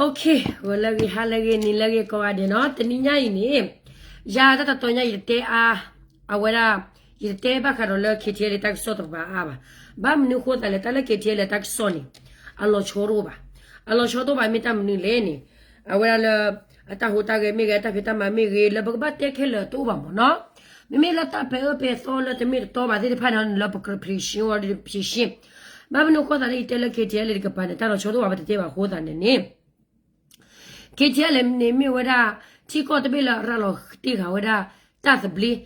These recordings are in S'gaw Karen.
Okay, ဂီၤလၢအဂ့ၤ ဟါလၢအဂ့ၤ နံၤလၢအဂ့ၤ ကိးဂၤဒဲးနီၤ. တနံၤညါအံၤန့ၣ် ယၤတၢ်တတီညါ ယတတဲအါ အဝဲဒၣ် ယတတဲဘၣ်ဃးဒီးလၢ KTLA တၢ်ကစီၣ်တကပၤအါဘၣ်. ဘၣ်မနုၤဃိသးလဲၣ် တၢ်လၢ KTLA တၢ်ကစီၣ်န့ၣ် အလီၤဆီတအိၣ်ဘၣ်. အလီၤဆီတအိၣ်ဘၣ်မ့ၢ်တၢ်မနုၤလဲၣ်န့ၣ် အဝဲဒၣ်လၢ အတၢ်ဟူးတၢ်ဂဲၤမ့ၢ်ဂ့ၤ အတၢ်ဖံးတၢ်မၤမ့ၢ်ဂ့ၤ လၢပကဘၣ်တဲခဲလၢာ်တအိၣ်ဘၣ်မ့ၢ်နီၤ. မ့မ့ၢ်လၢတ၁းပဲအၢပဲသီလၢတမ့ၢ်တတီဘၣ်သ့ၣ်တဖၣ်န့ၣ် လၢပကဖြေရှင်းအီၤဒီးဖြေရှင်း. ဘၣ်မနုၤဃိသးလၢယတဲလၢ KTLA တကပၤန့ၣ် တၢ်လီၤဆီတအိၣ်ဘၣ် ပတတဲဘၣ်အဃိသးန့ၣ်န့ၣ် KTLA န့ၣ်မ့ၢ်ဝဲဒၣ် ထံကီၢ်တဘ့ၣ်လၢအရၤလီၤတ့ၢ်ဃာ်ဝဲဒၣ်တၢ်သဘျ့.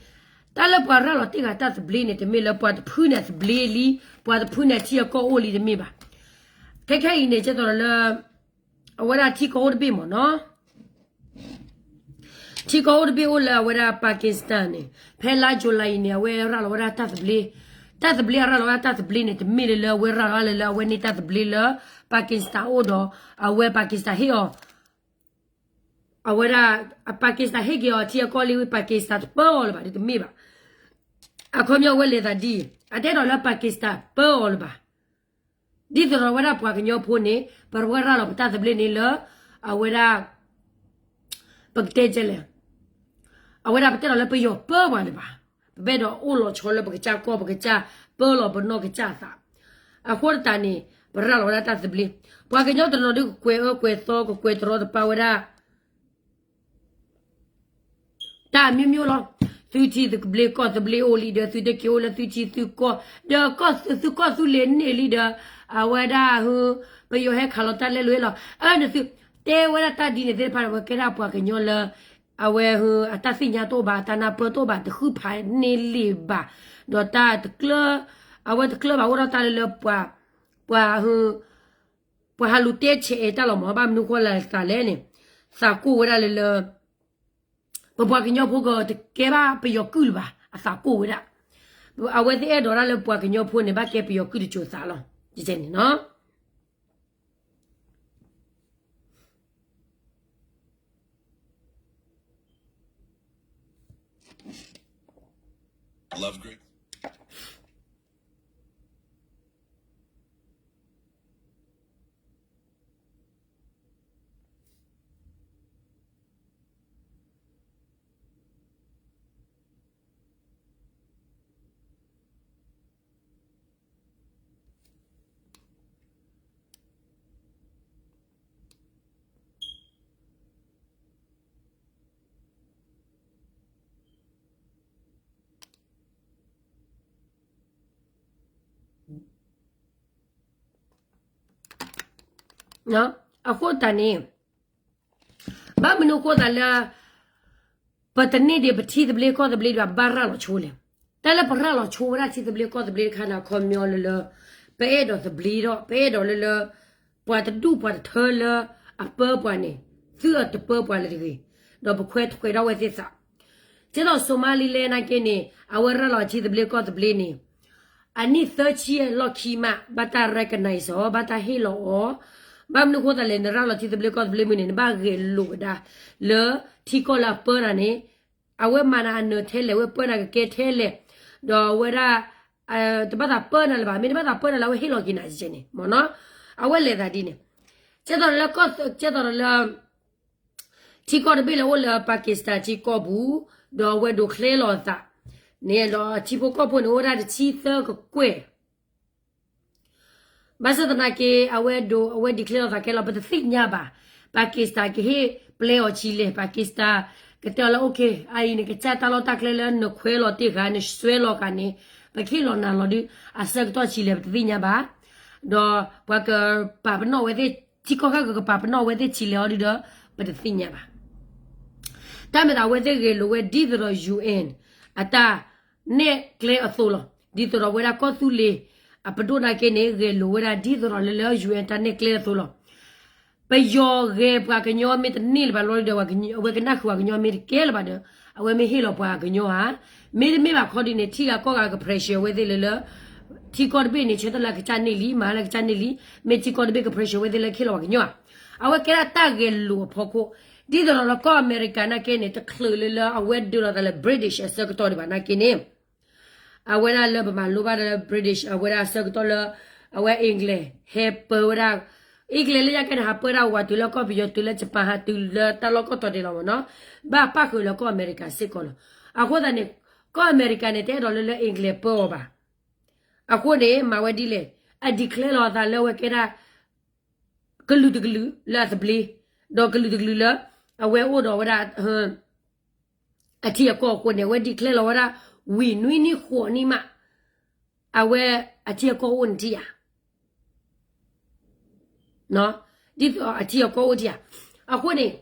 တၢ်လၢပှၤရၤလီၤတ့ၢ်ဃာ်တၢ်သဘျ့န့ၣ် တမ့ၢ်လၢပှၤတဖုန့ၣ်အသဘျ့လံ, ပှၤတဖုန့ၣ်အထံအကီၢ်အိၣ်လံတမ့ၢ်ဘၣ်. ခဲခဲအံၤန့ၣ် ကဲသိးလၢ အဝဲဒၣ်ထံကီၢ်အိၣ်တဘ့ၣ်မ့ၢ်နီၤ ထံကီၢ်အိၣ်တဘ့ၣ်အိၣ်လၢအဝဲဒၣ် Pakistan န့ၣ် ဖဲလါ July အံၤန့ၣ် အဝဲရၤလီၤဝဲဒၣ်တၢ်သဘျ့. တၢ်သဘျ့အရၤလီၤဝဲဒၣ်တၢ်သဘျ့န့ၣ် တမ့ၢ်လၢလၢအဝဲရၤလီၤလၢလၢအဝဲန့ၢ်တၢ်သဘျ့လၢ Pakistan အိၣ်ဒီး အဝဲ Pakistan ဟ့ၣ်အီၤ အဝဲဒၣ် Pakistan ဟ့ၣ်က့ၤအီၤထံအကီၢ်လံ Pakistan တပၢအီၤလၢၤဘၣ် ဒ်တမ့ၢ်ဘၣ်. အခီပညီအဝဲလဲၤသးဒ်အံၤ အတအဲၣ်ဒိးလၢ Pakistan ပၢအီၤလၢၤဘၣ်. ဒ်သိးဒီးဝဲဒၣ်ပှၤကညီဖိန့ၣ် ပဝဲရၤလီၤပတၢ်သဘျ့န့ၣ်လၢ အဝဲဒၣ် ပကတဲကဲလဲၣ်, အဝဲဒၣ်ပတအဲၣ်ဒိးလၢပယီၤပၢပှၤလၢၤဘၣ်. ပအဲၣ်ဒိးအိၣ်လီၤဆီလၢပကစၢ်ကီၢ် ပကစၢ်ပၢလီၤပနီၢ်ကစၢ်သး. အဃိသတးန့ၣ် ပရၤလီၤဝဲဒၣ်တၢ်သဘျ့. ပှၤကညီတနီၤဒုးကကွဲးအၢကွဲးသီ ကကွဲးတရီတပါဝဲဒၣ် တၢ်အမျိုးမျိုးလီၤ. သုထံသဘျ့ကီၢ်သဘျ့အိၣ်လံဒီး သုတက့ၤအိၣ်လၢသုထံသုကီၢ် ဒီးသုကီၢ်သုလ့ၤန့ၢ်လံဒီး အဝဲဒၣ်ဟ ပယီၤဟဲခးလီၤတၢ်လဲလိာ်လီၤ. အၢ နသုတဲဝဲဒၣ်တၢ်ဒ်န့ၣ်သ့ၣ်တဖၣ်န့ၣ် ဝဲကဲဒၣ်ပှၤကညီလၢ အဝဲဟ အတၢ်သ့ၣ်ညါတအိၣ်ဘၣ် အတၢ်နၢ်ပၢၢ်တအိၣ်ဘၣ် တဃုဖးန့ၢ်လံာ်ဘၣ်. ဒီးတၢ်တကျၢ အဝဲတကျၢဘၣ်အိၣ်ဒီးတၢ်လၢလၢပှၤ ပှၤဟ ပှၤဟးလူၤတဲဆဲးအဲၣ်တၢ်လီၤမး ဘၣ်မနုၤဃိလဲၣ်သးလဲၣ်န့ၣ် သးကိၢ်ဝဲဒၣ်လၢလၢ ပပှၤကညီဖိကတကဲဘၣ်ပယီၤကုၢ်လၢၤဘၣ် အသးကိၢ်ဝဲဒၣ်. အဝဲသ့ၣ်အဲၣ်ဒိးဒၣ်လၢပှၤကညီဖိန့ၣ် ဘၣ်ကဲပယီၤကုၢ်တစိၤသးလီၤ ကဲန့ၣ်နီၤ.အဃိသတးန့ၣ် ဘၣ်မနုၤအဃိသတးလၢ ပတန့ၢ်ဒံးပထံသဘျ့ကီၢ်သဘျ့ဒံးဘၣ် ပဘၣ်ရၤလီၤဆိလဲၣ်. တၢ်လၢပရၤလီၤဆိဝဲဒၣ်ထံသဘျ့ကီၢ်သဘျ့တခါန့ၣ် အခီပညီလၢလၢ ပအဲၣ်ဒိးသဘျ့ဒီး ပအဲၣ်ဒိးလၢလၢ ပှၤတဒူၣ်ပှၤတထၢလၢအပၢပှၤန့ၣ် သုအတပၢပှၤလၢၤတဂ့ၤ, ဒီးပခွဲးထွဲးထီၣ်ဝဲသ့ၣ်သး. ကဲသိး Somaliland နာ်က့န့ၣ် အဝဲရၤလီၤထံသဘျ့ကီၢ်သဘျ့န့ၣ် အနံၣ်သၢဆံအလီၢ်ခံမး ဘၣ်တၢ် recognize အီၤ ဘၣ်တၢ်ဟ့ၣ်လီၤအီၤ. ဘၣ်မနုၤဃိသတးလဲၣ် နရၤလီၤထံသဘျ့ကီၢ်သဘျ့မုၢ်န့ၣ် နဘၣ်ဂဲၤလိာ်ဝဲဒၣ် လၢထံကီၢ်လၢအပၢနၤန့ၣ် အဝဲမၤနၤအနၢၤထဲလဲၣ် အဝဲပၢနၤကကဲထဲလဲၣ်, ဒီးအဝဲဒၣ် တဘၣ်သးပၢနၤလၢၤဘၣ်, မ့ၢ်တဘၣ်သးပၢနၤလၢၤ အဝဲဟ့ၣ်လီၤက့ၤနၤန့ၣ်မ့ၢ်နီၤ. အဝဲလဲၤသးဒ်န့ၣ် ကဲသိးလၢ ကဲသိးလၢ ထံကီၢ်တဘ့ၣ်လၢအိၣ်လၢ Pakistan ထံကီၢ်ပူၤ, ဒီးအဝဲဒိးကျဲလီၤအသးန့ၣ် ဒီးထံဖိကီၢ်ဖိန့ၣ် အိၣ်ဝဲဒၣ်တဆံသၢကကွဲၢ် ဘၣ်ဆၣ်သနာ်က့ အဝဲဒိး အဝဲ declare လီၤသးကဲလီၤ ပတသ့ၣ်ညါဘၣ်. Pakistan ကဟ့ၣ်ပျဲအီၤဆံလဲၣ်, Pakistan ကတဲအီၤလၢ okay အအံၤန့ၣ် ကစၢ်တၢ်လီၢ်တၢ်ကျဲလၢနခွဲးလီၤတ့ၢ်ဃာ် နစွဲလီၤဃာ်န့ၣ် ပကဟ့ၣ်လီၤနၤလီၤဒုး အဆၢကတီၢ်ဆံလဲၣ် ပတသ့ၣ်ညါဘၣ်. ဒီးပှၤကပာ်ပနီၣ်ဝဲသ့ၣ် ထံကီၢ်ခါကကပာ်ပနီၣ်ဝဲသ့ၣ်ဆံလဲၣ်အီၤဒုးဒီး ပတသ့ၣ်ညါဘၣ်. တၢ်မ့ၢ်သးအဝဲသ့ၣ်ဂဲၤလိာ်ဝဲဒ်သိးဒီး UN အတၢ်နဲၣ်ကျဲအသိးလီၤ. ဒ်သိးဒီးဝဲဒၣ်ကီၢ်သူလ့ၤအပဒိၣ်နာ်က့န့ၣ် ဂဲၤလိာ်ဝဲဒၣ်ဒ်သိးဒီးလၢလၢ UN တၢ်နဲၣ်ကျဲအသိးလီၤ. ပယီၤဂဲၤပှၤကညီမ့ၢ်တန့ၢ်လၢၤဘၣ်လီၤဒီး အဝဲကနၣ်ဃုာ်ပှၤကညီမ့ၢ်တကဲလၢၤဘၣ်ဒီး အဝဲမ့ၢ်ဟ့ၣ်လီၤပှၤကညီဧါ. မ့တမ့ၢ်ဘၣ်ခီဒ်န့ၣ် ထံဂၤကီၢ်ဂၤက pressure ဝဲသ့ၣ်လၢလၢ ထံကီၢ်တဘ့ၣ်န့ၣ် ဆၢထၢၣ်လၢအကစၢ်န့ၢ်လံ မၤလၢအကစၢ်န့ၢ်လံ, မ့ၢ်ထံကီၢ်တဘ့ၣ်က pressure ဝဲသ့ၣ်လၢကဟ့ၣ်လီၤပှၤကညီဧါ. အဝဲကဲဒၣ်တၢ်ဂဲၤလိာ်အဖီခိၣ်, ဒ်သိးဒီးလၢကီၢ်အမဲရကၤနာ်က့န့ၣ် တချုးလၢလၢအဝဲဒုးလီၤသးလၢ British အဆၢကတီၢ်ဒံးဘၣ်နာ်က့န့ၣ် အဝဲဒၣ်လၢပမၤလိဘၣ်ဒၣ်လၢ British အဝဲဒၣ်အဆၢကတီၢ်လၢ အဝဲ England ဟဲပၢဝဲဒၣ် အ့ၣ်ကလဲးလၢယကဲန့ၣ် ဟးပၢတၢ်ဝးတုၤလၢကီၢ်ပယီၤ တုၤလၢယပၣ် ဟးတုၤလၢတၢ်လီၢ်ကီၢ်တီၤဒဲးလီၤမ့ၢ်နီၤ, ဘၣ်ပၣ်ဃုာ်လၢကီၢ်အမဲရကၤစ့ၢ်ကီးလီၤ. အဃိသတးန့ၣ် ကီၢ်အမဲရကၤန့ၣ် တအဲၣ်ဒိးလၢလၢအ့ၣ်ကလဲးပၢအီၤဘၣ်. အဃိန့ၣ် မၤဝဲဒ်လဲၣ်, အ declare လီၤအသးလၢအဝဲကဲဒၣ် ကလုာ်တကလုာ်လၢအသဘျ့, ဒီးကလုာ်တကလုာ်လၢ အဝဲအိၣ်ဒီးဝဲဒၣ် အထံအကီၢ်အဃိန့ၣ် အဝဲ declare လီၤဝဲဒၣ် ဝံၤနွံနံၣ်ဃိးနံၣ်မး အဝဲအထံအကီၢ်အိၣ်န့ၣ်ထံၣ်ဧါ, ဒ်သိးအထံအကီၢ်အိၣ်ထံၣ်ဧါ. အဃိန့ၣ်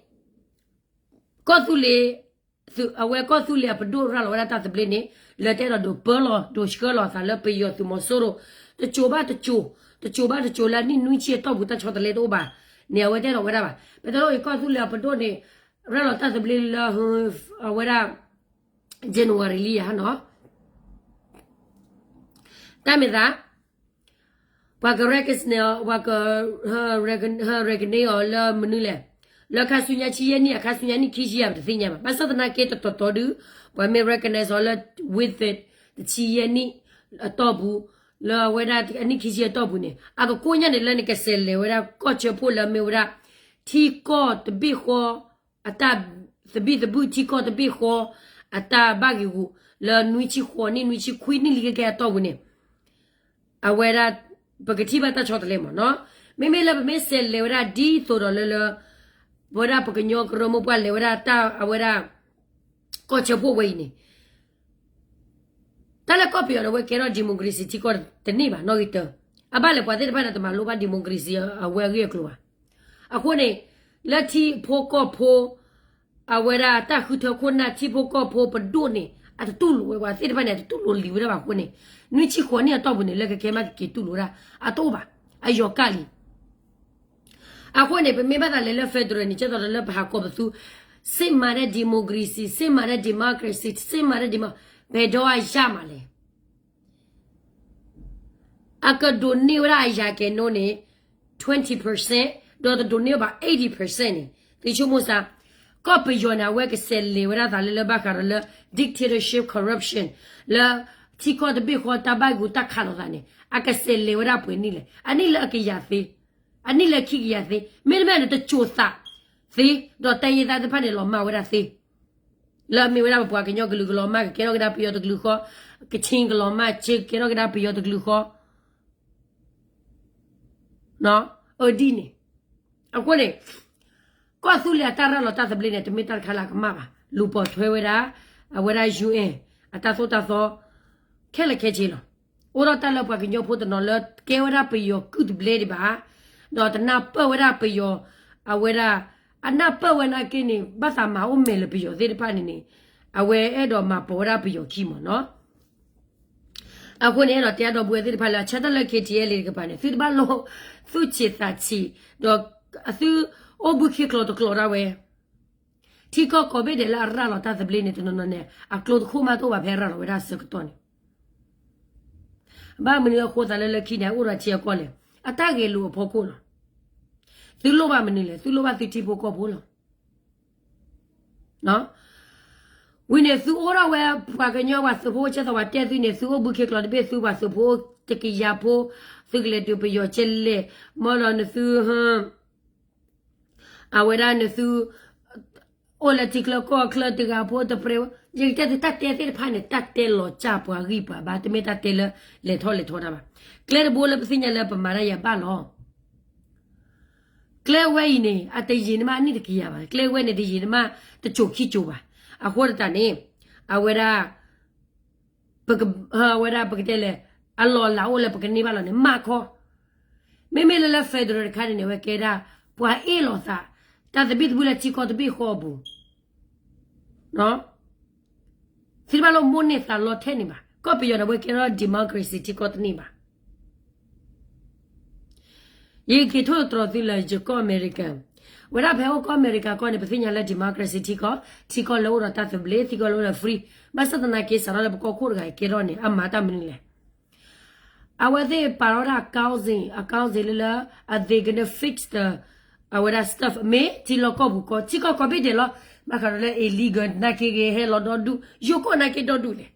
ကီၢ်သူလ့ၤ အဝဲကီၢ်သူလ့ၤအပဒိၣ်ရၤလီၤဝဲဒၣ်တၢ်သဘျ့န့ၣ် လၢတအဲၣ်ဒိးဒိးပၢလီၤ ဒိးဆှၢလီၤအသးလၢပယီၤသုးမီၤစိရိၤ တစိၤဘၣ်တစိၤ, တစိၤဘၣ်တစိၤလၢနံၣ်နွံဆံအတီၢ်ပူၤတၢ်ဆီတလဲတအိၣ်ဘၣ်န့ၣ် အဝဲတအဲၣ်ဒိးဝဲဒၣ်ဘၣ်. ပတဲဒ်အံၤ ကီၢ်သူလ့ၤအပဒိၣ်န့ၣ် ရၤလီၤတၢ်သဘျ့လၢ အဝဲဒၣ် January လံဧါနီၤ. တၢ်မ့ၢ်သး ပှၤက recognize ပှၤက recognize အီၤလၢမနုၤလဲၣ်, လၢခါဆူညါဆံယဲၢ်နံၣ် အခါဆူညါနံၣ်ခံဆံယဲၢ် ပတသ့ၣ်ညါဘၣ်. ဘၣ်ဆၣ်သနာ်က့တတီၤတီၤဒုး ပှၤမ့ၢ် recognize အီၤလၢ within တဆံယဲၢ်နံၣ်အတီၢ်ပူၤ, လၢအဝဲဒၣ်အနံၣ်ခံဆံအတီၢ်ပူၤန့ၣ် အကကိးညါန့ၣ်လၢနကဆဲးလဲၤဝဲဒၣ်ကီၢ်ဆၢဖိလၢအမ့ၢ်ဝဲဒၣ် ထံကီၢ်တဘ့ၣ်ဃီ အတၢ်သဘံၣ်သဘုၣ်ထံကီၢ်တဘ့ၣ်ဃီ အတၢ်ဘၣ်ဂ့ၢ်ဂူာ်လၢနွံဆံဃိးနံၣ် နွံဆံခွံနံၣ်လံကဲကဲအတီၢ်ပူၤန့ၣ် အဝဲဒၣ် ပကထံၣ်ဘၣ်တၢ်ဆီတလဲမ့ၢ်နီၤ. မ့မ့ၢ်လၢပမ့ၢ်ဆဲးလဲၤဝဲဒၣ်ဒ်သိးဒီးလၢလၢ ပဝဲဒၣ်ပကညီကရၢမိၢ်ပှၢ်လဲၤဝဲဒၣ်တၢ်အဝဲဒၣ် ကီၢ်ဆၢဖိဝဲအံၤန့ၣ် တၢ်လၢကီၢ်ပယီၤန့ၣ် အဝဲကဲထီၣ် democracy ထံကီၢ်တန့ၢ်ဘၣ်နီၣ်ဂံၢ်တၢ, အဘၣ်လဲၣ်ပှၤသ့ၣ်တဖၣ်န့ၣ် တမၤလိဘၣ် democracy အဝဲအဂ့ၢ်အကျိၤဘၣ်. အဃိန့ၣ် လၢထံဖိကီၢ်ဖိ အဝဲဒၣ်တၢ်ဃုထၢခိၣ်နၢ်ထံဖိကီၢ်ဖိပဒိၣ်န့ၣ် အတတူၢ်လိာ်ဝဲပှၤသ့ၣ်တဖၣ်န့ၣ် အတတူၢ်လိာ်လံာ်ဝဲဒၣ်ဘၣ်အဃိန့ၣ် နွံဆံဃိးနံၣ်အတီၢ်ပူၤန့ၣ် လၢကကဲမးကက့ၤတူၢ်လိာ်ဝဲဒၣ် အတအိၣ်ဘၣ်, အယီၤကၣ်လံ အဃိန့ၣ် ပမ့ၢ်ဘၣ်သးလဲၤလၢ federal န့ၣ် ကဲသိးဒီးလၢပဟးကိးပသူ စ့မၤဒဲး democracy စ့မၤဒဲး democracy စ့မၤဒဲး demo ဘယ်တော့ရမှာလဲၣ်. အကဒိးန့ၢ်ဝဲဒၣ်အယၤကဲၤနိန့ၣ် twenty percent ဒီးတဒိးန့ၢ်ဘၣ် eighty percent န့ၣ် သုဆိကမိၣ်စါ, ကီၢ်ပယီၤန့ၣ် အဝဲကဆဲးလဲၤဝဲဒၣ်သးလၢလၢဘၣ်ဃးဒီးလၢ dictatorship corruption လၢထံကီၢ်တဘ့ၣ်ဃီတၢ်ဘၣ်ဂ့ၤတၢ်ခးလိာ်သးန့ၣ် အကဆဲးလဲၤဝဲဒၣ်ပှဲၤနံၣ်လဲၣ်. အနံၣ်လၢအကယၤသ့, အနံၣ်လၢခံကယၤသ့, မ့တမ့ၢ်န့ၣ် တစိၤသးသ့, ဒီးတၢ်ယဲၢ်သးသ့ၣ်တဖၣ်န့ၣ် လီၤမၢ်ဝဲဒၣ်သ့ လၢအမ့ၢ်ဝဲဒၣ်ပပှၤကညီကလုာ်ကလီၤမၢ် ကကဲထီၣ်ကဒါပယီၤတကလုာ်ဃီ, ကခ့ၣ်ကလီၤမၢ် ကကဲထီၣ်ကဒါပယီၤတကလုာ်ဃီ အဒ်န့ၣ်. အဃိန့ၣ် ကီၢ်သူလ့ၤအတၢ်ရၤလီၤတၢ်သဘျ့န့ၣ် တမ့ၢ်တၢ်တခါလၢအကမၣ်ဘၣ်. လူၤပိာ်ထွဲဝဲဒၣ် အဝဲဒၣ် UN အတၢ်သိၣ်တၢ်သီ ခဲလၢာ်ခဲဆ့လီၤ. အိၣ်ဒီးတၢ်လၢပှၤကညီဖိတနီၤလၢကဲဝဲဒၣ်ပယီၤကုၢ်တဘျဲဒံးဘၣ်, ဒီးတနၢ်ပၢၢ်ဝဲဒၣ်ပယီၤ, အဝဲဒၣ် အနၢ်ပၢၢ်ဝဲနာ်က့န့ၣ် ဘၣ်သးမၤအိၣ်မဲာ်လၢပယီၤသ့ၣ်တဖၣ်န့ၣ်န့ၣ် အဝဲအဲၣ်ဒိးမၤပိာ်ဝဲဒၣ်ပယီၤခံမ့ၢ်နီၤ. အဃိန့ၣ် အဲၣ်ဒိးတဲအဒီပုၢ်ဝဲၢ်သ့ၣ်တဖၣ်လၢအဆၢတၢ်လၢ K T L A တကပၤန့ၣ် သုတဘၣ်လိၣ်သူၣ်ဆံးသးဆံး, ဒီးသုအိၣ်ဘှံးခံကျိၤတကျိၤဒၣ်ဝဲ, ထံကီၢ်ကိးဘ့ၣ်ဒဲးလၢအရၤလီၤတၢ်သဘျ့န့ၣ် တနီၤနီၤန့ၣ် အကျိၤတခိၣ်မးတအိၣ်ဘၣ်ဖဲအရၤလီၤဝဲဒၣ်အဆၢကတီၢ်န့ၣ် ဘၣ်မနုၤအဃိသးလၢလၢခံန့ၣ် အအိၣ်ဒီးထံအကီၢ်လဲၣ်, အတၢ်ဂဲၤလိာ်အဖီခိၣ်လီၤ. သုလိၣ်ဘၣ်မနုၤလဲၣ်, သုလိၣ်ဘၣ်သုထံဖိကီၢ်ဖိလီၤ. ဝံၤန့ၣ် သုအိၣ်ထီၣ်ဝဲ ပှၤကညီပှၤသုးဖိကဲသိးပှၤတဲသုန့ၣ် သုအိၣ်ဘှံးခံကျိၤတဘ့ၣ် သုပှၤသုးဖိတကယၤဖိ, သုကလဲၤတုၤပယီၤကဲလဲၣ်, မ့ၢ်လီၤနသု အဝဲဒၣ်နသု အိၣ်လၢထံချၢကီၢ်ချၢတဂၤဖိတပြဲး, ယကတဲသုတၢ်တဲသ့ၣ်တဖၣ်န့ၣ် တၢ်တဲလီၤစၢ်ပှၤဂံၢ်ပှၤဘါ, တမ့ၢ်တၢ်တဲလၢလဲၤထီၣ်လဲၤထီတၢ်ဘၣ်. ကျဲတဘိလၢပသ့ၣ်ညါလၢပမၤတၢ်ယၤဘၣ်လီၤ. ကျဲဝဲအံၤန့ၣ် အတယံာ်နမးနံၣ်တကယၤဘၣ်, ကျဲဝဲန့ၣ်တယံာ်နမးတစိၤခံစိၤဘၣ်. အဃိသတးန့ၣ် အဝဲဒၣ် ပက အဝဲဒၣ်ပကတဲလဲၣ်, အလီၢ်အလၤအိၣ်လၢပကန့ၢ်ဘၣ်လီၤန့ၣ် မၤခီ. မ့မ့ၢ်လၢလၢ federal တခါန့ၣ်န့ၣ် အဝဲကဲဒၣ် ပှၤအ့ၣ်လိာ်သး တၢ်သဘံၣ်သဘုၣ်လၢထံကီၢ်တဘ့ၣ်ဃီအပူၤ သုတဘၣ်လိၣ်မိၣ်န့ၢ်သးလီထဲန့ၣ်ဘၣ်. ကီၢ်ပယီၤန့ၣ် အဝဲကဲထီၣ် democracy ထံကီၢ်တန့ၢ်ဘၣ်. ယက့ၤထိၣ်သတြီၤသုလၢယကီၢ်အမဲရကၤ, ဝဲဒၣ်ဖဲအိၣ်ကီၢ်အမဲရကၤကီၢ်န့ၣ် ပသ့ၣ်ညါလၢ democracy ထံကီၢ်, ထံကီၢ်လၢအိၣ်ဒီးတၢ်သဘျ့, ထံကီၢ်လၢအိၣ်ဒီး free, ဘၣ်ဆၣ်သနာ်က့ စးထီၣ်လၢပကီၢ်ခိၣ်တဂၤအံၤကဲထီၣ်န့ၣ် အမၤတၢ်မနုၤလဲၣ်. အဝဲသ့ၣ်ပာ်ထီၣ်ဝဲဒၣ် အ council, အ council လၢလၢ အ they gonna fix the အဝဲဒၣ် stuff မ့ၢ်ထံလီၢ်ကီၢ်ပူၤကီၢ်, ထံကီၢ်ကိးဘ့ၣ်ဒဲးလီၤ. ဘၣ်ဃးဒီးလၢ illegal နာ်က့ဂ့ၤ ဟဲလီၤဒီဒူၣ်, ယိၤကီၢ်နာ်က့ဒီဒူၣ်လဲၣ်.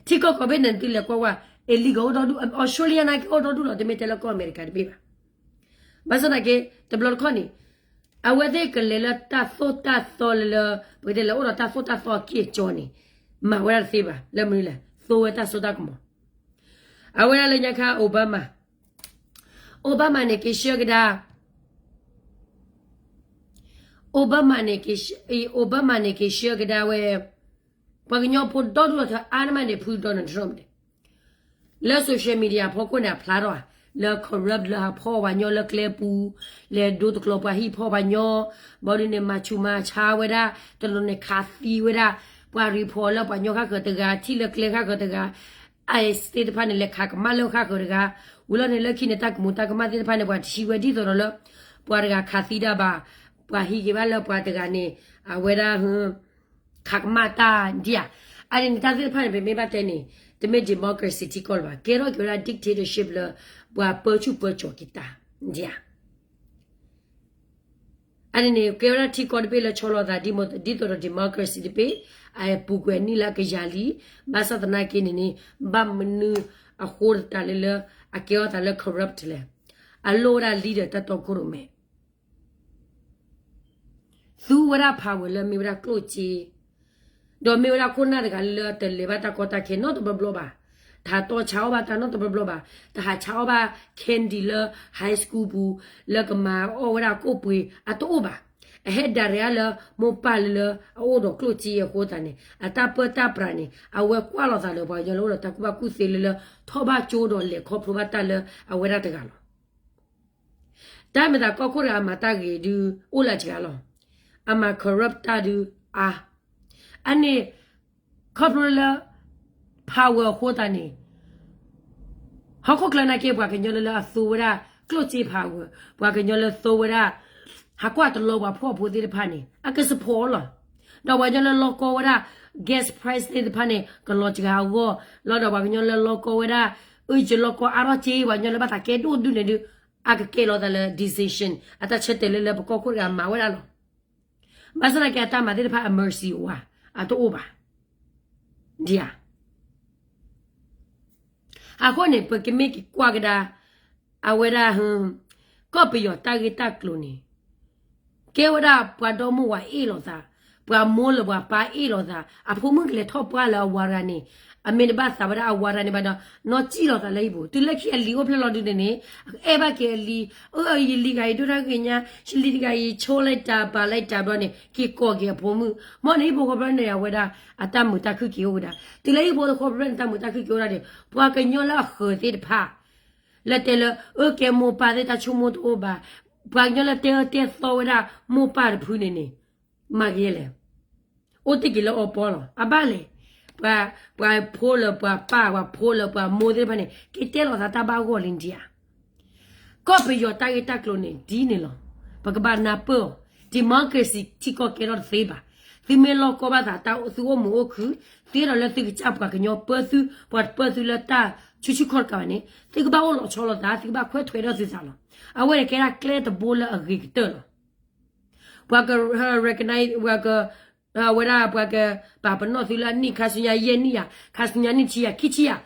ထံကီၢ်ကိးဘ့ၣ်န့ၣ် သုလဲၤကွၢ်ကွၢ်, illegal အိၣ်ဒီဒူၣ်, Australia နာ်က့အိၣ်ဒီဒူၣ်လီၤ, တမ့ၢ်တဲလၢကီၢ်အမဲရကၤတဘ့ၣ်ဘၣ်. ဘၣ်ဆၣ်သနာ်က့ တဘျီတခီၣ်န့ၣ် အဝဲသ့ၣ်ကလဲၤလၢတၢ်သိၣ်တၢ်သီလၢလၢ ပကတဲလၢအိၣ်ဒီးတၢ်သိၣ်တၢ်သီအက့ၢ်အကၠီန့ၣ် မၤဝဲဒၣ်တသ့ဘၣ်. လၢမနုၤလဲၣ်, သိဝဲတၢ်စိတၢ်ကမီၤ. အဝဲဒၣ်လၢညါခါ Obama, Obama န့ၣ် က့ၤဆှၢကဒါ Obama န့ၣ် Obama န့ၣ် က့ၤဆှၢကဒါဝဲ ပှၤကညီဖိဒီဒူၣ်လီၤထၢအါနမးန့ၣ် ဖု Donald Trump န့ၣ် လၢ social media ဖီခိၣ်န့ၣ် အဖျါထီၣ်ဧါ, လၢ corrupt လၢအဖီၣ်ပှၤညီလၢကျဲပူၤ, လဲၤဒိတကျိၤပှၤဟံၣ်ဖီၣ်ပှၤညီ, ဘၣ်ဒုးန့ၣ် မၤဆူးမၤဆါဝဲဒၣ်, တနီၤန့ၣ်ခးသံဝဲဒၣ်, ပှၤ report လၢပှၤညီဃၣ်ဃၢၤတဂၤ, ထံၣ်လၢကျဲဃၣ်ဃၢၤတဂၤ, အဲသ့ၣ်တဖၣ်န့ၣ် လဲၤခးကမၣ်လၢဃၣ်ဃၢၤတဂၤ, ဝံၤလီၤန့ၣ် လၢခံန့ၣ် တၢ်ကမူၤတၢ်ကမၣ်သ့ၣ်တဖၣ်န့ၣ် ပှၤတဟံးဝဲဒ်သိးဒီးလၢ ပှၤတဂၤခးသံတၢ်ဘၣ်, ပှၤဟံးက့ၤဘၣ်လၢပှၤတဂၤန့ၣ် အဝဲဒၣ် ခးကမၣ်တၢ်ဒ်ဧါ. အန့ၣ်န့ၣ် တၢ်သ့ၣ်တဖၣ်န့ၣ် ပမ့ၢ်ဘၣ်တဲန့ၣ် တမ့ၢ် democracy ထံကီၢ်လၢၤဘၣ်, ကဲထီၣ်က့ၤဝဲဒၣ် dictatorship လၢ ပှၤပၢဆူၣ်ပၢကၠီၤက့ၤတၢ် ဒ်ဧါ. အန့ၣ်န့ၣ် ကဲဝဲဒၣ်ထံကီၢ်တဘ့ၣ်လၢဆီလီၤသး ဒ်သိးဒီး democracy တဘ့ၣ်, အပူၤကွံာ်အနံၣ်လၢအကယၤလံ, ဘၣ်ဆၣ်သနာ်က့န့ၣ်န့ၣ် ဘၣ်မနုၤအဃိသတးလဲၣ်လၢ အကဲထီၣ်သးလၢ corrupt လဲၣ်, အလိၣ်ဝဲဒၣ် leader တၢ်တီခိၣ်ရိၣ်မဲ သူဝဲဒၣ် power လၢမ့ၢ်ဝဲဒၣ်ကျိၣ်စ့, ဒီးမ့ၢ်ဝဲဒၣ်ခိၣ်နၢ်တဂၤလၢတလဲၤဘၣ်တၢ်ကီတၢ်ခဲနီတဘျီဘျီဘၣ်, တဟးတီဆါအီၣ်ဘၣ်တၢ်နီတဘျီဘျီဘၣ်, တဟးဆါအီၣ်ဘၣ် candy လၢ high school ပူၤ လၢကမၤအီၣ်ဝဲဒၣ်ကိၣ်ပှ့ၤအတအိၣ်ဘၣ်. အဟဲဒၣ်ရ့လၢမိၢ်ပၢ်လၢလၢအအိၣ်ဒီးကျိၣ်စ့အဃိသတးန့ၣ် အတၢ်ပၢတၢ်ပြးန့ၣ် အဝဲကွၢ်လိာ်သးဒီးပှၤကညီလၢအိၣ်ဒီးတၢ်ကူၣ်ဘၣ်ကူၣ်သ့လၢလၢ ထီၣ်ဘၣ်ကၠိဒီးလဲၤခီဖျိဘၣ်တၢ်လၢအဝဲဒၣ်တဂၤလီၤ. တၢ်မ့ၢ်သးကီၢ်ခိၣ်တဂၤအမၤတၢ်ဂ့ၤဒုး အိၣ်လၢအစှၤလီၤ. အမၤ corrupt တၢ်ဒုးအါ. အန့ၣ် ခီဖျိလၢ power အဃိသတးန့ၣ် ဟီၣ်ခိၣ်ချၢနာ်က့ ပှၤကညီလၢလၢအသိဝဲဒၣ် ကျိၣ်စ့ power, ပှၤကညီလၢသိဝဲဒၣ် ဟးကွၢ်တလီၤပှၤဖှီၣ်ဖိသ့ၣ်တဖၣ်န့ၣ် အက support လီၤ. ဒီးပှၤကညီလၢလီၢ်ကီဝဲဒၣ် gas price သ့ၣ်တဖၣ်န့ၣ် ကလီၤစှၤအဂီၢ်လီၤ. ဒီးပှၤကညီလၢလီၢ်ကီဝဲဒၣ် အၢ ယလီၢ်ကီအါထီၣ်က့, ပှၤကညီလၢဘၣ်သးကဲဒိၣ်ဒုးန့ၣ်ဒုး အကကဲလီၤသးလၢ decision အတၢ်ဆၢတဲာ်လၢလၢပကီၢ်ခိၣ်တဂၤမၤဝဲဒၣ်လီၤ. ဘၣ်ဆၣ်သနာ်က့ အတၢ်မၤသ့ၣ်တဖၣ်အ mercy ဝဲ အတအိၣ်ဘၣ်. ဒ်ဧါ. အဃိန့ၣ် ပကမ့ၢ်က့ၤကွၢ်ကဒါ အဝဲဒၣ် ကီၢ်ပယီၤတၢ်ဂ့ၢ်တၢ်ကျိၤန့ၣ် ကဲဝဲဒၣ်ပှၤဒီမိၢ်ဝၤအ့ၣ်လိာ်သး, ပှၤမိၢ်လၢပှၤပၢ်အ့ၣ်လိာ်သး, အဖိမုၣ်ကလဲၤထီၣ်ပှၢ်လၢအဝၤတဂၤန့ၣ်, အမ့ၢ်တဘၣ်သးဝဲဒၣ်အဝၤတဂၤန့ၣ်ဘၣ်ဒီး နီၢ်စံၣ်လိာ်သးလၢဟံၣ်ပူၤ, တုၤလၢခံအလံၤအိၣ်ဖျဲၣ်လီၤဒုးန့ၣ်န့ၣ်, အဲၣ်ဘၣ်က့ၤအလံၤ, အၢ ယလံၤတဂၤအံၤဒိၣ်တၢ်ဂ့ၢ်ညါ, ယလံၤတဂၤအံၤဆိလၢတၢ်ဘၣ်လၢတၢ်ဘျီန့ၣ် က့ၤကိးက့ၤအဖိမုၣ်, မ်န့ၣ်ဟံၣ်ဖိဃီဖိဖျၢၣ်န့ၣ် အဝဲဒၣ် အတၢ်မုာ်တၢ်ခုၣ်က့ၤအိၣ်ဝဲဒၣ်, တုၤလၢဟံၣ်ဖိဃီဖိဖျၢၣ်န့ၣ် တၢ်မုာ်တၢ်ခုၣ်က့ၤအိၣ်ဒၣ်န့ၣ် ပှၤကညီလၢအဃၢၤသ့ၣ်တဖၣ် လၢတဲလၢ အၢကဲမိၢ်ပၢ်သ့ၣ်တၢ်ဆိကမိၣ်တအိၣ်ဘၣ်, ပှၤကညီလၢတဲအၢတဲသီဝဲဒၣ်မိၢ်ပၢ်တဖုန့ၣ်န့ၣ်, မၤက့ၤလဲၣ်, အိၣ်တ့ၢ်က့ၤလၢအီပီလီၤ, အဘၣ်လဲၣ်, ပှၤ, ပှၤဖိလၢပှၤပၢ်, ပှၤဖိလၢပှၤမိၢ်သ့ၣ်တဖၣ်န့ၣ် က့ၤတဲလိာ်သးတၢ်ဘၣ်ဂီၢ်လံဒံးဧါ. ကီၢ်ပယီၤတၢ်ဂ့ၢ်တၢ်ကျိၤန့ၣ် ဒ်န့ၣ်လီၤ. ပကဘၣ်နၢ်ပၢၢ်အီၤ, democracy ထံကီၢ်ကဲထီၣ်တသ့ဘၣ်. သုမ့ၢ်လီၢ်ကီဘၣ်သးတၢ်သုအိၣ်မုာ်အိၣ်ခုၣ်, သ့ဒီးလၢသုကစၢ်ပှၤကညီပၢသု, ပှၤတပၢသုလၢတၢ်ဆူၣ်ဆူၣ်ခီၣ်တကးဘၣ်န့ၣ် သုကဘၣ်အိၣ်လီၤဆီလိာ်သး, သုကဘၣ်ခွဲးထွဲးထီၣ်သုသးလီၤ. အဝဲန့ၣ်ကဲဒၣ်ကျဲတဘိလၢအဂ့ၤကတၢၢ်လီၤ. ပှၤက recognize, ပှၤက, ဝဲဒၣ်ပှၤကပာ်ပနီၣ်သုလၢအနံၣ်ခါဆူညါယဲၢ်နံၣ်ယၤ, ခါဆူညါနံၣ်ဆံယၤ, ခံဆံယၤ,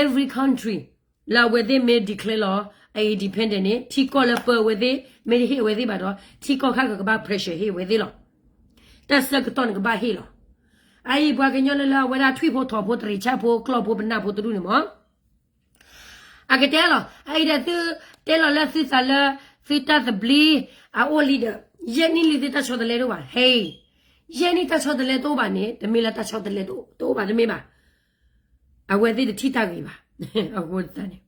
every country လၢအဝဲသ့ၣ်မ့ၢ် declare လီၤ အ independent န့ၣ် ထံကီၢ်လၢပၢအဝဲသ့ၣ် မ့ၢ်တဟ့ၣ်အဝဲသ့ၣ်ဘၣ်ဒီး ထံကီၢ်ခါဃၢၤကဘၣ် pressure ဟ့ၣ်အဝဲသ့ၣ်လီၤ. တၢ်ဆၢကတီၢ်န့ၣ်ကဘၣ်ဟ့ၣ်လီၤ. အအံၤပှၤကညီလၢလၢအဝဲဒၣ်ထွံၣ်ဖိထိးဖိတရံးဆၣ်ဖိကျီၢ်ဖိပနၢ်ဖိတဒူၣ်န့ၣ်မး အကတဲလီၤ, အအံၤဒီးသုတဲလီၤလၢသုသးလၢ သုတၢ်သဘျ့အအိၣ်လံဒီး ယဲၢ်နံၣ်လံသုတၢ်ဆီတလဲတအိၣ်ဘၣ်. ဟဲ, ယဲၢ်နံၣ်တၢ်ဆီတလဲတအိၣ်ဘၣ်န့ၣ် တမ့ၢ်လၢတၢ်ဆီတလဲတအိၣ်ဘၣ်တမ့ၢ်ဘၣ်. အဝဲသ့ၣ်တထံၣ်တၢ်ဂ့ၤဘၣ်. အဃိသတးန့ၣ်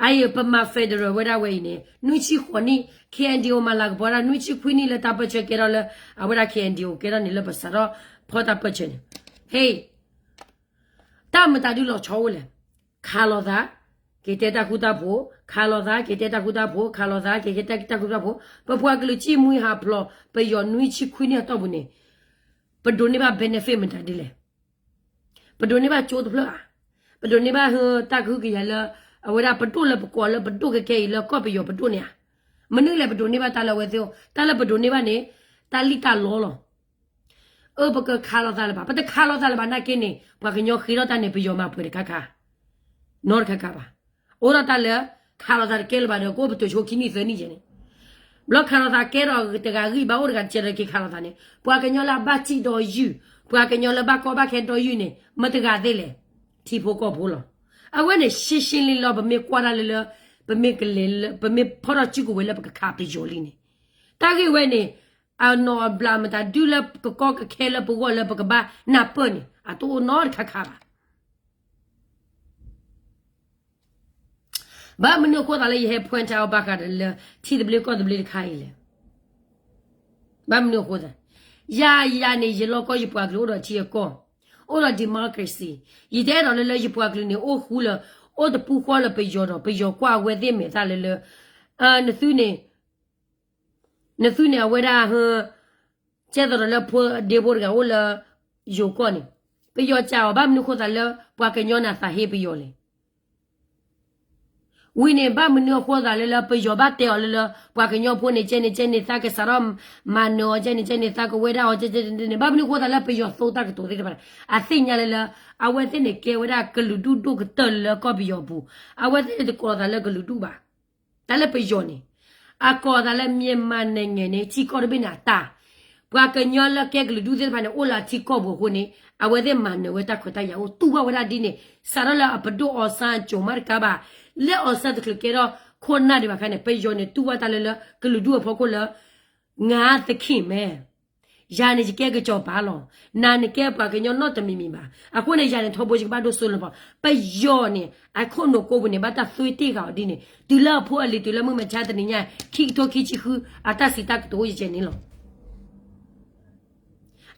အအံၤပမၤ federal ဝဲဒၣ်ဝဲအံၤန့ၣ် နွံဆံဃိးနံၣ် KNDO မၤလၤကပီၤဒၣ် နွံဆံခွံနံၣ်လၢတၢ်ပၢၢ်ဆၢကဲထီၣ်လၢ အဝဲဒၣ် KNDO ကဲထီၣ်န့ၣ်လၢပစးထီၣ်ဖီၣ်တၢ်ပၢၢ်ဆၢန့ၣ်, ဟဲ တၢ်မတၤဒုးလီၤဆီအိၣ်လဲၣ်. ခးလိာ်သး, က့ၤတဲတၢ်ဃူတၢ်ဖိး, ခးလိာ်သး, က့ၤတဲတၢ်ဃူတၢ်ဖိး, ခးလိာ်သး, က့ၤတဲတၢ်ဃူတၢ်ဖိး, ပပှၤကလုာ်စံၣ်မှံဟးဖျိး ပယီၤနွံဆံခွံနံၣ်အတီၢ်ပူၤန့ၣ် ပဒိးန့ၢ်ဘၣ် benefit မတၤဒ်လဲၣ်. ပဒိးန့ၢ်ဘၣ်ကၠိတဖျၢၣ်ဧါ. ပဒိးန့ၢ်ဘၣ်ဟၢတၢ်ကဟုကယာ်လၢ အဝဲဒၣ်ပဒိၣ်လၢပကိးလၢပဒိၣ်ကဲကဲအံၤလၢကီၢ်ပယီၤပဒိၣ်န့ၣ်ဧါ. မနုၤလဲၣ်ပဒိးန့ၢ်ဘၣ်တၢ်လၢအဝဲသ့ၣ်, တၢ်လၢပဒိးန့ၢ်ဘၣ်န့ၣ် တၢ်လံၣ်တၢ်လီလီၤ. အၢ ပကခးလိာ်သးလၢၤဘၣ်, ပတခးလိာ်သးလၢၤဘၣ်နာ်က့န့ၣ် ပှၤကညီဃ့ထီၣ်တၢ်န့ၣ် ပယီၤမၤပှဲၤတခါခါ, နီတခါခါဘၣ်. အိၣ်ဒီးတၢ်လၢ ခးလိာ်သးတကဲလၢၤဘၣ်ဒီး ကအိၣ်ပတုာ်ဆိခံနံၣ်သၢနံၣ်ယဲန့ၣ်, ဘျီခးလိာ်သးကဲထီၣ်တဂၤဂံၢ်ဘၣ်အိၣ်တဂၤတကဲဒီးက့ၤခးလိာ်သးန့ၣ် ပှၤကညီလၢအဘၣ်စံၣ်ဒီးယုၢ်, ပှၤကညီလၢဘၣ်ကီဘၣ်ခဲဒီးယုၢ်န့ၣ် မတဂၤသ့လဲၣ်, ထံဖိကီၢ်ဖိလီၤ. အဝဲန့ၣ် ရှင်းရှင်းလင်းလင်းလီၤ ပမ့ၢ်ကွၢ်ဒၣ်လၢလၢ ပမ့ၢ်ကလဲၤလၢ ပမ့ၢ်ဖီၣ်ထီၣ်စုကဝဲၤလၢပကခးပယီၤလံန့ၣ်, တၢ်ဂ့ၢ်ဝဲန့ၣ် အနီၢ်အဘျးမတၤဒုလၢကကီကခဲလၢပဂီၢ်လၢပကဘၣ်နၢ်ပၢၢ်န့ၣ် အတအိၣ်နီတခါခါဘၣ်. ဘၣ်မနုၤအဃိသးလၢယဟဲ point out ဘၣ်ဃးဒီးလၢ ထံသဘျ့ကီၢ်သဘျ့တခါအံၤလဲၣ်. ဘၣ်မနုၤအဃိသး, ယၤယၤန့ၣ် ယလီၢ်ကီၢ်ယပှၤကလုာ်အိၣ်ဒီးထံအကီၢ်, အိၣ်ဒီး democracy, ယတအဲၣ်ဒိးလၢလၢယပှၤကလုာ်န့ၣ် အိၣ်ဃူလၢ အိၣ်တပူၤဃီလၢပယီၤဒီး ပယီၤကွၢ်အဝဲသ့ၣ်မဲာ်သၣ်လၢလၢ နသုန့ၣ် နသုန့ၣ်အဝဲဒၣ်ဟၢ ကဲသိးဒီးလၢဖိဒ့ဖိတဂၤအိၣ်လၢယိၤကီၢ်န့ၣ်, ပယီၤစံးအီၤ ဘၣ်မနုၤဃိသးလၢ ပှၤကညီနၤသးဟ့ပယီၤလဲၣ်. ဝံၤန့ၣ် ဘၣ်မနုၤအဃိသးလၢလၢပယီၤဘၣ်တဲအီၤလၢလၢ ပှၤကညီဖိန့ၣ် ကဲန့ၣ်ကဲန့ၣ် သးကစးထီၣ်မၤနၢၤအီၤ ကဲန့ၣ်ကဲန့ၣ် သးကဝဲဒၣ်အီၤ ကဲန့ၣ် ဘၣ်မနုၤဃိသးလၢပယီၤသိတၢ်ကတိၤသ့ၣ်တဖၣ်န့ၣ် အသ့ၣ်ညါလၢလၢ အဝဲသ့ၣ်န့ၣ်ကဲဝဲဒၣ်ကလုာ်ဒူၣ်ဒိၣ်ကတၢၢ်လၢလၢကီၢ်ပယီၤပူၤ, အဝဲသ့ၣ်န့ၣ်တကိးသးလၢကလုာ်ဒူၣ်ဘၣ်. တၢ်လၢပယီၤန့ၣ် အကိးသးလၢ မြန်မာနိုင်ငံ န့ၣ် ထံကီၢ်တဘ့ၣ်န့ၣ်အတၢ်, ပှၤကညီလၢကဲကလုာ်ဒူၣ်သ့ၣ်တဖၣ်န့ၣ် အိၣ်လၢအထံကီၢ်ပူၤအဃိန့ၣ် အဝဲသ့ၣ်မၤနၢၤဝဲတၢ်ခွဲးတၢ်ယာ်အိၣ် တူၢ်ဘၣ်ဝဲဒၣ်ဒ်န့ၣ် စးထီၣ်လၢအပဒိၣ်အီစါအစိၤမးတကးဘၣ်, လၢအီစါတချုးကဲထီၣ်ခိၣ်နၢ်ဒံးဘၣ်အခါန့ၣ် ပယီၤန့ၣ်တူၢ်ဘၣ်တၢ်လၢလၢကလုာ်ဒူၣ်အဖီခိၣ်လၢ ငါသခင်မဲ ယၤန့ၣ်ယကဲကစီၤပၤလီၤ. နၤနကဲပှၤကညီနီတမံၤမံၤဘၣ်. အဃိန့ၣ် ယၤန့ၣ်ထီဘိယကဘၣ်ဒိၣ်စိလၢၤပှၤ ပယီၤန့ၣ် အခိၣ်နူာ်ကိးပူၤန့ၣ် ဘၣ်တၢ်သွံတ့ၢ်ဃာ်အီၤဒ်န့ၣ် တုၤလၢအဖိအလံၤတုၤလၢမုၢ်မဆါတနံၤညါ ခံကထိခံဆံဃု အတၢ်စံးတၢ်ကတိၤအိၣ်ယဲၢ်န့ၣ်လီၤ.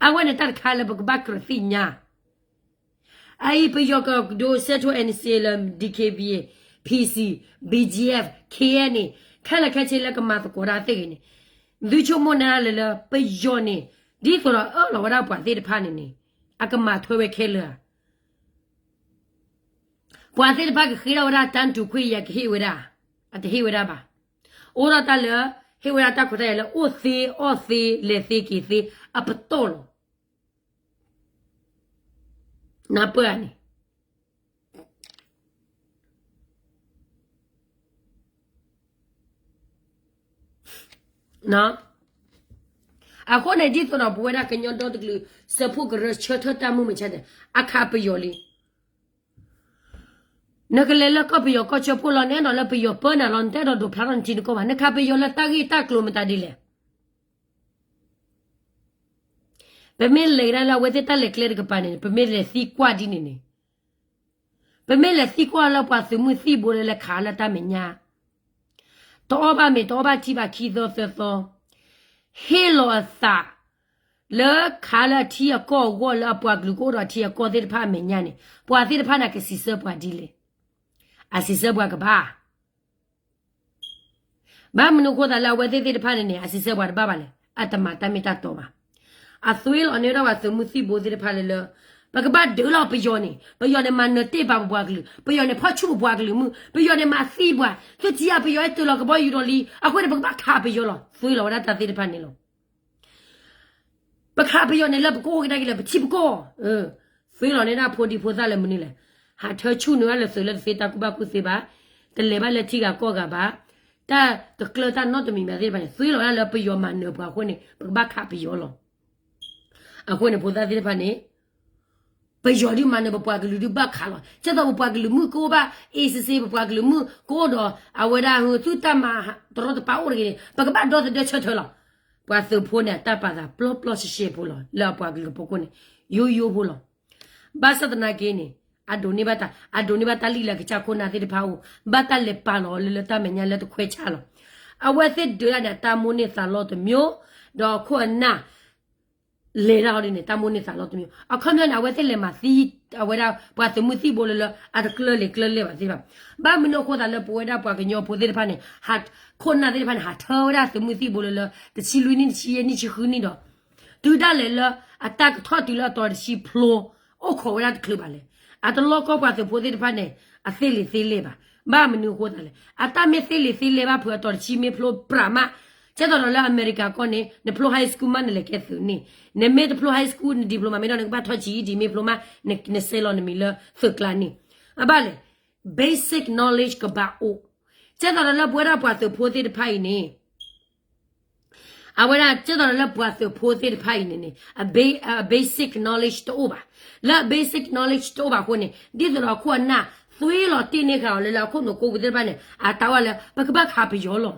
အဝဲန့ၣ်တၢ်တခါလၢပကဘၣ်ကြၢးသ့ၣ်ညါ အအံၤပယီၤကဒိးစဲးထိ NCA လၢ DKBA, PC, BGF, KNA ခဲလၢာ်ခဲဆ့လၢကမၤသကိးတၢ်သ့ၣ်ဂ့ၤန့ၣ် သုဆိကမိၣ်န့ၣ်လၢလၢပယီၤန့ၣ် ဒ်သိးဒီးအၢၣ်လီၤဝဲဒၣ်ပှၤသ့ၣ်တဖၣ်န့ၣ်န့ၣ် အကမၤထွဲဝဲခဲလၢာ်ဧါ. ပှၤသ့ၣ်တဖၣ်ကဃ့ထီၣ်ဝဲဒၣ်တၢ်တူၢ်ခွ့အံၤ အကဟ့ၣ်ဝဲဒၣ်, အတဟ့ၣ်ဝဲဒၣ်ဘၣ်. အိၣ်ဒီးတၢ်လၢ ဟ့ၣ်ဝဲဒၣ်တၢ်ခွဲးတၢ်ယာ်လၢ အိၣ်သ့အီၣ်သ့ လဲၤသ့က့ၤသ့ အပတီၢ်လီၤ. နၢ်ပၢၢ်ဧါန့ၣ် အဃိန့ၣ် ဒ်သိးဒီးပဝဲဒၣ်ကညီဒီတကလုာ် စၢဖှိၣ်ကရၢဆၢထၢၣ်တၢ်မုၢ်မဆါန့ၣ် အခးပယီၤလံ. နကလဲၤလၢကီၢ်ပယီၤကီၢ်ဆၢဖှိၣ်လီၤ နအဲၣ်ဒိးလၢပယီၤပၢနၤလီၤ နတအဲၣ်ဒိးဒိးဖျါထီၣ်နထံနကီၢ်ဘၣ် နခးပယီၤလၢတၢ်ဂ့ၢ်တၢ်ကျိၤမတၤဒ်လဲၣ်. ပမ့ၢ်လဲၤကဒါလၢအဝဲသ့ၣ်တၢ်လဲၤကျဲတကပၤန့ၣ် ပမ့ၢ်လဲၤသံကွၢ်ဒ်န့ၣ်န့ၣ် ပမ့ၢ်လဲၤသံကွၢ်လၢပှၤသုးမုၢ်သံၣ်ဘိလၢလဲၤခးလၢတၢ်မဲာ်ညါ တအီၣ်ဘၣ်မ့ၤ တအီၣ်ဘၣ်ထံဘၣ်ခံသီသၢသီ ဟ့ၣ်လီၤအသး လၢခးလၢအထံအကီၢ်အဂီၢ် လၢအပှၤကလုာ်ကအိၣ်ဒီးအထံအကီၢ်သ့ၣ်တဖၣ်အမဲာ်ညါန့ၣ် ပှၤသ့ၣ်တဖၣ်န့ၣ် ကစံးဆၢပှၤဒ်လဲၣ်. အစံးဆၢပှၤကဘၣ် ဘၣ်မနုၤအဃိသးလၢအဝဲသ့ၣ်သ့ၣ်တဖၣ်န့ၣ်န့ၣ် အစံးဆၢပှၤတဘၣ်ဘၣ်လဲၣ်. အတမၤတၢ်မ့ၢ်တၢ်တီဘၣ်. အသွ့လီၤန့ၢ်ဒၣ်ပှၤသုးမုၢ်သံၣ်ဘိသ့ၣ်တဖၣ်လၢလၢ ပကဘၣ်ဒုးလီၤပယီၤန့ၣ် ပယီၤန့ၣ်မၤနၢၤတ့ၢ်ပာ်ပပှၤကလုာ် ပယီၤန့ၣ်ဖီၣ်ဆူၣ်ပပှၤကလုာ်မုၢ် ပယီၤန့ၣ်မၤသံပှၤ သုထံၣ်ဧါ ပယီၤအဲၣ်တၢ်လီၤကဘီယူၤဒီးလံ အဃိန့ၣ် ပကဘၣ်ခးပယီၤလီၤ. သွ့လီၤဝဲဒၣ်တၢ်သ့ၣ်တဖၣ်န့ၣ်လီၤ. ပခးပယီၤန့ၣ်လၢပကအိၣ်ကဒါက့ၤလၢပထံပကီၢ် သွ့လီၤန့ၢ်ဒၣ်ဖိဒံဖိသၣ်လၢမနုၤလဲၣ်. ဟးထၢဆူၣ်နုာ်ဝဲလၢသုးလၢတသ့တၢ်ကူၣ်ဘၣ်ကူၣ်သ့ဘၣ်, တလဲၤဘၣ်လၢထံဂၤကီၢ်ဂၤဘၣ်, တၢ်တကျၢၤတၢ်နီတမံၤဘၣ်သ့ၣ်တဖၣ်န့ၣ် သွ့လီၤဝဲဒၣ်လၢပယီၤမၤနၢၤပှၤအဃိန့ၣ် ပကဘၣ်ခးပယီၤလီၤ. အဃိန့ၣ် ဖိသၣ်သ့ၣ်တဖၣ်န့ၣ် ပယီၤဒုးမၤနၢၤပပှၤကလုာ်ဒုးဘၣ်ခးလီၤ. ကဲသိးပပှၤကလုာ်မုၣ်ကအိၣ်ဘၣ် အ့စ့စ့ ပပှၤကလုာ်မုၣ်ကအိၣ်ဒီး အဝဲဒၣ်ဟုသုတၢ်မၤတရီတပါအိၣ်တဂ့ၤန့ၣ် ပကဘၣ်ဒီသဒၢဆၢထၢၣ်လီၤ. ပှၤသုးဖိန့ၣ် အတၢ်ပာ်သးပျီပျီရှဲရှဲဖိလီၤ. လၢအပှၤကလုာ်အဖီခိၣ်န့ၣ် ယိယိဖိလီၤ. ဘၣ်ဆၣ်သနာ်က့န့ၣ် အဒိးန့ၢ်ဘၣ်တၢ် အဒိးန့ၢ်ဘၣ်တၢ်လံၣ်လၢကစၢ်ခိၣ်နၢ်သ့ၣ်တဖၣ်အအိၣ် ဘၣ်တၢ်လဲၤပာ်လီၤအီၤလၢလၢတၢ်မဲာ်ညါလၢတခွဲးဆါလီၤ. အဝဲသ့ၣ်ဒုးဒၣ်န့ၣ် အတၢ်မိၣ်န့ၢ်သးလီတမျိုး ဒီးအခိၣ်အနၢ် လဲၤဒၣ်အီၤဒ်န့ၣ် တၢ်မိၣ်န့ၢ်သးလီတမျိုး အခီပညီန့ၣ် အဝဲသ့ၣ်လဲၤမၤသံ အဝဲဒၣ်ပှၤသုးမုၢ်သံၣ်ဘိလၢလၢ အတကျၢၤလံာ်ကျၢၤလဲၢ်ဘၣ်သ့ၣ်တဖၣ်. ဘၣ်မနုၤအဃိသးလၢပဝဲဒၣ်ပှၤကညီဖိသ့ၣ်တဖၣ်န့ၣ် ခိၣ်နၢ်သ့ၣ်တဖၣ်န့ၣ် ဟးထၢဝဲဒၣ်သုးမုၢ်သံၣ်ဘိလၢလၢ တဆံလွံၢ်နံၣ် တဆံယဲၢ်နံၣ် တဆံဃုနံၣ်ဒီး တုၤဒၣ်လဲာ်လၢ အတၢ်ကထီၣ်တုၤလၢအတီၤတဆံဖျိ အိၣ်ခိးဝဲဒၣ်တချုးဘၣ်လဲၣ်. အတလီၢ်ကီၢ်ပှၤသုးဖိသ့ၣ်တဖၣ်န့ၣ် အသ့လံာ်သ့လဲၢ်ဘၣ်. ဘၣ်မနုၤအဃိသးလဲၣ်. အတၢ်မ့ၢ်သ့လံာ်သ့လဲၢ်ဘၣ်ဖုးအတီၤတဆံမ့ၢ်ဖျိပြးမး ကဲသိးဒီးလၢအမဲရကၤကီၢ်န့ၣ် နဖျိ high school မး နလဲၤကဲသုးန့ၣ်, နမ့ၢ်တဖျိ high school န diploma မ့ၢ်ဒီး နကဘၣ်ထီၣ်ဆံးအံၤဒံး မ့ၢ်ဖျိမး နစဲးလီၤနမံၤလၢသုးကျါန့ၣ်. အဘၣ်လဲၣ်. Basic knowledge ကဘၣ်အိၣ်. ကဲသိးဒီးလၢပဝဲဒၣ်ပှၤသုးဖိသ့ၣ်တဖၣ်အံၤန့ၣ် အဝဲဒၣ်ကဲသိးဒီးလၢပှၤသုးဖိသ့ၣ်တဖၣ်အံၤန့ၣ်န့ၣ် အ basic knowledge တအိၣ်ဘၣ်. လၢအ basic knowledge တအိၣ်ဘၣ်အဃိန့ၣ် ဒ်သိးဒီးအခိၣ်အနၢ် သွ့လီၤတ့ၢ်န့ၢ်ဃာ်အီၤလၢလၢအခိၣ်နူာ်ကိးပူၤသ့ၣ်တဖၣ်န့ၣ် အတၢ်ဝဲလၢ ပကဘၣ်ခးပယီၤလီၤ.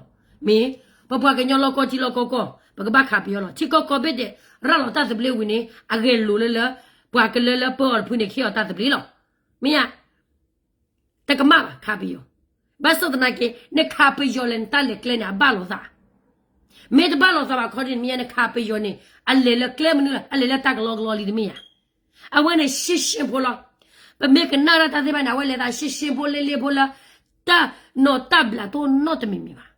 မ့ၢ် ပပှၤကညီလီၢ်ကီၢ်ထံလီၢ်ကီၢ်ကီၢ် ပကဘၣ်ခးပယီၤလီၤ. ထံကီၢ်ကိးဘ့ၣ်ဒဲး ရၤလီၤတၢ်သဘျ့ဝံၤန့ၣ် အဂဲၤလိာ်လၢလၢ ပှၤကလၢလၢပၢအီၤတဖုန့ၣ် ကဟ့ၣ်အီၤတၢ်သဘျ့လီၤ. မ့ၢ်ဧါ. တကမၣ်ဘၣ် ခးပယီၤ. ဘၣ်ဆၣ်သနာ်က့ နခးပယီၤလဲၣ် နတၢ်လဲၤကျဲန့ၣ် အဘၣ်လိာ်သး. မ့ၢ်တဘၣ်လိာ်သးဘၣ်ခီဒ်န့ၣ် မ့ၢ်ဧါ နခးပယီၤန့ၣ် အလဲၤလၢကျဲမနုၤလဲၣ် အလဲၤလၢတၢ်ကလီကလီလံတမ့ၢ်ဧါ. အဝဲန့ၣ် ရှင်းရှင်းဖိလီၤ. ပမ့ၢ်ကနၣ်ဒၣ်တၢ်သ့ၣ်တဖၣ်န့ၣ် အဝဲလဲၤသး ရှင်းရှင်းဖိ လ့လ့ဖိလၢ တၢ်နီၢ်တၢ်ဘျးတအိၣ်နီတမံၤမံၤဘၣ်.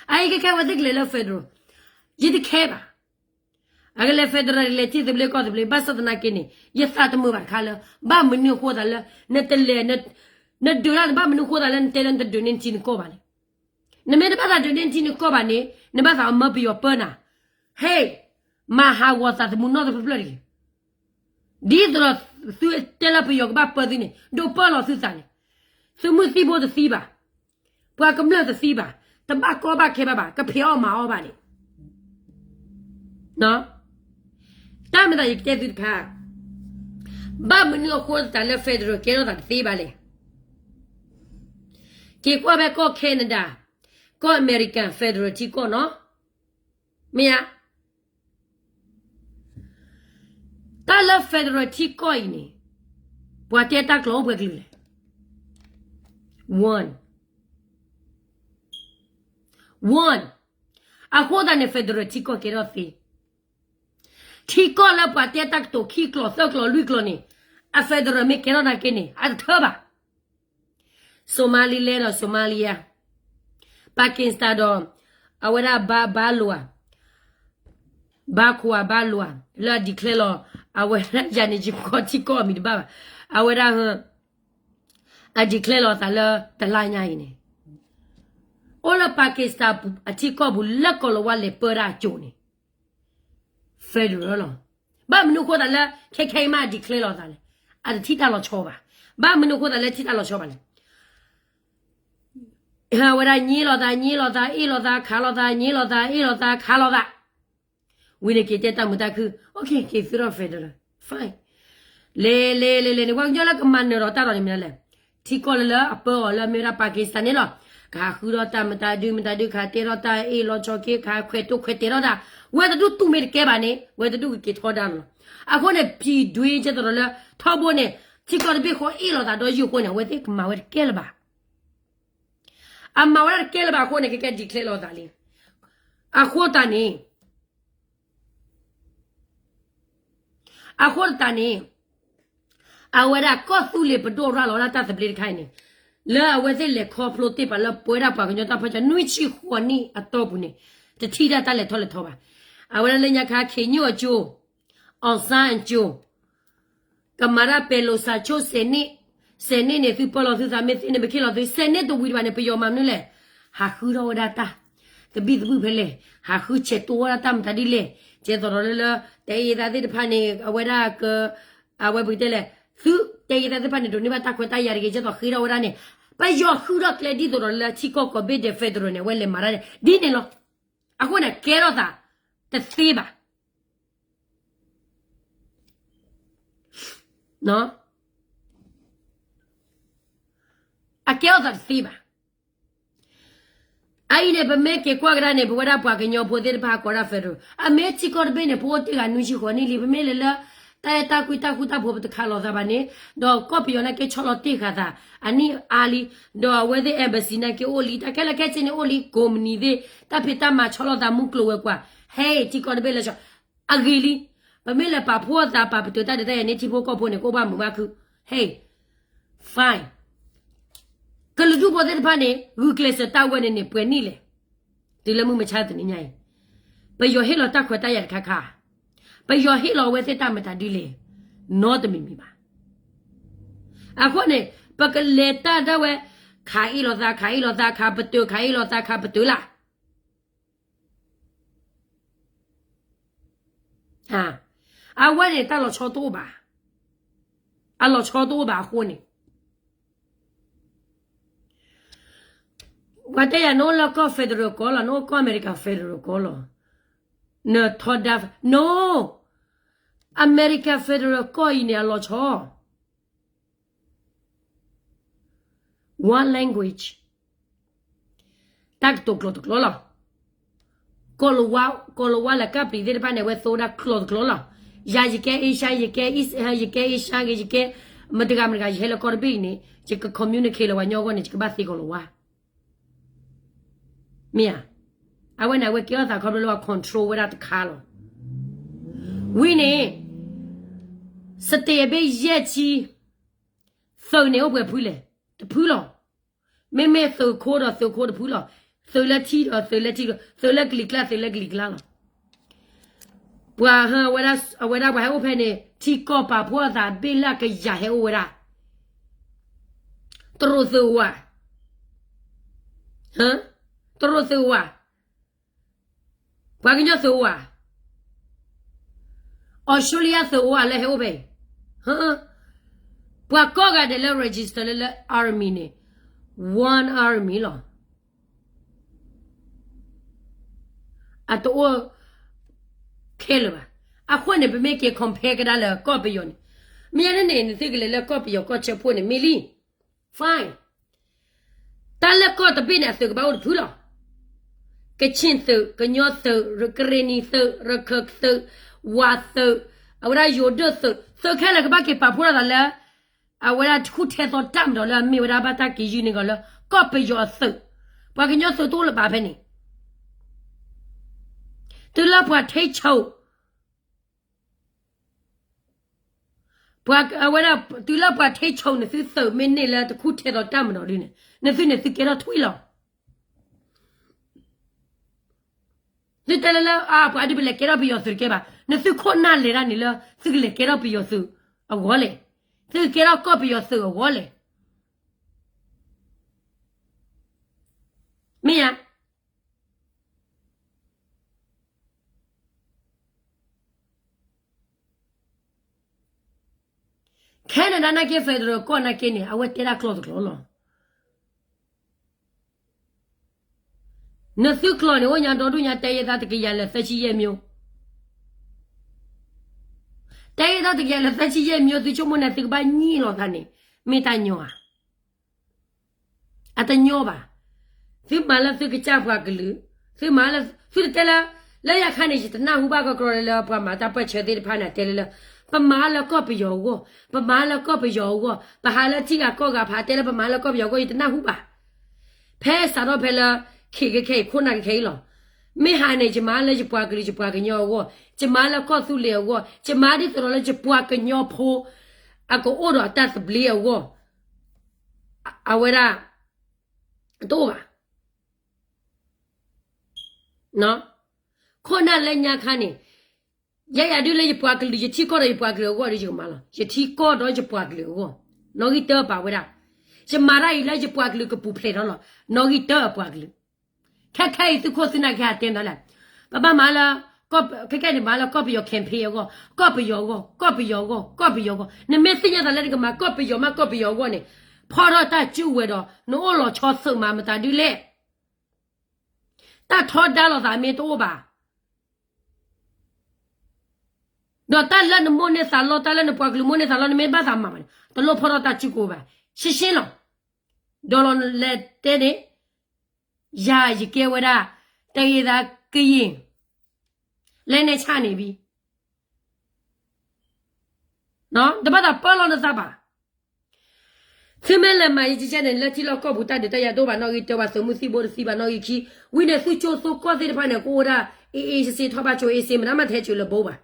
အအံၤကဲခဲအဝဲသ့ၣ်ကလဲၤလၢ federal ယတခဲဘၣ်. အကလဲၤ federal လဲၤထံသဘျ့ကီၢ်သဘျ့ ဘၣ်ဆၣ်သနာ်က့န့ၣ် ယသးတမုာ်ဘၣ်တခါလၢ ဘၣ်မနုၤအဃိသတးလၢ နတလဲၤ နဒုးတၢ်န့ၣ် ဘၣ်မနုၤအဃိသတးလၢ နတဲလၢနတဒုးန့ၢ်နထံနကီၢ်ဘၣ်လဲၣ်. နမ့ၢ်တဘၣ်သးဒုးန့ၢ်နထံနကီၢ်ဘၣ်န့ၣ် နဘၣ်သးအမၢပယီၤပၢနၤ. ဟ့ၣ် မၤဟးဂီၤသးသမူနီၢ်တဖျၢၣ်ဖျၢၣ်တဂ့ၤ. ဒ်သိးဒီးသုတဲလၢပယီၤကဘၣ်ပၢသုန့ၣ် ဒိးပၢလီၤသုသးန့ၣ်, သုးမုၢ်သံၣ်ဘိတသံဘၣ်, ပှၤကမျၢၢ်တသံဘၣ်, တဘၣ်ကီဘၣ်ခဲဘၣ်ဘၣ်, ကဖံးအီၣ်မၤအီၣ်ဘၣ်န့ၣ်, တၢ်မ့ၢ်သးယကတဲသုတခါ, ဘၣ်မနုၤအဃိသတးလၢ federal ကဲထီၣ်သးတသ့ဘၣ်လဲၣ်. က့ၤကွၢ်ဖဲကီၢ် Canada, ကီၢ် American federal ထံကီၢ်နီၤ, မ့ၢ်ဧါ. တၢ်လၢ federal ထံကီၢ်အံၤန့ၣ် ပှၤတဲတၢ်ကျိာ်အိၣ်ပှဲၤကလုာ်လဲၣ်. One, one. အဃိသတးန့ၣ် federal ထံကီၢ်ကဲထီၣ်သ့. ထံကီၢ်လၢပှၤတဲတၢ်ကတိၤခံကျိာ်သၢကျိာ်လွံၢ်ကျိာ်န့ၣ် အ federal မ့ၢ်ကဲထီၣ်နာ်က့န့ၣ် အတထၢဘၣ်. Somaliland ဒီး Somalia, Pakistan ဒီး အဝဲဒၣ်ဘါ ဘါလိၤဧါ, ဘါခိၣ်ဧါ ဘါလိၤဧါ, လၢအ declare လီၤ အဝဲဒၣ်ယၤန့ၣ် ယကီၢ်ထံကီၢ်အမံၤတဘၣ်ဘၣ်, အဝဲဒၣ် အ declare လီၤသးလၢတလါညါအံၤန့ၣ်, အိၣ်လၢ Pakistan အထံကီၢ်ပူၤလၢကီၢ်လီၤဝါလဲၤပၢတၢ်အကၠိၤန့ၣ် federal လီၤ. ဘၣ်မနုၤအဃိသတးလၢ ခဲခဲအံၤမး အ declare လီၤသးလဲၣ်. အတထံၣ်တၢ်လီၤဆီဘၣ်. ဘၣ်မနုၤအဃိသတးလၢထံၣ်တၢ်လီၤဆီဘၣ်လဲၣ်. အဝဲဒၣ်ညံလိာ်သး ညံလိာ်သး အ့ၣ်လိာ်သး ခးလိာ်သး ညံလိာ်သး အ့ၣ်လိာ်သး ခးလိာ်သး, ဝံၤန့ၣ်က့ၤတဲတၢ်မုာ်တၢ်ခု, okay က့ၤသုထီၣ် federal, fine. လဲၤလဲၤလဲၤလဲၤန့ၣ် ပှၤကညီလၢကမၤနၢၤဒီးတၢ်ဒီးန့ၣ်မနုၤလဲၣ်. ထံကီၢ်လၢလၢအပၢအီၤလၢအမ့ၢ်ဝဲဒၣ် Pakistan န့ၣ်လီၤ. ကဟးဃုထီၣ်တၢ်မတၤဒုမတၤဒု ကဟးတဲထီၣ်တၢ်အ့ၣ်လိာ်ဆီက့ ကဟးခွဲးတိၢ်ခွဲးတဲာ်ထီၣ်တၢ်, ဝဲတဒူၣ်တူၢ်မ့ၢ်တကဲဘၣ်န့ၣ် ဝဲတဒူၣ်ကက့ၤထီဒါလီၤ. အဃိန့ၣ် ဖံးဒွံကဲသိးဒီးလၢ ထီဘိန့ၣ် ထံကီၢ်တဘ့ၣ်ဃီအ့ၣ်လိာ်သးဒီးယုၢ်အဃိန့ၣ် အဝဲသ့ၣ်ကမၤဝဲတကဲလၢၤဘၣ်. အမၤဝဲဒၣ်တကဲလၢၤဘၣ်အဃိန့ၣ် ကကဲ declare လီၤသးလံ. အဃိသတးန့ၣ် အဃိသတးန့ၣ် အဝဲဒၣ်ကီၢ်သူလ့ၤပဒိၣ်ရၤလီၤဝဲဒၣ်တၢ်သဘျ့တခါအံၤန့ၣ် လၢအဝဲသ့ၣ်လဲၤခီဖျိသ့ၣ်ပှၤလၢပဝဲဒၣ်ပှၤကညီတၢ်ဖီၣ်က နွံဆံဃိးနံၣ်အတီၢ်ပူၤန့ၣ် တထံၣ်တၢ်တၢ်လဲၤထီၣ်လဲၤထီဘၣ်. အဝဲဒၣ်လၢညါခါ ခ့ၣ်ညိၣ်အကၠိ အောင်ဆန်းအကၠိ ကမၤတၢ်ပဲၤလိာ်စၢ်ဆိ ဆယ်နှစ်, ဆယ်နှစ်န့ၣ် သုပၢလီၤသုသးမ့ၢ်သ့န့ၣ် ပခ့ၣ်လီၤသု ဆယ်နှစ်တဝံၤတဘၣ်န့ၣ် ပယီၤမၤမနုၤလဲၣ်, ဟးဃုထီၣ်ဝဲဒၣ်တၢ် သဘံၣ်သဘုၣ်ဖဲလဲၣ်, ဟးဃုဆဲးတိၢ်ဝဲဒၣ်တၢ်မတၤဒ်လဲၣ်, ကဲသိးဒီးလၢလၢ တဲအံၤသးသ့ၣ်တဖၣ်န့ၣ် အဝဲဒၣ်က အဝဲပကတဲလဲၣ်, သုတဲအံၤသးသ့ၣ်တဖၣ်န့ၣ် ဒိးန့ၢ်ဘၣ်တၢ်ခွဲးတၢ်ယာ်တဂ့ၤ ကဲသိးဃ့ထီၣ်ဝဲဒၣ်န့ၣ်, ပယီၤဃုထီၣ်ကျဲဒ်သိးဒီးလၢထံကီၢ်ကိးဘ့ၣ်ဒဲး federal န့ၣ် အဝဲလဲၤမၤတၢ်န့ၣ် ဒ်န့ၣ်လီၤ. အဃိန့ၣ် ကဲထီၣ်သးတသ့ဘၣ်. အကဲထီၣ်သးတသ့ဘၣ်. အအံၤန့ၣ် ပမ့ၢ်က့ၤကွၢ်ကဒါန့ၣ် ပဝဲဒၣ်ပှၤကညီဖိသ့ၣ်တဖၣ်ကိးဒၣ် federal အမ့ၢ်ထံကီၢ်တဘ့ၣ်န့ၣ် ပအိၣ်တ့ၢ်ဂၤနွံဆံဃိးနံၣ်လံ. ပမ့ၢ်လဲၤလၢ တၢ်အဲၣ်တၢ်ကွံတၢ်ဃူတၢ်ဖိး ပတခးလိာ်သးဘၣ်န့ၣ်, ဒီးကီၢ်ပယီၤနာ်က့ဆီလီၤတ့ၢ်ဃာ်သး အနံၣ်အါလံ, ဒီးအဝဲသ့ၣ် embassy နာ်က့အိၣ်လံ, တၢ်ခဲလၢာ်ခဲဆ့န့ၣ်အိၣ်လံ, ကိးမနံၤသ့ၣ် တၢ်ဖံးတၢ်မၤဆီလီၤသးမူကျိၤဝဲၤကွာ်, ဟဲ ထံကီၢ်တဘ့ၣ်လၢဆီ အဂ့ၤလံ. ပမ့ၢ်လဲၤပာ်ဖှိၣ်သးပာ်ပတုာ်တၢ်ဒုးတၢ်ယၤန့ၣ် ထံဖိကီၢ်ဖိန့ၣ် ကအိၣ်ဘၣ်မုာ်ဘၣ်ခု, ဟဲ fine. ကလုာ်ဒူၣ်ဖိသ့ၣ်တဖၣ်န့ၣ် ဂုာ်ကျဲးစၢးတၢ်ဝဲန့ၣ်န့ၣ် ပှဲၤနံၣ်လဲၣ်. တုၤလၢမုၢ်မဆါတနံၤညါအံၤ ပယီၤဟ့ၣ်လီၤတၢ်ခွဲးတၢ်ယာ်တခါခါ, ပယီၤဟ့ၣ်လီၤအဝဲသ့ၣ်တၢ်မတၤဒ်လဲၣ်, နီတမံၤမံၤဘၣ်. အဃိန့ၣ် ပကလဲၤတၢ်ဒၣ်ဝဲ ခးအ့ၣ်လိာ်သး ခးအ့ၣ်လိာ်သး ခးပတုာ် ခးအ့ၣ်လိာ်သး ခးပတုာ်လၢ် အဝဲန့ၣ် တၢ်လီၤဆီတအိၣ်ဘၣ်. အလီၤဆီတအိၣ်ဘၣ်အဃိန့ၣ် ပှၤတဲယၤ နအိၣ်လၢကီၢ် federal ကီၢ်လီၤ, နအိၣ်ကီၢ်အမဲရကၤ federal ကီၢ်လီၤ. နထီဒါ, no, အမဲရကၤ federal ကီၢ်အံၤန့ၣ် အလီၤဆီ one language, တၢ်ကတိၤကျိာ်တကျိာ်လီၤ. ကီၢ်လၤဝါ, ကီၢ်လၤဝါလၢကပျံၤသ့ၣ်တဖၣ်န့ၣ် အဝဲသိဒၣ်ကျိာ်တကျိာ်လီၤ. ယၤယကဲ Asian, ယကဲ East, ယကဲ Asian ဂ့ၤ, ယကဲ မတၤတဂၤမတၤတဂၤ ယဟဲလၢကီၢ်တဘ့ၣ်အံၤန့ၣ် ယက communicate လၢပှၤကညီအဂီၢ်န့ၣ် ယကဘၣ်သ့ကီၢ်လၤဝါ မ့ၢ်ဧါ. အဝဲန့ၣ် အဝဲကဲထီၣ်သးခီဖျိလၢပှၤ control ဝဲဒၣ်တခါလီၤ. ဝံၤန့ၣ် state အဘ့ၣ်ယဲၢ်ဆံ သုးန့ၣ်အိၣ်ပှဲၤဖုလဲၣ်, တဖုလီၤ. မ့မ့ၢ်သုးခိၣ်ဒီးသုးခိၣ်တဖုလီၤ. သုးလၢထံဒီးသုးလၢထံ, သုးလၢကလံၤကျါ သုးလၢကလံၤကျါလီၤ. ပှၤဟၢဝဲဒၣ်, အဝဲဒၣ်ပှၤဟဲအိၣ်ဖဲန့ၣ် ထံကီၢ်ပာ်ဖှိၣ်အသးဘ့ၣ်လၢအကယၤဟဲအိၣ်ဝဲဒၣ်, တရူးသုးအိၣ်ဧါ, တရူးသုးအိၣ်ဧါ, ပှၤကညီသုးအိၣ်ဧါ, အီစထြ့လယါသုးအိၣ်ဧါလၢဟဲအိၣ်ဖဲအံၤ, ပှၤကိးဂၤဒဲးလၢ register လၢ လၢ army န့ၣ် one army လီၤ. အတအိၣ်ခဲလၢာ်ဘၣ်. အဃိန့ၣ် ပမ့ၢ်က့ၤ compare ကဒါလၢကီၢ်ပယီၤန့ၣ်, မ့ၢ်န့ၣ်န့ၣ် နသုကလဲၤလၢကီၢ်ပယီၤကီၢ်ဆၢဖှိၣ်န့ၣ် မ့ၢ်လံ, fine. တၢ်လၢကီၢ်တဘ့ၣ်န့ၣ် အသုးကဘၣ်အိၣ်တဖုလီၤ. ကချ့ၣ်သုး, ကညီသုး, ကရ့ၣ်နံၤသုး, ရခၢၣ်သုး, ဝၤသုး, အဝဲဒၣ်ယိၤဒိၣ်သုး, သုးခဲလၢာ်ကဘၣ်က့ၤပာ်ဖှိၣ်ထီၣ်သးလၢ အဝဲဒၣ်တခူၣ်ထဲသိးတၢ်မၤဒီးလၢအမ့ၢ်ဝဲဒၣ်ဘၣ်တၢ်က့ၤယုၢ်န့ၢ်ကီးလၢ ကီၢ်ပယီၤအသုး, ပှၤကညီသုးတအိၣ်လၢၤဘၣ်ဖဲန့ၣ်, တုၤလၢပှၤထ့ဆိး, ပှၤအဝဲဒၣ် တုၤလၢပှၤထ့ဆိးန့ၣ် သုသုးမ့ၢ်န့ၢ်လၢတခူၣ်ထဲသိးတၢ်မၤဒီးဒုန့ၣ် နသုန့ၣ်သုကဲထီၣ်ထွံၣ်လီၤ. သုတဲလၢလၢ အါ ပှၤဒုးပလဲၤကဲထီၣ်ပယီၤသုးတကဲဘၣ်, နသုခိၣ်နၢ်လဲၤဒၣ်န့ၣ်လၢ သုကလဲၤကဲထီၣ်ပယီၤသုးအဂီၢ်လဲၣ်, သုကကဲထီၣ်ကီၢ်ပယီၤသုးအဂီၢ်လဲၣ်. မ့ၢ်ဧါ. Canada နာ်က့ federal ကီၢ်နာ်က့န့ၣ် အဝဲတဲဒၣ်ကျိာ်တကျိာ်လီၤ. နသုကျိာ်န့ၣ် အိၣ်ညါဒီဒူၣ်ညါ တဲယဲၢ်သၢတကယၤလၢသၢဆံယဲၢ်မၠိ, တဲယဲၢ်သၢတကယၤလၢသၢဆံယဲၢ်မၠိ သုဆိကမိၣ်န့ၣ် သုကဘၣ်ညံလိာ်သးန့ၣ် မ့ၢ်တၢ်ညီဧါ. အတညီဘၣ်. သုမၤလၢသုကစၢ်ပှၤကလုာ်, သုမၤလၢ သုတတဲလၢ လၢယၤခါန့ၣ် ယတနၢ်ဟူဘၣ်ကီကီလၢ ပှၤမၤတၢ်ပၢၢ်ဆၢသ့ၣ်တဖၣ်န့ၣ် တဲလၢလၢ ပမၤလၢကီၢ်ပယီၤအဂီၢ်, ပမၤလၢကီၢ်ပယီၤအဂီၢ်, ပဟးလၢထံဂၤကီၢ်ဂၤ ပဟးတဲလၢပမၤလၢကီၢ်ပယီၤအဂီၢ် ယတနၢ်ဟူဘၣ်. ဖဲစးထီၣ်ဖဲလၢ ခ့ခဲခဲအံၤ ခိၣ်နၢ်ခဲခဲအံၤလီၤ. မ့ၢ်ဟးန့ၣ် ယမၤလၢယပှၤကလုာ်ယပှၤကညီအဂီၢ်, ယမၤလၢကီၢ်သူလ့ၤအဂီၢ်, ယမၤဒ်သိးဒီးလၢယပှၤကညီဖိ အကအိၣ်ဒီးတၢ်သဘျ့အဂီၢ်, အဝဲဒၣ် တအိၣ်ဘၣ်. ခိၣ်နၢ်လၢညါခါန့ၣ် ယဲယၤဒုးလၢယပှၤကလုာ် ယထံကီၢ်ဒီးယပှၤကလုာ်အဂီၢ်ဒီး ယကမၤလီၤ. ယထံကီၢ်ဒီးယပှၤကလုာ်အဂီၢ်, နီၣ်ဂံၢ်တၢပာ်ဝဲဒၣ်. ယမၤတၢ်အံၤလၢယပှၤကလုာ်ကပူၤဖျဲးထီၣ်လီၤ. နီၣ်ဂံၢ်တၢအပှၤကလုာ်, ခဲခဲအံၤသုးခိၣ်သုးနၢ်ကဟးတဲမးလဲၣ်. ပဘၣ်မၤလၢ ခဲခဲန့ၣ် မၤလၢကီၢ်ပယီၤ campaign အဂီၢ်, ကီၢ်ပယီၤအဂီၢ်, ကီၢ်ပယီၤအဂီၢ်, ကီၢ်ပယီၤအဂီၢ်. နမ့ၢ်သ့ၣ်ညါသးလၢနကမၤကီၢ်ပယီၤမး ကီၢ်ပယီၤအဂီၢ်န့ၣ် ဖီၣ်ထီၣ်တၢ်စုကဝဲၤဒီး နအိၣ်လီၤဆီသုးမးမတၤဒုးလဲၣ်. တၢ်ထီဒါလိာ်သးမ့ၢ်တအိၣ်ဘၣ် ဒီးတၢ်လၢနမိၣ်န့ၢ်သးလီ တၢ်လၢနပှၤကလုာ်မိၣ်န့ၢ်သးလီ နမ့ၢ်ဘၣ်သးမၤဘၣ်န့ၣ် တလိၣ်ဖီၣ်ထီၣ်တၢ်စုကဝဲၤဘၣ်. ရှင်းရှင်းလီၤ. ဒီးလီၤလဲၤတဲန့ၣ် ယၤယကဲဝဲဒၣ် တဂ့ၤသးကယံာ် လဲၤနဲၣ်ဆၣ်န့ၣ်ဘံ တဘၣ်သးပၢလီၤနသးဘၣ်. သုမ့ၢ်လဲၤမၤယကကဲန့ၣ် လၢထံလီၢ်ကီၢ်ပူၤ တၢ်ဒုးတၢ်ယၤတအိၣ်ဘၣ်နီၣ်ဂံၢ်တၢ ပှၤသုးမုၢ်သံၣ်ဘိတသံဘၣ်နီၣ်ဂံၢ်ခံ, ဝံၤန့ၣ် သုကၠိသိကီၢ်သ့ၣ်တဖၣ်န့ၣ် ကအိၣ်ဝဲဒၣ် အ့ၣ်အ့ၣ်စ့စ့ ထီၣ်ဘၣ်ကၠိအ့ၣ်စ့ မတၤမးထဲကၠိလၢဘိဘၣ်.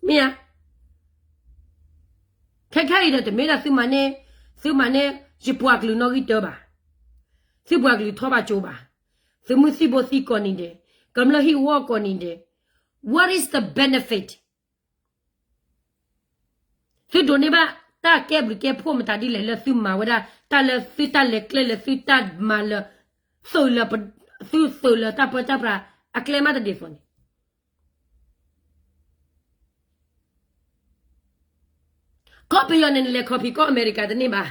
မ့ၢ်ဧါ. ခဲခဲအံၤဒီး တမ့ၢ်ဒၣ်သုမၤန့ၢ်, သုမၤန့ၢ် ယပှၤကလုာ်နီၣ်ဂံၢ်တၢဘၣ်. သုပှၤကလုာ်ထီၣ်ဘၣ်ကၠိဘၣ်. သုးမုၢ်သံၣ်ဘိသံကိးနံၤဒဲး, ကမျၢၢ်ဟံၣ်ဝီကိးနံၤဒဲး. What is the benefit? သုဒိးန့ၢ်ဘၣ်တၢ်ကဲဘျုးကဲဖှိၣ်မတၤဒ်လဲၣ်လၢသုမၤဝဲဒၣ် တၢ်လၢသုတၢ်လဲၤကျဲလၢသုတၢ်မၤလၢ သုးလၢ သုသုးလၢတၢ်ပၢတၢ်ပြးအကျဲမးတဒ်သိးန့ၣ်. ကီၢ်ပယီၤန့ၣ် နလဲၤ copy ကီၢ်အမဲရကၤတန့ၢ်ဘၣ်.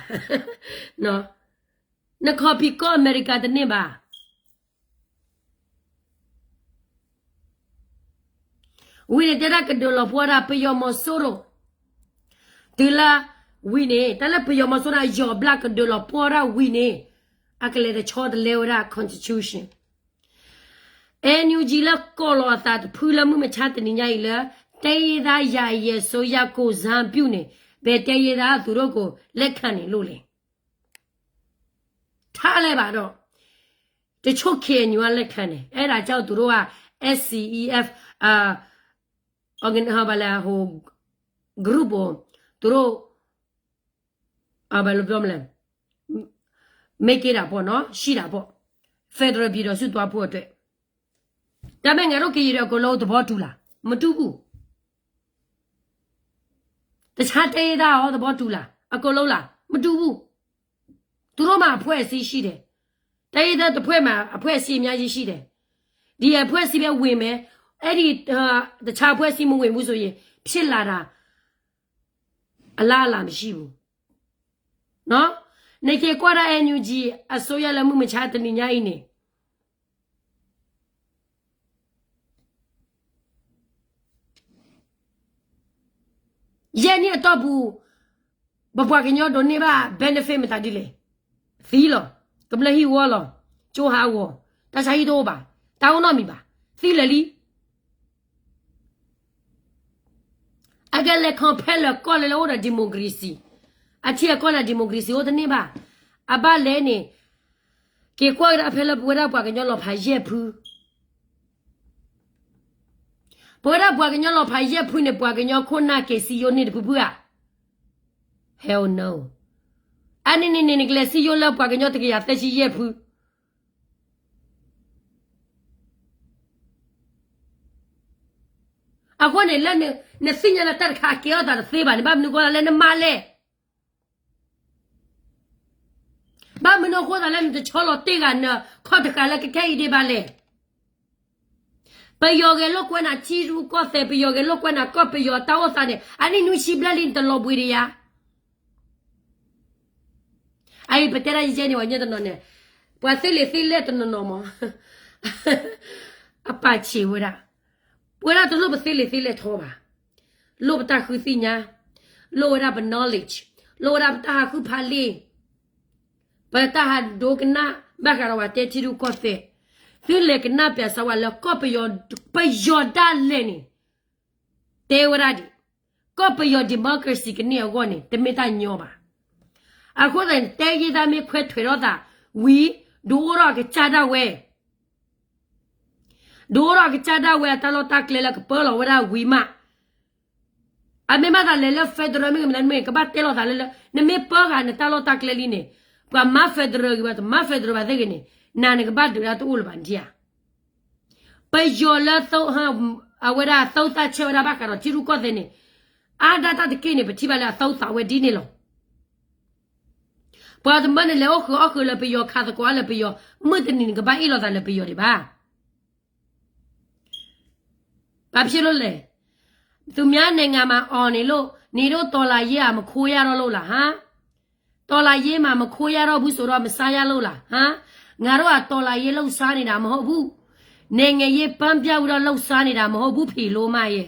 န copy ကီၢ်အမဲရကၤတန့ၢ်ဘၣ်. ဝံၤန့ၣ် တဲဒၣ်ကဒုးလီၤပှီၢ်ဒၣ်ပယီၤမီၤစိရိၤ, တုၤလၢဝံၤန့ၣ် တၢ်လၢပယီၤမီၤစိရိၤအယီၤဘျၣ်ကဒုးလီၤပှီၢ်ဒၣ်ဝံၤန့ၣ် အကလဲၤတဆီတလဲဝဲဒၣ် constitution. NUG လၢကိးလီၤအသးတဖုလၢမုၢ်မဆါတနံၤညါအံၤလၢ တိုင်းရင်းသားယာယီအစိုးရကိုယ်စားပြုန့ၣ် ဘယ်တိုင်းရင်းသားသူတို့ကိုလက်ခံနေလို့လဲ. ထါလဲၣ်ဘၣ်ဒီး တဆိၣ် KNU အလက်ခံန့ၣ် အဲဒါကြောင့်သူတို့က SCEF အ ဟို group သူတို့ ဘယ်လိုပြောမလဲ make it တာပေါ့နော် ရှိတာပေါ့ federal ပြည်ထောင်စုသွားဖို့အတွက်. ဒါပေမဲ့ ငါတို့ကရင်တွေအကုန်လုံးသဘောတူလား? မတူဘူး. တခြားတိုင်းရင်းသားရော သဘောတူလား? အကုန်လုံးလား? မတူဘူး. သူတို့မှာအဖွဲ့အစည်းရှိတယ်. တိုင်းရင်းသားတစ်ဖွဲ့မှာအဖွဲ့အစည်းအများကြီးရှိတယ်. ဒီအဖွဲ့အစည်းပဲဝင်မယ်. အဲ့ဒီ တခြားအဖွဲ့အစည်းမဝင်ဘူးဆိုရင် ဖြစ်လာတာ အလားအလာမရှိဘူး. နော်? နက့ၤကွၢ်ဒၣ် NUG အစိုးရလၢမုၢ်မဆါတနံၤညါအံၤန့ၣ် ယဲၢ်နံၣ်အတီၢ်ပူၤ ပပှၤကညီဒိးန့ၢ်ဘၣ် benefit မတၤဒ်လဲၣ်. သံလီၤ. ကမျၢၢ်ဟံၣ်ဝီလီၤ. ကၠိဟးဂီၤ. တၢ်ဆါဟံၣ်တအိၣ်ဘၣ်. တၢ်အိၣ်နီတမံၤဘၣ်. သံလၢာ်လံ. အကလဲၤ compare လၢကီၢ်လၢလၢအိၣ်ဒီး democracy အထံအကီၢ်န့ၣ် democracy အိၣ်တန့ၢ်ဘၣ်. အဘၣ်လဲၣ်န့ၣ် က့ၤကွၢ်ကဒါဖဲလၢပဝဲဒၣ်ပှၤကညီလီၤဖးယဲၢ်ဖု ပဝဲဒၣ်ပှၤကညီလီၤဖးယဲၢ်ဖုန့ၣ် ပှၤကညီခိၣ်နၢ်က့ၤစံယိန့ၢ်တဖုဖုဧါ. Hell no. အန့ၣ်န့ၣ်န့ၣ် နကလဲၤစံယိလၢပှၤကညီတကယၤသၢဆံယဲၢ်ဖု အဃိန့ၣ်လၢနသ့ၣ်ညါလၢတၢ်တခါအကဲထီၣ်သးတသ့ဘၣ်န့ၣ် ဘၣ်မနုၤအဃိသးလၢနမါလဲၣ်. ဘၣ်မနုၤအဃိသးလၢနတဆီလီၤတ့ၢ်ဂၤနခီၣ်တဃာ်လၢကခဲအံၤဒံးဘၣ်လဲၣ်. ပယီၤဂဲၤလိာ်ကွဲနၤထံရူၢ်ကီၢ်သဲး ပယီၤဂဲၤလိာ်ကွဲနၤကီၢ်ပယီၤတၢ်အိၣ်သးန့ၣ် အနံၣ်နွံဆံဘျဲၣ်လံနတလီၤဘှံးဒံးယါ. အအံၤပတဲဒၣ်ယဲၢ်န့ၣ် ပှၤညီတနီၤန့ၣ် ပှၤသ့လံာ်သ့လဲၢ်တနီၤနီၤမး အပာ်ဆံးဝဲဒၣ် ပဝဲဒၣ်တလိၣ်ပသ့လံာ်သ့လဲၢ်ထီဘၣ်. လိၣ်ပတၢ်ဃုသ့ၣ်ညါ, လိၣ်ဝဲဒၣ်ပ knowledge, လိၣ်ဝဲဒၣ်ပတၢ်ဟးဃုဖးလံာ်, ပတၢ်ဟးဒိကနၣ်ဘၣ်ဃးဒီးပှၤတဲထံရူၢ်ကီၢ်သဲး, သုလဲၤကနၣ်ပၠးစးဝဲလၢကီၢ်ပယီၤ, ပယီၤဒၣ်လဲာ်န့ၣ် တဲဝဲဒၣ်ဒံး, ကီၢ်ပယီၤ democracy ကန့ၢ်အဂီၢ်န့ၣ် တမ့ၢ်တၢ်ညီဘၣ်. အဃိသတးန့ၣ် တဲယ့ၢ်သးမ့ၢ်ခွဲးထွဲးထီၣ်သးဝံၤ ဒုးအိၣ်ထီၣ်အကစၢ်ဒၣ်ဝဲ ဒုးအိၣ်ထီၣ်အကစၢ်ဒၣ်ဝဲအတၢ်လီၢ်တၢ်ကျဲလၢကပၢလီၤဝဲဒၣ်ဝံၤမး, အမ့ၢ်မးသးလဲၤလၢ federal မ့ၢ်ဂ့ၤမနုၤမ့ၢ်ဂ့ၤ ကဘၣ်တဲလီၤသးလၢလၢ နမ့ၢ်ပၢဃာ်နတၢ်လီၢ်တၢ်ကျဲလံန့ၣ် ပှၤမၤ federal ဂ့ၤဘၣ် တမၤ federal ဘၣ်သ့ၣ်ဂ့ၤန့ၣ် နၤနကဘၣ်ဒုးဒၣ်တအိၣ်လၢၤဘၣ်နထံၣ်ဧါ. ပယီၤလၢ အဝဲဒၣ်သုးသၣ်ဆၢဝဲဒၣ်ဘၣ်ဃးဒီးထံရူၢ်ကီၢ်သဲးန့ၣ် အါဒၣ်တၢ်တက့ၢ်န့ၣ် ပထံၣ်ဘၣ်လၢအသုးသးဝဲဒ်န့ၣ်လီၤ. ပှၤတမၢန့ၣ် လဲၤအိၣ်ဃုာ်အီၣ်ဃုာ်လၢပယီၤ ခးသကိးအါလၢပယီၤ မုၢ်တနံၤနကဘၣ်အ့ၣ်လိာ်သးလၢပယီၤဒံးဘၣ်. ဘာဖြစ်လို့လဲ? သူများနိုင်ငံမှာ အောင်နေလို့ နေတို့တော်လှန်ရေးဟာ မခိုးရတော့လို့လား ဟမ်? တော်လှန်ရေးမှာ မခိုးရတော့ဘူးဆိုတော့ မစားရလို့လား ဟမ်? ငါတို့က တော်လှန်ရေးလုပ်စားနေတာ မဟုတ်ဘူး။ နိုင်ငံရေးဘန်းပြပြီးတော့ လုပ်စားနေတာ မဟုတ်ဘူး ဖီလိမါရေ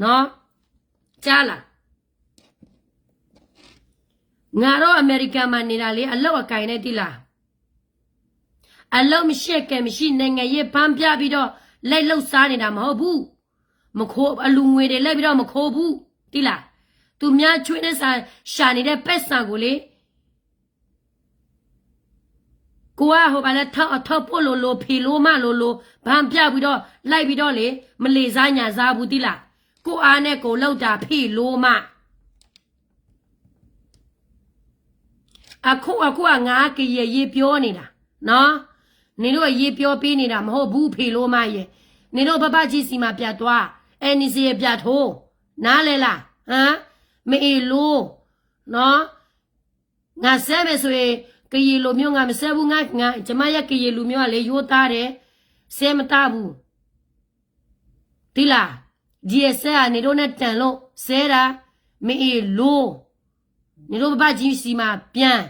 နော်။ ကြားလား။ ငါတို့ အမေရိကန်မှာ နေတာလေ အလုပ်အကိုင်နဲ့ သိလား။ အလုပ်မရှိ အကိုင်မရှိ နိုင်ငံရေးဘန်းပြပြီးတော့ လိုက်လုပ်စားနေတာ မဟုတ်ဘူး။ မခိုး အလှူငွေတွေ လိုက်ပြီးတော့ မခိုးဘူး သိလား။ သူများချွေးနဲ့ ရှာ ရှာနေတဲ့ ပိုက်ဆံကိုလေ ကိုက ဟို ဘာလဲ ထောက် အထောက်ပို့လိုလို ဖီလိမါလိုလို ဘန်းပြပြီးတော့ လိုက်ပြီးတော့လေ မလီၤစားညးစားဘူး သိလား။ ကိုယ့်အားနဲ့ကိုယ်လုပ်တာ ဖီလိမါ။ အခု အခုက ငါကရင်အရေးပြောနေတာ နော်။ နင်တို့အရေးပြောပေးနေတာ မဟုတ်ဘူး ဖီလိမါရယ်။ နင်တို့ ဘဘကြီးဆီမှာ ပြန်သွား NCA ပြန်ထိုး နားလည်လား ဟမ်။ မအ့ၣ်လိ နော်။ ငါဆဲမယ်ဆိုရင် ကရင်လူမျိုး ငါမဆဲဘူး ငါ ငါ ကျမရဲ့ ကရင်လူမျိုးကလည်း ရိုးသားတယ် ဆဲမတတ်ဘူး သိလား။ ဒီအဆဲက နင်တို့နဲ့တန်လို့ ဆဲတာ မအ့ၣ်လိ နင်တို့ ဘၣ်ကြီးစီမံပြန်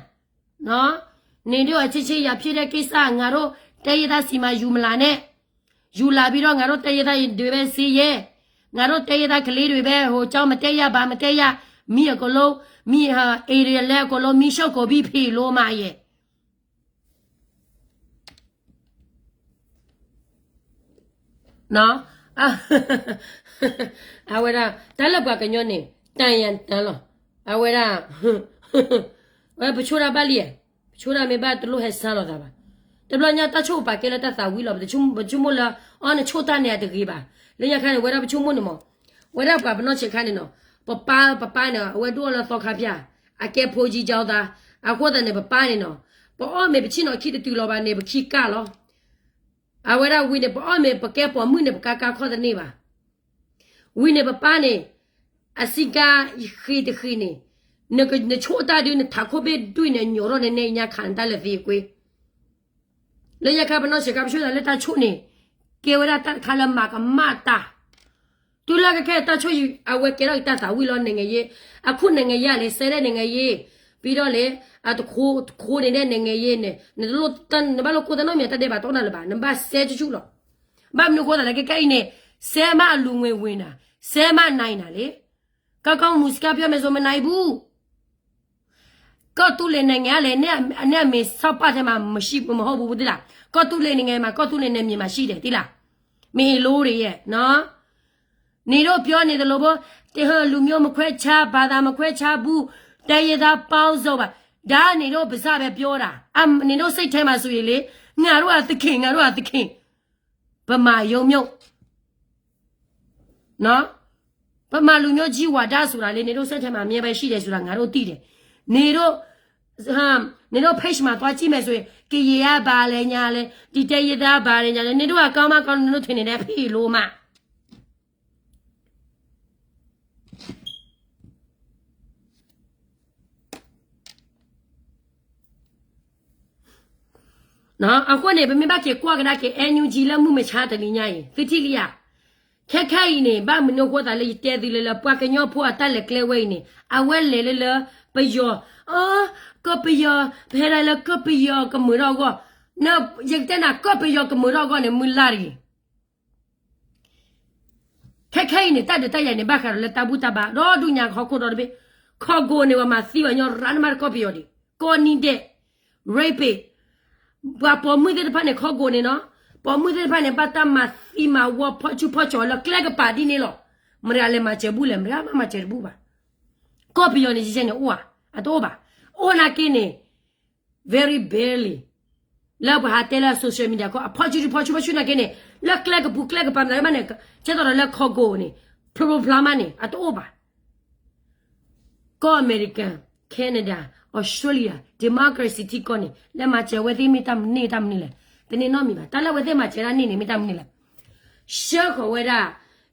နော်. နင်တို့ အချင်းချင်း ရန်ဖြစ်တဲ့ကိစ္စ ငါတို့ တိုင်းရင်းသား စီမံယူမလာနဲ့. ယူလာပြီးတော့ ငါတို့ တိုင်းရင်းသား တွေပဲ စည်းရဲ ငါတို့ တိုင်းရင်းသား ကလေးတွေပဲ ဟို ကျောင်းမတက်ရ ဘာမတက်ရ မီးအကုန်လုံး မီး ဟာ အိမ်တွေလည်း အကုန်လုံး မီးရှို့ကုန်ပြီ ဖီလိုမးရဲ့ နော်. အဝဲဒၣ် တၢ်လၢပှၤကညီန့ၣ် တန်ယံတန်လီၤ. အဝဲဒၣ် ဝဲပဆိဒၣ်ဘၣ်လံ, ပဆိဒၣ်မ့ၢ်ဘၣ်တလိၣ်ဟဲဆါလီၤသးဘၣ်. တဘျီညါတၢ်ဆိၣ်ပာ်ကဲလၢတၢ်သးဝံၣ်လီၤ. ပဆိကမိၣ်လၢ အီနဆိၣ်တၢ်န့ၣ်အတဂ့ၤဘၣ်. လၢညါခါန့ၣ် ဝဲဒၣ်ပဆိကမိၣ်န့ၣ်မး, ဝဲဒၣ်ပှၤပနီၢ်ဆဲးခါန့ၣ်နီၤ, ပပၢ် ပပၢ်န့ၣ် အဝဲဒိၣ်အီၤလၢသီခါဖၠၣ်, အကဲဖိကြီးကျောင်းသား, အဃိသတးန့ၣ် ပပၢ်န့ၣ်နီၤ, ပအီၣ်မ့ၤပဆ့ၣ်နီၤခံတတုၤလီၤဘၣ်န့ၣ် ပခံကၢ်လီၤ. အဝဲဒၣ်ဝံၤန့ၣ် ပအီၣ်မ့ၤပကဲပိာ်မုၣ်န့ၣ် ပကါကါခီၣ်တန့ၢ်ဘၣ်. ဝံၤန့ၣ်ပပၢ်န့ၣ် အစံးကါဃ့တဃ့န့ၣ်, နဆိၣ်တၢ်ဒုး နထးခိၣ်ဘ့ၣ်ဒွံၣ်န့ၣ် ညိးထီၣ်န့ၣ် နဲအံၤညါခးနတၢ်လၢသံအကွ့ လၢညါခါပနီၢ်ဆဲးခါ ပဆိကမိၣ်လၢတၢ်ဆိၣ်န့ၣ် ကဲဝဲဒၣ်တၢ်တခါလၢမၤကမၣ်တၢ်. တုၤလၢကခဲတၢ်ဆိၣ်ယံၤ အဝဲကဲထီၣ်က့ၤတၢ်သးဝံၣ်လီၤ နိုင်ငံရေး, အခု နိုင်ငံရေး လဲၤစဲးဒၣ် နိုင်ငံရေး, ပြီးတော့လဲၤ အတခိ တခိန့ၣ်ဒၣ် နိုင်ငံရေး န့ၣ် နတလိၣ် နဘၣ်လိၣ်ကိၢ်တၢ်နီတမံၤ တၢ်ဒဲးဘးတအိၣ်နၤလၢၤဘၣ်, နဘၣ်စဲးဆူၣ်ဆူၣ်လီၤ. ဘၣ်မနုၤအဃိသတးလဲၣ် ခဲခဲအံၤန့ၣ် စဲးမးအလူၤငွေဝင်တာ, စဲးမးနိုင်တာလံ. ကောင်းကောင်းမူစကားပြောမယ်ဆိုမနိုင်ဘူး. ကီၢ်သူလ့ၤနိုင်ငံကလဲၣ်, နမ့ၢ်ဆီၣ်ပာ်ထဲမှာ မရှိ မဟုတ်ဘူး သိလား. ကီၢ်သူလ့ၤနိုင်ငံမှာ ကီၢ်သူလ့ၤနယ်မြေမှာရှိတယ် သိလား. မ့ၢ်အံၤလိၤတယဲၢ်, နော်. နင်တို့ပြောနေသလိုပေါ့, တဟလူမျိုးမခွဲခြား, ဘာသာမခွဲခြားဘူး, တိုင်းရင်းသားပေါင်းစုံပါ, ဒါနင်တို့ပါးစပ်ပဲပြောတာ, အ, နင်တို့စိတ်ထဲမှာဆိုရင်လေ, ငါတို့ကသခင်, ငါတို့ကသခင်, ဗမာရုံးချုပ် နော်. ဗမာလူမျိုးကြီးဝါဒဆိုတာလေ, နင်တို့စိတ်ထဲမှာ အမြဲပဲရှိတယ်ဆိုတာ ငါတို့သိတယ်. နင်တို့, ဟာ, နင်တို့ page မှာသွားကြည့်မယ်ဆိုရင်, ကရင်ကဘာလဲညာလဲ, ဒီတိုင်းရင်းသားဘာလဲညာလဲ, နင်တို့ကကောင်းမကောင်း နင်တို့ထင်နေတယ်, ဖီလိုမး. အဃိန့ၣ် ပမ့ၢ်ဘၣ်က့ၤကွၢ်ကဒါက့ၤ NUG လၢမုၢ်မဆါတနံၤညါအံၤ သုထံၣ်လံဧါ. ခဲခဲအံၤန့ၣ် ဘၣ်မနုၤအဃိသတးလၢယတဲသုလၢလၢ ပှၤကညီဖိအတၢ်လဲၤကျဲဝဲအံၤန့ၣ် အဝဲလဲၤလၢလၢ ပယီၤ, အ, ကီၢ်ပယီၤ, ဖဲဒၣ်လၢကီၢ်ပယီၤကမုာ်ထီၣ်အဂီၢ်, ယကတဲနၤ ကီၢ်ပယီၤကမုာ်ထီၣ်အဂီၢ်န့ၣ် မုၢ်လၢ်တဂ့ၤ ခဲခဲအံၤန့ၣ် တၢ်ဒုးတၢ်ယၤန့ၣ် ဘၣ်ဃးဒီးလၢတၢ်ဘူၣ်တၢ်ဘါ ဒီဒူၣ်ညါဟီၣ်ခိၣ်ဒီတဘ့ၣ်, ခီၣ်ကိၤန့ၣ် ပှၤမၤသံပှၤကညီရၣ်နမါတကီၢ်ပယီၤဒံး, ကိးနံၤဒဲး, rape, ပှၤပိာ်မုၣ်သ့ၣ်တဖၣ်န့ၣ် ခီၣ်ကိၤန့ၣ်နီၤ, ပိာ်မုၣ်သ့ၣ်တဖၣ်န့ၣ် ဘၣ်တၢ်မၤသံမၤဝီဖီၣ်ဆူၣ်ဖီၣ်ကၠီၤလၢကျဲကပၤဒ်န့ၣ်လီၤ. မတၤလဲၤမၤစၢၤဘူၣ်လဲၣ်, မတၤမၤမၤစၢၤတဘူၣ်ဘၣ်. ကီၢ်ပယီၤန့ၣ် ယဲန့ၣ် အိၣ်ဧါ, အတအိၣ်ဘၣ်. အိၣ်နာ်က့န့ၣ် very barely လၢပှၤဟးတဲလၢ social media ခီ အဖီၣ်ဆူၣ်ဖီၣ်ဆူၣ်ဖီၣ်ဆူၣ်နာ်က့န့ၣ် လၢကျဲကပူၤကျဲကပၤမတၤမးန့ၣ် ကဲသိးဒီးလၢခီၣ်ကိၤန့ၣ် ဖျိဖျိဖျါမးန့ၣ် အတအိၣ်ဘၣ်. ကီၢ်အမဲရကၤ, Canada, Australia, democracy ထံကီၢ်န့ၣ် လဲၤမၤစၢၤဝဲသ့ၣ်မ့ၢ်တၢ်မနုၤတၢ်မနုၤလဲၣ်, တန့ၢ်နီတမံၤဘၣ်. တၢ်လၢအဝဲသ့ၣ်မၤစၢၤတၢ်န့ၣ်န့ၣ် မ့ၢ်တၢ်မနုၤလဲၣ်. ဆှၢဃီၤဝဲဒၣ်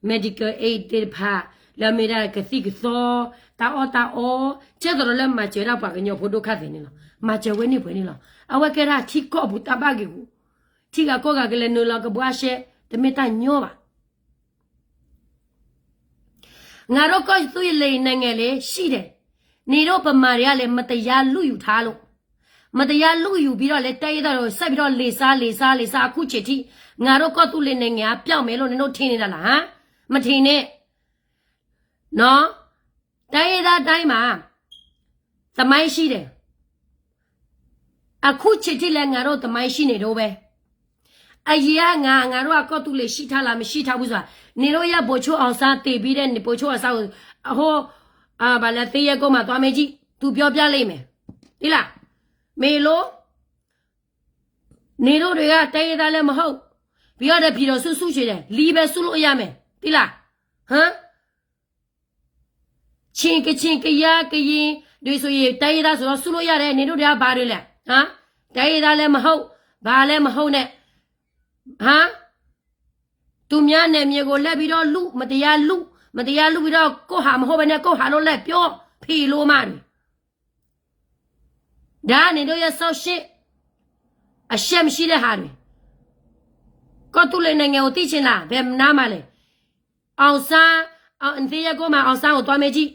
medical aid သ့ၣ်တဖၣ် လၢအမ့ၢ်ဒၣ်ကသံၣ်ကသီ တၢ်အီၣ်တၢ်အီ ကဲသိးဒီးလၢမၤစၢၤဒၣ်ပှၤကညီဖိဒိၣ်ခါသ့ၣ်န့ၣ်လီၤ. မၤစၢၤဝဲန့ၢ်ပှဲၤန့ၣ်လီၤ. အဝဲကဲဒၣ်ထံကီၢ်ပူၤတၢ်ဘၣ်ဂ့ၢ်ဂူာ်, ထံဂၤကီၢ်ဂၤကလဲၤနုာ်လီၤကဘှါရှဲ တမ့ၢ်တၢ်ညီဘၣ်. ငါတို့ကီၢ်သူလ့ၤနိုင်ငံလည်းရှိတယ်, နင်တို့ဗမာတွေကလည်း မတရားလုယူထားလို့, မတရားလုယူပြီးတော့လည်း တိုင်းရင်းသားတွေကို ဆက်ပြီးတော့ လိမ်စား လိမ်စား လိမ်စား အခုချိန်ထိ ငါတို့ကီၢ်သူလ့ၤနိုင်ငံက ပျောက်မယ်လို့ နင်တို့ထင်နေတာလား, ဟမ်? မထင်နဲ့နော်. တိုင်းရင်းသားတိုင်းမှာ သမိုင်းရှိတယ်. အခုချိန်ထိလည်း ငါတို့သမိုင်းရှိနေတုန်းပဲ. အရင်က ငါ, ငါတို့က ကီၢ်သူလ့ၤရှိထားလား မရှိထားဘူးဆိုတာ, နင်တို့ရဲ့ဗိုလ်ချုပ်အောင်ဆန်းသေပြီးတဲ့ ဗိုလ်ချုပ်အောင်ဆန်းကို အဟို, အာ, ဘာလဲ, သင်္ဃန်းကျွန်းမှာသွားမေးကြည့်, သူပြောပြလိမ့်မယ်. သိလား? မေးလို့, နင်တို့တွေက တိုင်းရင်းသားလည်းမဟုတ်, ပြီးတော့ ပြည်ထောင်စု ဆုချင်တယ်, လီပဲ ဆုလို့ရမယ်. သိလား? ဟမ်? ချင်း, ကချင်, ကယား, ကရင်တွေဆိုရင် တိုင်းရင်းသားဆိုတော့ ဆုလို့ရတယ်, နင်တို့တွေက ဘာတွေလဲ? ဟမ်? တိုင်းရင်းသားလည်းမဟုတ်, ဘာလည်းမဟုတ်နဲ့. ဟမ်? သူများနယ်မြေကို လှည့်ပြီးတော့လု, မတရားလု, မတရားလုပြီးတော့ ကိုယ့်ဟာမဟုတ်ဘဲနဲ့ ကိုယ့်ဟာလို့ လှည့်ပြော, ဖီလိုမးတွေ. ဒါနင်တို့ရဲ့ စောင့်ရှေ့, အရှက်မရှိတဲ့ဟာတွေ. ကီၢ်သူလ့ၤနိုင်ငံကို သိချင်လား? ဘယ်နားမှာလဲ? အောင်ဆန်း, အောင်, သင်္ဃန်းကျွန်းမှာ အောင်ဆန်းကို သွားမေးကြည့်.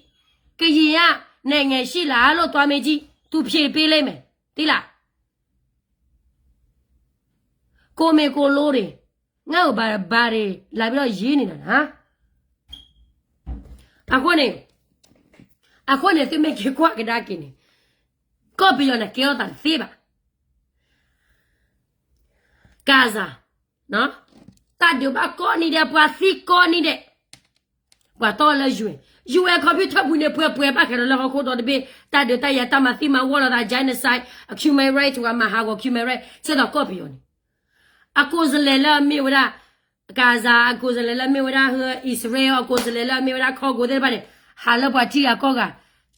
ကရင်က နိုင်ငံရှိလားလို့ သွားမေးကြည့် သူဖြေပေးလိမ့်မယ် သိလား ကိုမင်းကိုလို့တွေ ငါ့ကိုဘာဘာတွေ လာပြီးတော့ရေးနေတာနော် အဃိန့ၣ် အဃိန့ၣ် သုမ့ၢ်က့ၤကွၢ်ကဒါက့ၤန့ၣ် ကီၢ်ပယီၤန့ၣ် ကဲထီၣ်သးတသ့ဘၣ် ကၣ်စၢ် တၢ်ဒုးဘၣ်ကိးနံၤဒဲး ပှၤသံကိးနံၤဒဲး ပှၤတီၢ်လၢ ယူအ့ၣ် ယူအ့ၣ် computer ပူၤန့ၣ် ပှဲၤပှဲၤဘၣ်ခဲဒီးလၢဟီၣ်ခိၣ်ဒီတဘ့ၣ် တၢ်ဒုးတၢ်ယၤတၢ်မၤသံမၤဝီလိာ်သး genocide အ human right ပှၤမၤဟးဂီၤ human right ကဲသိးကီၢ်ပယီၤန့ၣ် အကိုယ်စားလှယ်လၢအမ့ၢ်ဝဲဒၣ် ကၣ်စၢ် အကိုယ်စားလှယ်လၢအမ့ၢ်ဝဲဒၣ် အံၣ်စရ့လး အကိုယ်စားလှယ်လၢအမ့ၢ်ဝဲဒၣ် ခီကိသ့ၣ်တဖၣ်န့ၣ် ဟးလၢပှၤထံဂၤကီၢ်ဂၤ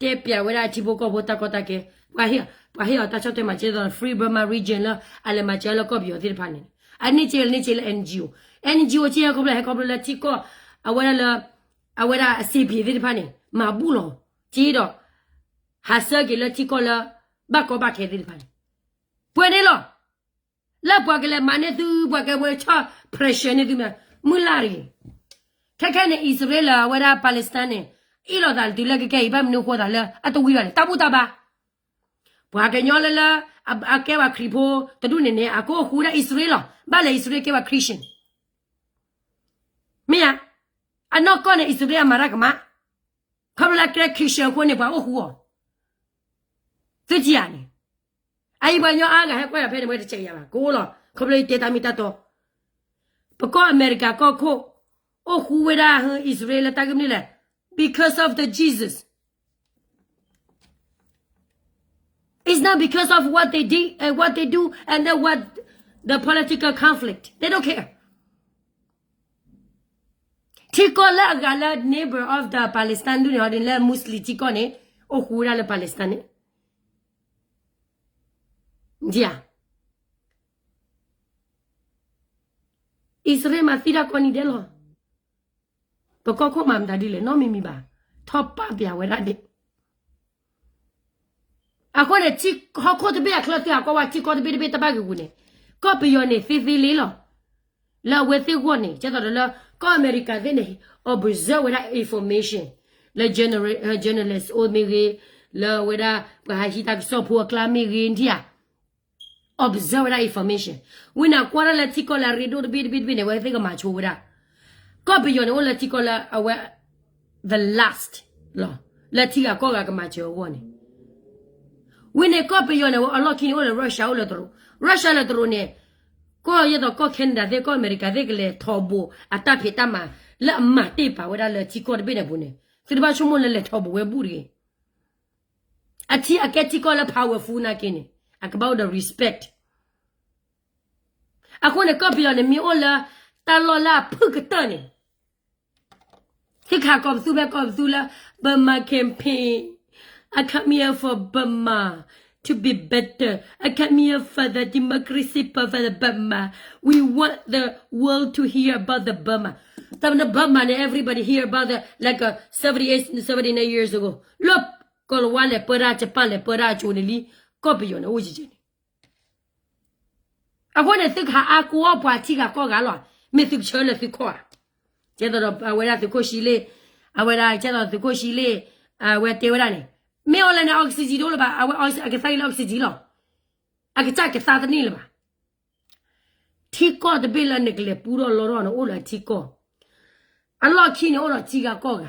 တဲပျးဝဲဒၣ်ထံဖိကီၢ်ဖိတၢ်ကီတၢ်ခဲ ပှၤဟ့ၣ်အီၤတၢ်ဆီၣ်ထွဲမၤစၢၤသိး Free Burma Region လၢအလဲၤမၤစၢၤလၢကီၢ်ပယီၤသ့ၣ်တဖၣ်န့ၣ် အန့ၢ်စ့လၢန့ၢ်စ့လၢ NGO NGO က့ဟဲခီဖျိဟဲခီဖျိလၢထံကီၢ် အဝဲဒၣ်လၢ အဝဲဒၣ် အစ့ပံၤသ့ၣ်တဖၣ်န့ၣ် မၤဘူၣ်လီၤ က့ဒီး ဟးဆၢက့ၤလၢထံကီၢ်လၢ ဘၣ်ကီဘၣ်ခဲသ့ၣ်တဖၣ်န့ၣ် ပှဲၤန့ၣ်လီၤ လၢပှၤကလဲၤမၤန့ၢ်သု ပှၤကဝဲၤဆီၣ် pressure န့ၢ်သုမ့ၢ် မုၢ်လၢ်တဂ့ၤ ခဲခဲန့ၣ် အံၣ်စရ့လး အဝဲဒၣ် Palestine န့ၣ် အ့ၣ်လိာ်သးတုၤလၢကကဲအံၤ ဘၣ်မနုၤဃိသးလၢ အတဝံၤဘၣ်န့ၣ် တၢ်ဘူၣ်တၢ်ဘါ ပှၤကညီလၢလၢ အကဲဝဲခရံာ်ဖိ တဒူၣ်န့ၣ်န့ၣ် အကအိၣ်ဃူဝဲဒၣ်အံၣ်စရ့လးလီၤ ဘၣ်လဲၣ်အံၣ်စရ့လးကဲဝဲ Christian မ့ၢ်ဧါ အနီၢ်ကီၢ်န့ၣ် အံၣ်စရ့လးအမၤတၢ်ကမၣ် ခီဖျိလၢကဲ Christian အဃိန့ၣ် ပှၤအိၣ်ဃူအီၤ သုထံၣ်ဧါန့ၣ် အအံၤပှၤကညီအါဂၤဟဲကွၢ်ယၤဖဲန့ၣ် မ့ၢ်တစဲးယၤဘၣ် ကအိၣ်လီၤ ခီဖျိယတဲတၢ်မ့ၢ်တၢ်တီ ပကီၢ်အမဲရကၤကီၢ်ခိၣ် အိၣ်ဃူဝဲဒၣ် အံၣ်စရ့လးလၢတၢ်ဂ့ၢ်မနုၤလဲၣ် because of the Jesus. It's not because of what they did and what they do and then what the political conflict. They don't care. ထံကီၢ်လၢအဂၤလၢ neighbor of the Palestine ဒူၣ်န့ၣ် ဟီဒ်န့ၣ်လၢ Muslim ထံကီၢ်န့ၣ် အိၣ်ဃူဝဲဒၣ်လၢ Palestine န့ၣ် ဒ်ဧါ အံၣ်စရ့လးမၤသံတၢ်ကိးနံၤဒဲးလီၤ. ပကီၢ်ခိၣ်မၤမတၤဒ်လဲၣ် နီတမံၤမံၤဘၣ်. ထီၣ်ပာ်ပျးဝဲဒၣ်ဒ် အဃိန့ၣ် ထံဟီၣ်ခိၣ်တဘ့ၣ်အချၢ သုဟးကွၢ်ဝဲထံကီၢ်တဘ့ၣ်တဘ့ၣ်တဘၣ်ဂ့ၤဂ့ၤန့ၣ် ကီၢ်ပယီၤန့ၣ်သ့သ့လံလီၤ. လၢအဝဲသ့ၣ်ဂီၢ်န့ၣ် ကဲသိးဒီးလၢ ကီၢ်အမဲရကၤသ့ၣ်န့ၣ် observe ဝဲဒၣ် information လၢ journal- journalist အိၣ်မ့ၢ်ဂ့ၤ, လၢအဝဲဒၣ် ပှၤဟးဟံးတၢ်ကစီၣ်ဖိအကျါမ့ၢ်ဂ့ၤ နထံၣ်ဧါ observe ဝဲဒၣ် information ဝံၤန့ၣ် ကွၢ်ဒၣ်လၢထံကီၢ်လၢအရ့ဒိၣ်တဘ့ၣ်တဘ့ၣ်တဘ့ၣ်န့ၣ် အဝဲသ့ၣ်ကမၤဆိဝဲဒၣ် ကီၢ်ပယီၤန့ၣ် အိၣ်လၢထံကီၢ်လၢအဝဲ the last လီၤ. လၢထံဂၤကီၢ်ဂၤကမၤစၢၤအဂီၢ်န့ၣ် ဝံၤန့ၣ် ကီၢ်ပယီၤန့ၣ် အလီၢ်ခံန့ၣ် အိၣ်လၢ Russia အိၣ်လၢတရူး, Russia လၢတရူးန့ၣ် ကီၢ်ယဲသိးကီၢ် Canada သ့ၣ် ကီၢ်အမဲရကၤသ့ၣ် ကလဲၤထီဘိးအတၢ်ဖံးတၢ်မၤ လၢအမၤတ့ၢ်ပာ်ဝဲဒၣ်လၢထံကီၢ်တဘ့ၣ်န့ၣ်အပူၤန့ၣ် သုတဘၣ်ဆိကမိၣ်လၢလဲၤထီဘိးဝဲဘူၣ်တဂ့ၤ. အထံအကဲထံကီၢ်လၢ powerful နာ်က့န့ၣ် အကဘၣ်အိၣ်ဒီး respect. အဃိန့ၣ် ကီၢ်ပယီၤန့ၣ် မ့ၢ်အိၣ်လၢ တၢ်လီၢ်လၢအဖုၣ်ကတၢၢ်န့ၣ် သုခးကီၢ်ပသူဖဲကီၢ်ပသူလၢ Burma campaign, I come here for Burma to be better, I come here for the democracy for the Burma, we want the world to hear about the Burma. တၢ်မနုၤ Burma န့ၣ် everybody hear about the like uh, seventy eight seventy nine years ago လၢကီၢ်လဝါလဲၤပၢတၢ် Japan လဲၤပၢတၢ်အကၠိန့ၣ်လံ ကီၢ်ပယီၤန့ၣ်အိၣ်ယံၤယံၤန့ၣ် အဃိန့ၣ် သုကဟးအါကိးအီၣ်ပှၤထံဂၤကီၢ်ဂၤလီၤ. မ့ၢ်သုကဆၢလၢသုခီၣ်ဧါ. ကဲသိးဒီးအဝဲဒၣ်သုးခိၣ်ဆှံလ့ၣ်, အဝဲဒၣ်ကဲသိးသုးခိၣ်ဆှံလ့ၣ်, အဝဲတဲဝဲဒၣ်န့ၣ်, မ့ၢ်အိၣ်လၢန့ၣ် oxygen တအိၣ်လၢၤဘၣ်, အဝဲအကသါက့ၤလၢ oxygen လီၤ. အကစၢ်ကသါတန့ၢ်လၢၤဘၣ်. ထံကီၢ်တဘ့ၣ်လၢနကလဲၤပူထီၣ်လီထီၣ်န့ၣ် အိၣ်လၢထံကီၢ်, အလီၢ်ခံန့ၣ်အိၣ်ဒီးထံဂၤကီၢ်ဂၤ,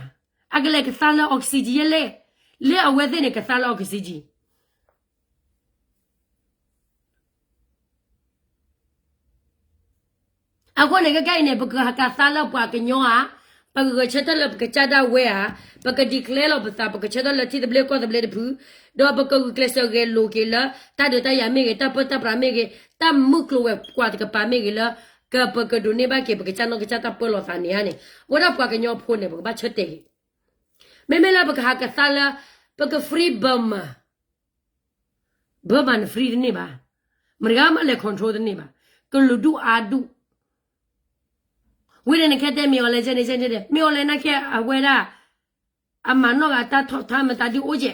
အကလဲၤကသါလၢ oxygen ယဲလဲၣ်, လၢအဝဲသ့ၣ်န့ၣ်ကသါလၢ oxygen အဃိန့ၣ် ခဲကနံၣ်အံၤန့ၣ် ပကဟးကသါလၢပှၤကညီဧါ, ပကဂဲၤဆၢထၢၣ်လၢပကစၢ်ဒၣ်ဝဲဧါ, ပက declare လီၤပသး ပကဆၢထၢၣ်လၢထံသဘျ့ကီၢ်သဘျ့တဖု, ဒီးပကဂုာ်ကျဲးစၢးဂဲၤလိာ်က့ၤလၢ တၢ်ဒုးတၢ်ယၤမ့ၢ်ဂ့ၤ, တၢ်ပၢတၢ်ပြးမ့ၢ်ဂ့ၤ, တၢ်မုၢ်ကျိၤဝဲၤကွာ်တကပၤမ့ၢ်ဂ့ၤလၢ ကပကဒိးန့ၢ်ဘၣ်က့ၤ ပကစၢ်နီၢ်ကစၢ်တၢ်ပၢလီၤသးန့ၣ်ဧါန့ၣ်, အဝဲဒၣ်ပှၤကညီဖိန့ၣ် ပကဘၣ်ဆၢတဲာ်က့ၤ မ့မ့ၢ်လၢပကဟးကသါလၢ ပက free Burma, Burma န့ၣ် free တန့ၢ်ဘၣ်, မတၤဂၤမးလဲၤ control တန့ၢ်ဘၣ်, ကလုာ်ဒူၣ်အါဒူၣ်, ဝံၤန့ၣ်နကဲတဲမ့ၢ်အီၤလဲၣ်, ကဲန့ၣ် ကဲန့ၣ် မ့ၢ်အီၤလဲၣ် နာ်က့အဝဲဒၣ် အမၤနီၢ်ဂၤတၢ်ထီၣ်ထါမတၤဒုအိၣ်ကဲ,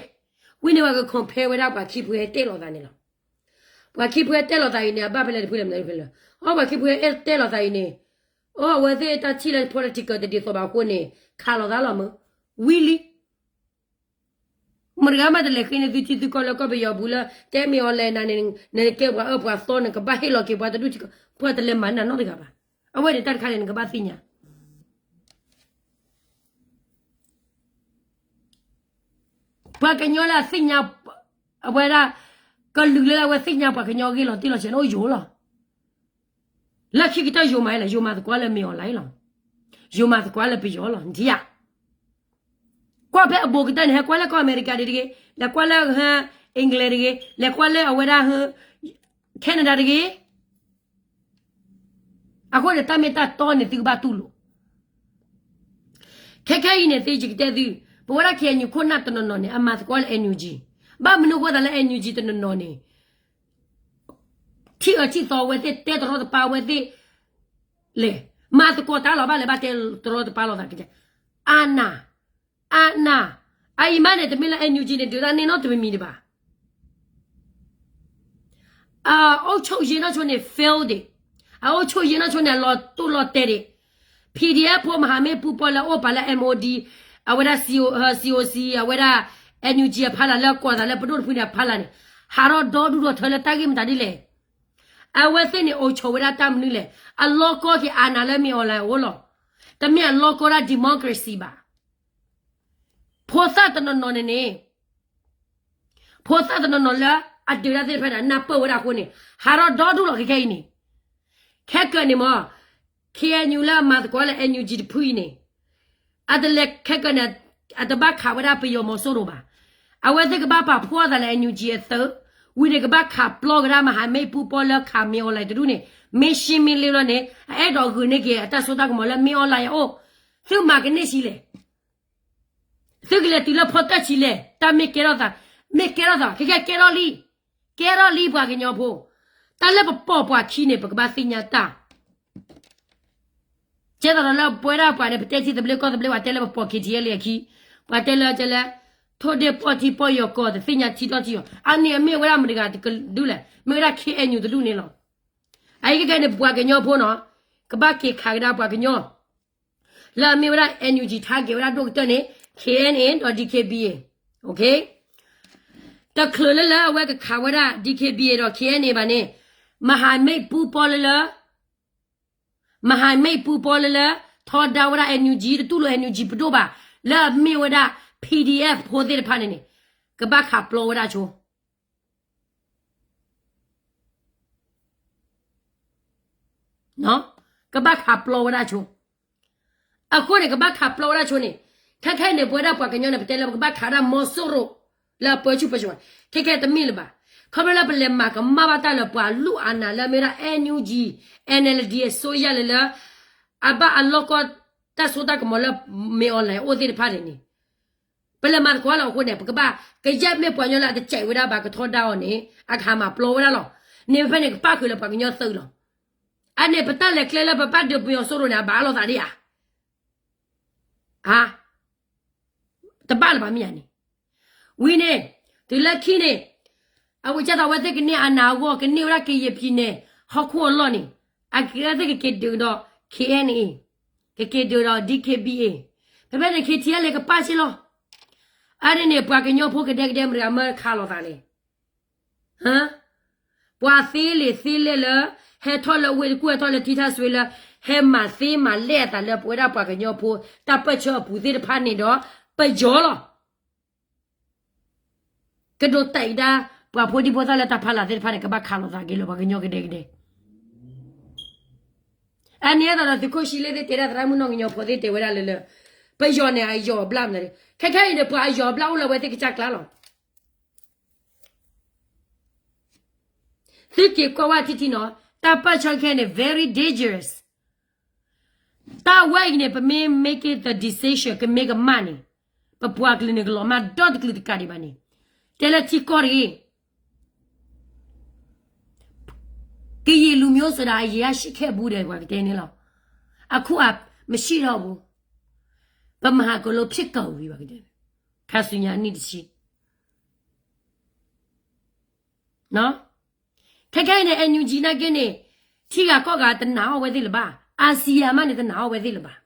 ဝံၤန့ၣ် ပှၤက compare ဝဲဒၣ်ပှၤခံဖုဟဲတဲလီၤသးန့ၣ်လီၤ. ပှၤခံဖုဟဲတဲလီၤသးအံၤန့ၣ် အဘၣ်ဖဲလဲၣ်တဖုလဲၣ်မတၤဒုဖဲလဲၣ်, အီ ပှၤခံဖုဟဲတဲလီၤသးအံၤန့ၣ်, အီ အဝဲသ့ၣ်တၢ်ထံၣ်လၢ political တဒ်သိးဘၣ်အဃိန့ၣ် ခးလီၤသးလီၤမး, ဝံၤလံ. မတၤတဂၤမးတလဲၤဃ့န့ၢ်သုထံသုကီၢ်လၢကီၢ်ပယီၤပူၤလၢ တဲမ့ၢ်အီၤလဲၣ်နၤန့ၣ် နကဲပှၤအၢပှၤသီ နကဘၣ်ဟ့ၣ်လီၤက့ၤပှၤတဒူၣ်ထံကီၢ် ပှၤတလဲၤမၤနၢၤနီတဂၤဘၣ်. အဝဲန့ၣ်တၢ်တခါန့ၣ် နကဘၣ်သ့ၣ်ညါ ပှၤကညီလၢအသ့ၣ်ညါ အဝဲဒၣ် ကလုာ်လၢအဝဲသ့ၣ်ညါပှၤကညီအဂ့ၢ် လီၤတံၢ်လီၤဆဲးန့ၣ် အိၣ်ယိာ်လီၤ. လၢခံကတၢၢ်ယိာ်မးလီၤ, ယိာ်မၤသကိးလၢမ့ၢ်အီၤလဲၣ်လီၤ. ယိာ်မၤသကိးလၢပယီၤလီၤ, နထံၣ်ဧါ. ကွၢ်ဖဲအဘူးကတၢၢ်န့ၣ် ဟဲကွၢ်လၢကီၢ်အမဲရကၤဒ်တဂ့ၤ, လဲၤကွၢ်လၢ England တဂ့ၤ, လဲၤကွၢ်လၢအဝဲဒၣ် Canada တဂ့ၤ. အဃိန့ၣ် တၢ်မ့ၢ်တၢ်တီန့ၣ် သုကဘၣ်တူၢ်လိာ်. ခဲခဲအံၤန့ၣ် သ့ယကတဲသု, ပဝဲဒၣ် KNU ခိၣ်နၢ်တနီၤနီၤန့ၣ် အမၤသကိးလၢ NUG, ဘၣ်မနုၤအဃိသးလၢ NUG တနီၤနီၤန့ၣ် ထံၣ်အၢထံၣ်သီအဝဲသ့ၣ် တဲတရီတပါအဝဲသ့ၣ်လဲၣ်, မၤသကိးတၢ်လီၤ ဘၣ်လဲၤဘၣ်တဲတရီတပါလီၤသးကဲ, အနၢ်, အနၢ်, အအံၤမးန့ၣ် တမ့ၢ်လၢ NUG န့ၣ် ဒုးတၢ်န့ၢ်နီတမံၤမံၤဒံးဘၣ်. အအုပ်ချုပ်ရေးနီၢ်ဆိန့ၣ် fail ဒံး, အအုပ်ချုပ်ရေးနီၢ်ဆိန့ၣ် အလီၤတိၢ်လီၤတဲာ်ဒံး, PDF ဖိမဟာမိတ်ပူၤပီၣ်လၢအိၣ်ပာ်လၢ MOD, အဝဲဒၣ် CO, COC, အဝဲဒၣ် NUG အဖီလာ်လၢကိးသးလၢပဒိၣ်တဖုန့ၣ်အဖီလာ်န့ၣ်, ဟးထီၣ်ဒီဒူၣ်ဒီထၢလၢတၢ်ဂ့ၢ်မတၤဒ်လဲၣ်. အဝဲသ့ၣ်န့ၣ် အိၣ်ဆိးဝဲဒၣ်တၢ်မနုၤလဲၣ်, အလီၢ်ကီက့ၤအနၢ်လၢမ့ၢ်အီၤလဲၣ်အအိၣ်လီၤ. တမ့ၢ်အလီၢ်ကီဒၣ် democracy ဘၣ်. ဖိသၣ်တနီၤနီၤန့ၣ်န့ၣ်, ဖိသၣ်တနီၤနီၤလၢအဒုးတၢ်သ့ၣ်တဖၣ်န့ၣ် နၢ်ပၢၢ်ဝဲဒၣ်အဃိန့ၣ် ဟးထီၣ်ဒီဒူၣ်လီၤခဲခဲအံၤန့ၣ်. ခဲကနံၣ်န့ၣ်မ့ၢ် KNU လၢအမၤသကိးလၢ NUG တဖုအံၤန့ၣ်, အတလဲၤခဲကနံၣ်န့ၣ် အတဘၣ်ခးဝဲဒၣ်ပယီၤမီၤစိရိၤဘၣ်. အဝဲသ့ၣ်ကဘၣ်ပာ်ဖှိၣ်သးလၢ NUG အသုး, ဝံၤန့ၣ်ကဘၣ်ခးပျီကဒါ မဟာမိတ်ပူၤပီၣ်လၢခးမ့ၢ်အီၤလဲၣ်တဒူၣ်န့ၣ်, မ့ၢ်ရှင်းမ့ၢ်လင်းလီၤန့ၣ် အအဲၣ်ဒိးဂုာ်န့ၢ်က့ၤအတၢ်စိတၢ်ကမီၤလၢမ့ၢ်အီၤလဲၣ်အအိၣ်, သုမၤကန့ၢ်ဆံးလဲၣ်. သုကလဲၤတုၤလၢဖီတၢၣ်ဆံးလဲၣ်, တၢ်မ့ၢ်ကဲထီၣ်သး, မ့ၢ်ကဲထီၣ်သး ခဲကဲကဲထီၣ်လံ, ကဲထီၣ်လံပှၤကညီဖိ, တၢ်လၢပပိာ်ပှၤခံန့ၣ် ပကဘၣ်သ့ၣ်ညါတၢ် ကဲသိးဒီးလၢပဝဲဒၣ်ပှၤန့ၣ် ပတဲထံသဘျ့ကီၢ်သဘျ့ ပှၤတဲလၢပပိာ် KTLA အခံ, ပှၤတဲလၢကဲလၢ ထိၣ်ဒ့ၣ်ပီၣ်ထံပီၣ်ယီၤကီၢ် တသ့ၣ်ညါထံထီၣ်ထံအီၤ, အန့ၣ်အမ့ၢ်ဝဲဒၣ်မတၤတဂၤတဒူၣ်လဲၣ်, မ့ၢ်ဝဲဒၣ် KNU တဒူၣ်န့ၣ်လီၤ. အအံၤကဲကဲန့ၣ် ပှၤကညီဖိနီၤ, ကဘၣ်က့ၤခးကဒါပှၤကညီ လၢအမ့ၢ်ဝဲဒၣ် NUG target ဝဲဒၣ်ဒိၣ်ကတၢၢ်န့ၣ် KNA ဒီး DKBA, တချုးလၢလၢအဝဲကခးဝဲဒၣ် DKBA ဒီး KNA ဘၣ်န့ၣ်, မဟာမိတ်ပူၤပီၣ်လၢလၢ, မဟာမိတ်ပူၤပီၣ်လၢလၢ ထီဒါဝဲဒၣ် NUG တတူၢ်လိာ် NUG ပဒိၣ်ဘၣ်, လၢအမ့ၢ်ဝဲဒၣ် PDF ဖိသ့ၣ်တဖၣ်န့ၣ်န့ၣ်, ကဘၣ်ခးပျီဝဲဒၣ်ဆိ ကဘၣ်ခးပျီဝဲဒၣ်ဆိ, အဃိန့ၣ် ကဘၣ်ခးပျီဝဲဒၣ်ဆိန့ၣ်, ခဲခဲအံၤန့ၣ် ပဝဲဒၣ်ပှၤကညီန့ၣ် ပတဲလၢပကဘၣ်ခးဒၣ်မီၤစိရိၤ လၢအပၢဆူၣ်ပၢစိး, ခဲခဲတမ့ၢ်လၢၤဘၣ်, ခီဖျိလၢပလဲၤမၤကမၣ်ဘၣ်တၢ်လၢပှၤလူၢ်အနၢ်လၢအမ့ၢ်ဝဲဒၣ် NUG, NLD အစိုးရလၢလၢ အဘၣ်အလီၢ်ကီတၢ်စိတၢ်ကမီၤလၢမ့ၢ်အီၤလဲၣ်အအိၣ်သ့ၣ်တဖၣ်န့ၣ်န့ၣ်, ပလဲၤမၤသကိးလီၤအဃိန့ၣ် ပကဘၣ်ကယဲၢ်မ့ၢ်ပှၤကညီလၢအတကဲဝဲဒၣ်ဘၣ်ကထီဒါအီၤန့ၣ် အခးမၤပျီဝဲဒၣ်လီၤ. န့ၣ်ဖဲန့ၣ်ကပၣ်ဃုာ်လၢပှၤကညီသုးလီၤ. အန့ၣ်ပတၢ်လဲၤကျဲလၢပဘၣ်ဒုးပယီၤစိရိၤန့ၣ် အဘၣ်လိာ်သးဒ်ဧါ. အါ တဘၣ်လၢၤဘၣ်မ့ၢ်ဧါန့ၣ်, ဝံၤန့ၣ် တုၤလၢခံန့ၣ် အဝဲကဲသိးအဝဲသ့ၣ်ကန့ၢ်အနၢ်အဂီၢ် ကန့ၢ်ဝဲဒၣ်ကယဲၢ်ဖံးန့ၣ် ဟီၣ်ခိၣ်အလီၢ်န့ၣ် အဝဲသ့ၣ်ကက့ၤဒုးဒီး KNA, ကက့ၤဒုးဒီး DKBA, ဖဲဖဲန့ၣ် KTLA ကပၣ်စ့ၢ်လီၤ. အါန့ၣ်န့ၣ် ပှၤကညီဖိကဒဲကဒဲမတၤတဂၤမၢခးလိာ်သးလဲၣ်. ပှၤသ့လံာ်သ့လဲၢ်လၢ ဟဲထီၣ်လၢဝ့ၢ်တကူၣ် ဟဲထီၣ်လၢထံထၣ်စွ့လၢ ဟဲမၤသ့မၤလဲၢ်အသးလၢပဝဲဒၣ်ပှၤကညီဖိ တၢ်ပၢၢ်ဆၢအပူၤသ့ၣ်တဖၣ်န့ၣ်ဒီး ပယီၤလီၤ. ကဒိးတဲာ်ကဒါ ပှၤဖိဒံဖိသၣ်လၢတၢ်ဖီလာ်သ့ၣ်တဖၣ်န့ၣ် ကဘၣ်ခးလိာ်သးက့ၤလၢပှၤကညီကဒဲကဒဲ. အန့ၣ်သိးဒီးသုးခိၣ်ဆံလ့သ့ၣ်တဲဒၣ်သရၣ်မုၣ်နီၢ်ကညီဖိသ့ၣ်တဲဝဲဒၣ်လၢလၢ ပယီၤန့ၣ် အယီၤအဘျၣ်မနုၤ, ခဲခဲအံၤန့ၣ် ပှၤအယီၤအဘျၣ်အိၣ်လၢအဝဲသ့ၣ်ကစၢ်ကျါလီၤ. သုက့ၤကွၢ်ဝဲထံထံနီၤ, တၢ်ပၢၢ်ဆၢခဲအံၤန့ၣ် very dangerous. တၢ်ဝဲအံၤန့ၣ် ပမ့ၢ် make it the decision ကမ့ၢ်ကမၣ်န့ၣ်, ပပှၤကလုာ်န့ၣ်ကလီၤမၢ်ဒီတကလုာ်တကးဒံးဘၣ်န့ၣ်, တဲလၢထံကီၢ်တဂ့ၤ ကရင်လူမျိုးဆိုတာ အရင်ကရှိခဲ့ဘူးတယ် ပှၤကတဲန့ၣ်လီၤ. အခုအမရှိတော့ဘူး, ဗမာကလုာ်ဖြစ်ကုန်ပြီ ပှၤကတဲန့ၣ်, ခါဆူညါအနံၣ်တဆံ ခဲခဲအံၤန့ၣ် NUG နာ်က့န့ၣ် ထံဂၤကီၢ်ဂၤတနာ်အီၤဝဲသ့ၣ်လၢၤဘၣ်, အါစံယၤမးန့ၣ်တနာ်အီၤဝဲသ့ၣ်လၢၤဘၣ်.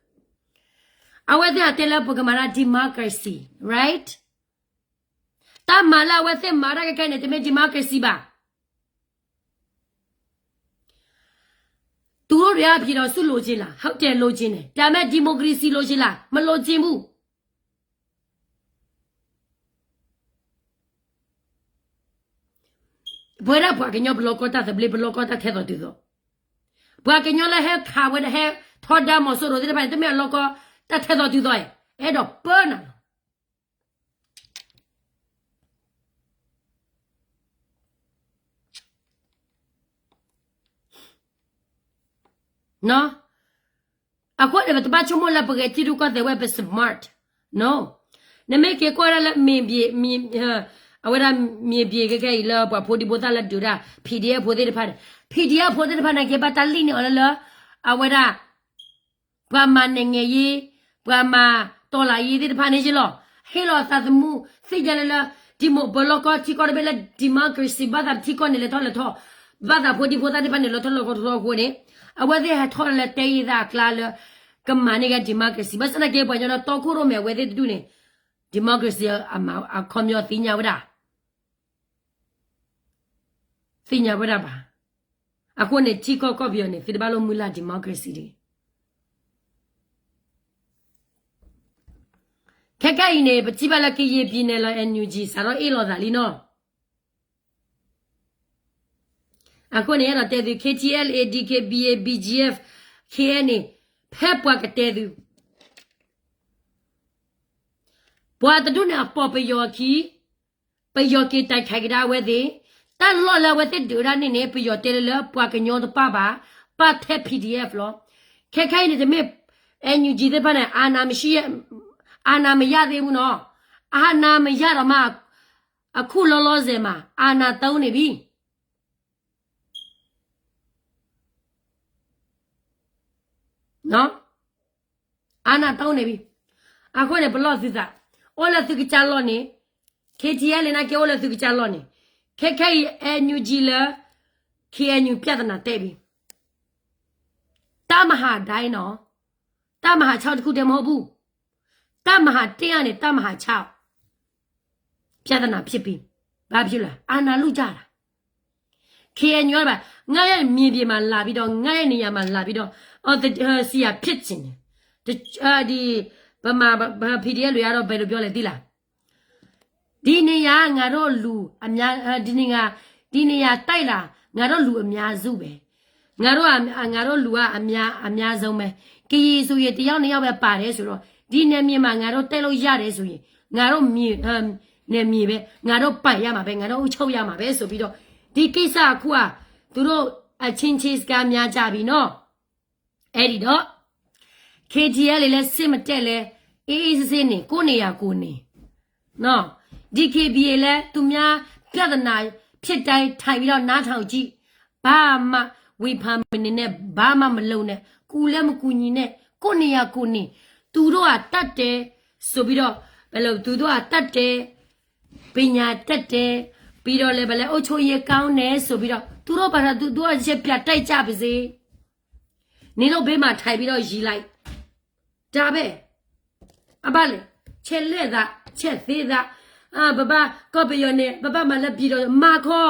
အဝဲသ့ၣ်အတဲလၢပကမၤတၢ် democracy, right? တၢ်မၤလၢအဝဲသ့ၣ်မၤတၢ်ခဲခဲအံၤန့ၣ် တမ့ၢ် democracy ဘၣ်. သူတို့တွေက ပြည်ထောင်စုလိုချင်လား, ဟုတ်တယ် လိုချင်တယ်, ဒါပေမဲ့ ဒီမိုကရေစီ လိုချင်လား, မလိုချင်ဘူး. ပဝဲဒၣ်ပှၤကညီ ပလီၢ်ကီၢ်တၢ်သဘျ့, ပလီၢ်ကီၢ်တၢ်ထဲသိးတုၤသိး, ပှၤကညီလၢဟဲခးဝဲဒၣ် ဟဲထီဒါမီၤစိရိၤသ့ၣ်တဖၣ်န့ၣ် တမ့ၢ်အလီၢ်ကီၢ်တၢ်ထဲသိးတုၤသိးဧါ, အဲၣ်ဒိးပၢနၤလီၤ. အဃိန့ၣ် ပတဘၣ်ဆိကမိၣ်လၢပဂဲၤထံရူၢ်ကီၢ်သဲးဝဲ ပ smart, no. နမ့ၢ်က့ၤကွၢ်ဒၣ်လၢ မ့ၢ်ဘ့ၣ်, အဝဲဒၣ် မ့ၢ်ဘ့ၣ်ခဲခဲအံၤလၢပှၤဖိဒံဖိသၣ်လၢဒုးတၢ် PDF ဖိသ့ၣ်တဖၣ်န့ၣ်, PDF ဖိသ့ၣ်တဖၣ်န့ၣ် က့ၤဘၣ်တၢ်လံၣ်န့ၢ်အီၤလၢလၢ အဝဲဒၣ် ပှၤမၤနဲၣ်ငဲၤယ့, ပှၤမၤတီၢ်လၢ်ယ့သ့ၣ်တဖၣ်န့ၣ်ယ့လီၤ. ဟ့ၣ်လီၤသးသမူ သ့ၣ်ညါလၢလၢ ဒံၣ်မိၣ် ပလီၢ်ကီၢ်ထံကီၢ်တဘ့ၣ်လၢ democracy ဘၣ်သးပထံကီၢ်န့ၣ်လဲၤထီၣ်လဲၤထီ, ဘၣ်သးဖိဒံဖိသၣ်သ့ၣ်တဖၣ်န့ၣ် လဲၤထီၣ်လဲၤထီအဃိန့ၣ်, အဝဲသ့ၣ်ဟဲထီၣ်လၢတဲယ့သးအကျါလၢ ကမၤန့ၢ်က့ၤ democracy ဘၣ်ဆၣ်သနာ်က့ ပှၤကညီလၢတီခိၣ်ရိၣ်မဲအဝဲသ့ၣ်တဒူၣ်န့ၣ် democracy အခီပညီသ့ၣ်ညါဝဲဒၣ် သ့ၣ်ညါဝဲဒၣ်ဘၣ်. အဃိန့ၣ် ထံကီၢ်ကီၢ်ပယီၤန့ၣ် သုတဘၣ်လိၣ်မုၢ်လၢ် democracy တဂ့ၤ. ခဲခဲအံၤန့ၣ် ပထံၣ်ဘၣ်လၢကယဲၢ်ပံၤနဲၣ်လီၤ NUG စးထီၣ်အ့ၣ်လိာ်သးလံနီၤ. အဃိန့ၣ် အဲၣ်ဒိးတဲသု KTLA, DKBA, BGF, KNA န့ၣ် ဖဲပှၤကတဲသု ပှၤတဒူၣ်န့ၣ်အပိာ်ပယီၤအခံ ပယီၤက့ၤတဲခးကဒါအဝဲသ့ၣ်, တၢ်လီၢ်လၢအဝဲသ့ၣ်ဒုးဒၣ်န့ၣ်န့ၣ် ပယီၤတဲလၢလၢပှၤကညီတပၣ်ဘၣ်, ပၣ်ထဲ PDF လီၤ. ခဲခဲအံၤန့ၣ်တမ့ၢ် NUG သ့ၣ်တဖၣ်န့ၣ် အာဏာမရှိ, အာဏာမရသေးဘူးနီၤ, အာဏာမရတော့မှ အခုလောလောဆယ်မှာ အာဏာသုံးနေပြီ. အာဏာသုံးနေပြီ. အဃိန့ၣ် ပလီၢ်သုသး, အိၣ်လၢသုကစၢ်လီၢ်န့ၣ်, KTLA နာ်က့အိၣ်လၢသုကစၢ်လီၢ်န့ၣ်, ခဲခဲအံၤ NUG လၢ KNU ပြဿနာတက်ပြီ. တပ်မဟာတိုင်းနော်, တပ်မဟာခြောက်တစ်ခုတည်းမဟုတ်ဘူး. တပ်မဟာတစ်ကနေ တပ်မဟာခြောက် ပြဿနာဖြစ်ပြီ. ဘာဖြစ်လဲ? အာဏာလုကြတာ. KNU က ငါ့ရဲ့မြေပြင်မှာလာပြီးတော့, ငါ့ရဲ့နေရာမှာလာပြီးတော့, စီယာဖြစ်ချင်တယ်. ဒီဗမာ PDF တွေကတော့ ဘယ်လိုပြောလဲသိလား? ဒီနေရာငါတို့လူအများ, ဒီနေရာ, ဒီနေရာတိုက်တာ ငါတို့လူအများစုပဲ. ငါတို့က, ငါတို့လူကအများ, အများဆုံးပဲ. ကရင်ဆိုရင် တစ်ယောက်နှစ်ယောက်ပဲပါတယ်ဆိုတော့, ဒီနယ်မြေမှာ ငါတို့တက်လို့ရတယ်ဆိုရင်, ငါတို့မြေ, နယ်မြေပဲ, ငါတို့ပိုင်ရမှာပဲ, ငါတို့အုပ်ချုပ်ရမှာပဲဆိုပြီးတော့, ဒီကိစ္စအခုက သူတို့အချင်းချင်းစကားများကြပြီနော်. အဲဒီတော့ KTLA လည်း စိတ်မတက်လဲ, အေးအေးဆေးဆေးနေ, ကိုယ့်နေရာကိုယ်နေ. နော်, DKBA လည်း သူများပြဿနာဖြစ်တိုင်း ထိုင်ပြီးတော့ နားထောင်ကြည့်. ဘာမှဝေဖန်မနေနဲ့, ဘာမှမလုပ်နဲ့, ကူလည်းမကူညီနဲ့, ကိုယ့်နေရာကိုယ်နေ. သူတို့ကတတ်တယ်ဆိုပြီးတော့, ဘယ်လို, သူတို့ကတတ်တယ်, ပညာတတ်တယ်, ပြီးတော့လည်း ဘယ်လဲ, အုပ်ချုပ်ရေးကောင်းတယ်ဆိုပြီးတော့, သူတို့ဘာသာသူတို့အချက်ပြတိုက်ကြပါစေ. နင်တို့ဘယ်မှာထိုင်ပြီးတော့ ရေလိုက်, ဒါပဲ. အဘၣ်လဲၣ်, ချက်လက်သာ, ချက်သေးသာ, ပဘၣ်ကီၢ်ပယီၤန့ၣ် ပဘၣ်မၤလၢ ပြည်တော်, မၤခီ,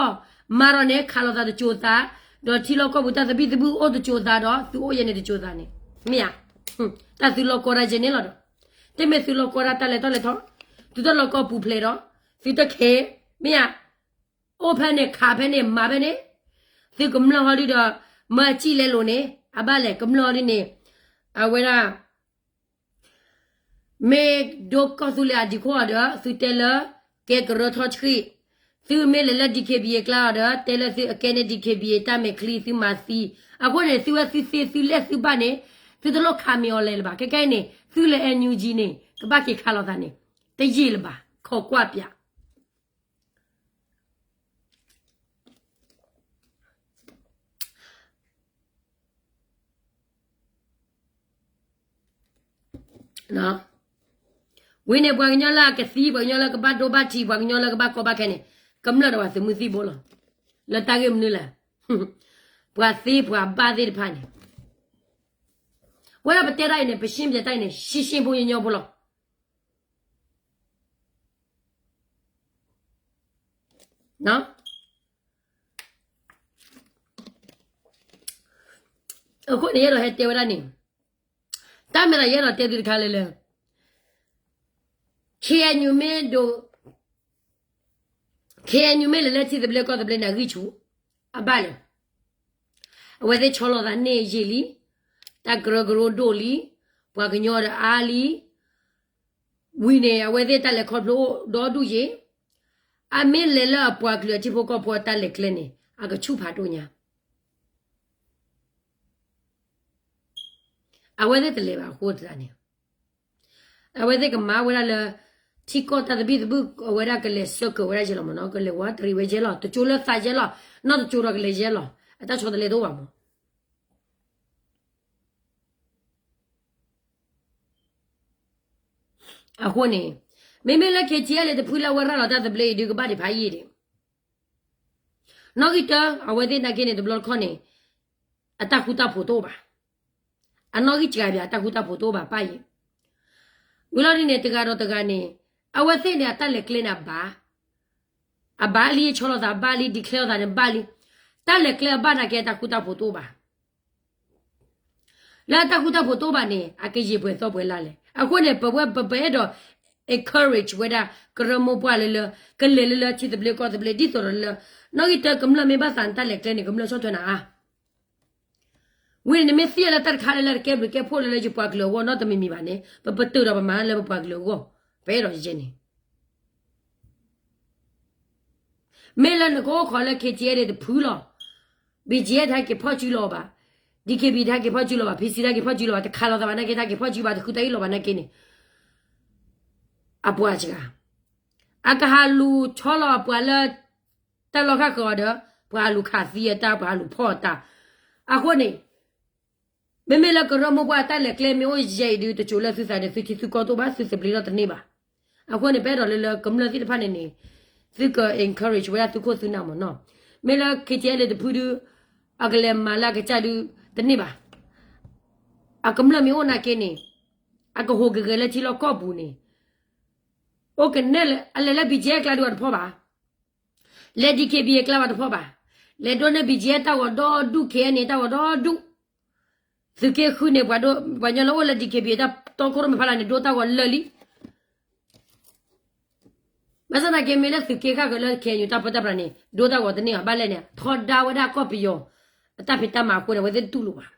မၤဒီးန့ၣ် ခးလိာ်သးတစိၤသး, ဒီးထံလီၢ်ကီၢ်ပူၤတၢ်သဘံၣ်သဘုၣ်အိၣ်တစိၤသးဒီး သုအိၣ်ယဲန့ၣ်တစိၤသးန့ၣ်, မ့ၢ်ဧါ. တၢ်သုလီၢ်ကီတၢ်ယဲန့ၣ်လီၤဒီး, တမ့ၢ်သုလီၢ်ကီတၢ်တၢ်လဲၤထီၣ်လဲၤထီ, သုတလီၢ်ကီပူၤဖျဲးဒီး, သုတခဲ, မ့ၢ်ဧါ. အိၣ်ဖဲန့ၣ် ခးဖဲန့ၣ် မၤဖဲန့ၣ်, သုကမျၢၢ်ဟီဒုဒီး မၢစံၣ်လဲလိာ်န့ၣ်, အဘၣ်လဲၣ် ကမျၢၢ်ဟီဒုန့ၣ်, အဝဲဒၣ် မ့ၢ်ဒိကီၢ်သူလ့ၤအဒံးခိၣ်အီၤဒီး သုတဲလၢ ကဲကရၢထီၣ်ဆှံ, သုမ့ၢ်လဲၤလၢ DKBA အကျါအီၤဒီး တဲလၢသုအကဲန့ၣ် DKBA တၢ်မဲာ်ချံ သုမၤသံ, အဃိန့ၣ် သုဝဲသုသ့သုလဲၢ်သုဘၣ်န့ၣ်, သုတလိၣ်ခးမ့ၢ်အီၤလဲၤလၢၤဘၣ်. ခဲကဲအံၤန့ၣ် သုလဲၤ NUG န့ၣ် ကဘၣ်က့ၤခးလိာ်သးန့ၣ်, တယံာ်လၢၤဘၣ်, ခိးကွၢ်ပၠး ဝံၤန့ၣ် ပှၤကညီလၢအကသံ, ပှၤကညီလၢကဘၣ်ဒိဘၣ်ထံး, ပှၤကညီလၢကဘၣ်ကီဘၣ်ခဲန့ၣ်, ကမျၢၢ်ဒီးပှၤသုးမုၢ်သံၣ်ဘိလီၤ. လၢတၢ်ဂ့ၢ်မနုၤလဲၣ်, ပှၤသ့ပှၤဘၣ်သ့ၣ်တဖၣ်န့ၣ်, ဝဲဒၣ်ပတဲတၢ်အံၤန့ၣ် ပရှင်းပြတိုက်န့ၣ် ရှင်းရှင်းဖိညီညီဖိလီၤ. အဃိန့ၣ် ယအဲၣ်ဒိးဟဲတဲဝဲဒၣ်န့ၣ်, တၢ်မ့ၢ်သးယအဲၣ်ဒိးတဲသုတခါလၢလၢ KNU မ့ၢ်ဒိး KNU မ့ၢ်လဲၤလၢထံသဘျ့ကီၢ်သဘျ့န့ၣ် အဂံၢ်ဆူၣ် အဘၣ်လဲၣ်. အဝဲသ့ၣ်ဆီလီၤသးန့ၢ်ယံာ်လံ, တၢ်ကရၢကရိဒိၣ်လံ, ပှၤကညီဒီးအါလံ, ဝံၤန့ၣ် အဝဲသ့ၣ်တၢ်လဲၤခီဖျိအိၣ်ဒီဒူၣ်ယံာ်, အမ့ၢ်လဲၤလၢအပှၤကလုာ်အထံဖိကီၢ်ဖိအတၢ်လဲၤကျဲန့ၣ် အကဆူၣ်ဖးဒိၣ်ညါ အဝဲသ့ၣ်တလဲၤဘၣ်အဃိသတးန့ၣ်, အဝဲသ့ၣ်ကမၤဝဲဒၣ်လၢ ထံကီၢ်တၢ်သဘံၣ်သဘုၣ် အဝဲဒၣ်ကလဲၤ circle ဝဲဒၣ်ယဲလီၤမ့ၢ်နီၤ, ကလဲၤဝးတရံးဝဲယဲလီၤ, တကၠိလၢသးယဲလီၤ, နီၢ်တကၠိဒီးကလဲၤယဲလီၤ, အတၢ်ဆီတလဲတအိၣ်ဘၣ်မ့ၢ် အဃိန့ၣ်, မ့မ့ၢ်လၢ KTLA တဖုလၢအဝဲရၤလီၤတၢ်သဘျ့အံၤဒုး ကဘၣ်ဒံးဖးယံာ်ဒံး, နီၣ်ဂံၢ်တၢ အဝဲသ့ၣ်နာ်က့န့ၣ် တဘျီတခီၣ်န့ၣ် အတၢ်ဃူတၢ်ဖိးတအိၣ်ဘၣ်, အနီၣ်ဂံၢ်စှၤဘၣ် အတၢ်ဃူတၢ်ဖိးတအိၣ်ဘၣ်ပၢ်ယံာ်, ဝံၤလီၤဒ်န့ၣ် တဂၤဒီးတဂၤန့ၣ်, အဝဲသ့ၣ်န့ၣ် အတၢ်လဲၤကျဲန့ၣ်အဘၣ်, အဘၣ်လံ ဆီလီၤသးဘၣ်လံ declare သးန့ၣ်ဘၣ်လံ, တၢ်လဲၤကျဲအဘၣ်နာ်က့ အတၢ်ဃူတၢ်ဖိးတအိၣ်ဘၣ် လၢအတၢ်ဃူတၢ်ဖိးတအိၣ်ဘၣ်န့ၣ် အကယံာ်ပှဲၤသီပှဲၤလၢ်လဲၣ်. အဃိန့ၣ် ပဝဲပပအဲၣ်ဒိး encourage ဝဲဒၣ် ကရၢမိၢ်ပှၢ်လၢလၢ ကလဲၤလၢလၢထံသဘျ့ကီၢ်သဘျ့ ဒ်သိးဒီးလၢ နီၣ်ဂံၢ်တၢ ကမျၢၢ်မ့ၢ်ဘၣ်သးန့ၣ် တၢ်လဲၤကျဲန့ၣ် ကမျၢၢ်ဆီၣ်ထွဲနၤအါ ဝံၤန့ၣ် နမ့ၢ်သ့ၣ်လၢတၢ်တခါလၢလၢတကဲဘျုးကဲဖှိၣ်လၢလၢယပှၤကလုာ်အဂီၢ်နီတမံၤမံၤဘၣ်န့ၣ် ပပတုာ်ဒီးပမၤလၢပပှၤကလုာ်အဂီၢ် ပအဲၣ်ဒိးယဲန့ၣ် မ့ၢ်လၢနကအိၣ်ခိးလၢ KTLA တဖုလီၤ, BGF တဟဲက့ၤဖီၣ်စုလီၤဘၣ်, DKB တဟဲက့ၤဖီၣ်စုလီၤဘၣ်, PC တဟဲက့ၤဖီၣ်စုလီၤဘၣ်, တခးလီၤသးဘၣ်နာ်က့ တဟဲက့ၤဖီၣ်စုဘၣ်, တဃုတၢ်အ့ၣ်လိာ်ဘၣ်နာ်က့န့ၣ် အပှၤစှၤ, အကဟးလူၤဆီလီၤအပှၤလၢ တၢ်လီၢ်ခၣ်ဃၢၤအီၤဒီး ပှၤဟးလူၤခးသံအတၢ် ပှၤဟးလူၤဖီၣ်အတၢ်, အဃိန့ၣ် မ့မ့ၢ်လၢကရၢမိၢ်ပှၢ်အတၢ်လဲၤကျဲမ့ၢ်အိၣ်ယဲအံၤဒုး တစိၤလၢသုသးန့ၣ် သုထံသုကီၢ်တအိၣ်ဘၣ် သုသဘျ့ထီၣ်တန့ၢ်ဘၣ်. အဃိန့ၣ် ပအဲၣ်ဒိးလၢလၢကမျၢၢ်သ့ၣ်တဖၣ်န့ၣ်န့ၣ် သုက encourage ဝဲဒၣ်သုခိၣ်သုနၢ်မ့ၢ်နီၤ. မ့ၢ်လၢ KTLA တဖုဒုး အကလဲၤမၤလၢအကစၢ်ဒုး တန့ၢ်ဘၣ်. အကမျၢၢ်မ့ၢ်အိၣ်နာ်က့န့ၣ် အကဟူးဂဲၤဂဲၤလၢထံလီၢ်ကီၢ်ပူၤန့ၣ် အိၣ်ကနဲၣ်လၢ အလဲၤလၢ BGF ကျါဒုးအတဖီၣ်ဘၣ်. လဲၤ DKBA ကျါဘၣ်တဖီၣ်ဘၣ်. လဲၤဒိးန့ၢ် BGF တၢ်ဂီၤဒီဒူၣ် ခဲအံၤန့ၣ် တၢ်ဂီၤဒီဒူၣ်. သုးက့ဃုန့ၣ် ပှၤဒိ ပှၤကညီလၢအိၣ်လၢ DKBA တၢ်တီခိၣ်ရိၣ်မဲဖီလာ်န့ၣ် ဒိတၢ်ဂီၤလၢာ်လံ. ဘၣ်ဆၣ်သနာ်က့ မ့ၢ်လၢသုးက့ဃုလၢ KNU တၢ်ပၢတၢ်ပြးန့ၣ် ဒိတၢ်ဂီၤတန့ၢ်ဘၣ်. ဘၣ်လဲၣ်န့ၣ် ထီဒါဝဲဒၣ်ကီၢ်ပယီၤ အတၢ်ဖံးတၢ်မၤအဃိန့ၣ် အဝဲသ့ၣ်တတူၢ်လိာ်ဘၣ်.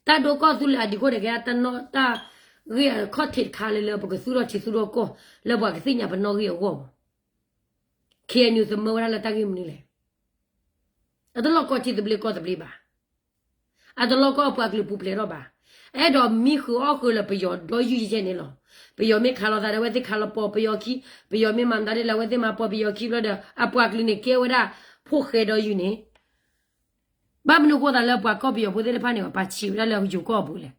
တၢ်ဒိကီၢ်သူလ့ၤအဒံးခိၣ်န့ၣ် ကဲတၢ်နီၣ် တၢ်ဂ့ၢ်အခီၣ်ထံးတခါလၢလၢ ပကသူၣ်ထီၣ်ထံသူၣ်ထီၣ်ကီၢ် လၢပှၤကသ့ၣ်ညါပနီၣ်ဂံၢ်အဂီၢ်မး. KNU သမၢဝဲဒၣ်လၢတၢ်ဂ့ၢ်မနုၤလဲၣ်. အတလီၢ်ကီၢ်ထံသဘျ့ကီၢ်သဘျ့ဘၣ်. အတလီၢ်ကီၢ်ပှၤကလုာ်ပူၤဖျဲးထီၣ်ဘၣ်. အဲၣ်ဒိးမံဃုာ်အီၣ်ဃုာ်လၢပယီၤဒီယုၢ်ယဲၢ်န့ၣ်လီၤ. ပယီၤမ့ၢ်ခးလိာ်သးဒီး အဝဲသ့ၣ်ခးလီၤပီၤပယီၤခံ, ပယီၤမ့ၢ်မၤမတၤဒ်လဲၣ် အဝဲသ့ၣ်မၤပီၤပယီၤခံဘျီဒီး အပှၤကလုာ်န့ၣ်ကဲဝဲဒၣ် ဖိၣ်ဃဲဒီယုၢ်န့ၣ် ဘၣ်မနုၤဃိသးလၢပှၤကီၢ်ပယီၤဖိသ့ၣ်တဖၣ်န့ၣ် ပာ်ဆံးဝဲဒၣ်လၢယိၤကီၢ်အပူၤလဲၣ်.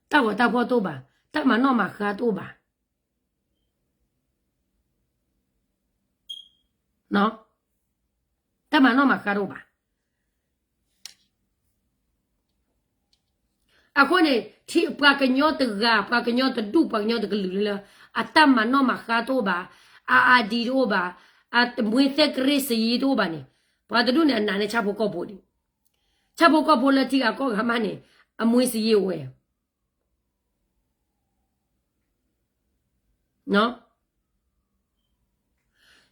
တၢ်ဂီၤတၢ်ဖီၣ်တအိၣ်ဘၣ်, တၢ်မၤနီၣ်မၤဃါတအိၣ်ဘၣ်. တၢ်မၤနီၣ်မၤဃါတအိၣ်ဘၣ်. အဃိန့ၣ် ထံ ပှၤကညီတဂၤ ပှၤကညီတဒူၣ် ပှၤကညီတကလုာ်လၢလၢ အတၢ်မၤနီၣ်မၤဃါတအိၣ်ဘၣ်, အ ID တအိၣ်ဘၣ်, အမွေးသက္ကရာဇ် စာရင်း တအိၣ်ဘၣ်န့ၣ် ပှၤတဒူၣ်န့ၣ် အနာ်န့ၢ်ဆၣ်ဖိကီၢ်ဖိဒံး. ဆၣ်ဖိကီၢ်ဖိလၢထံဂၤကီၢ်ဂၤမးန့ၣ် အမွေးစာရင်း အိၣ်ဝဲ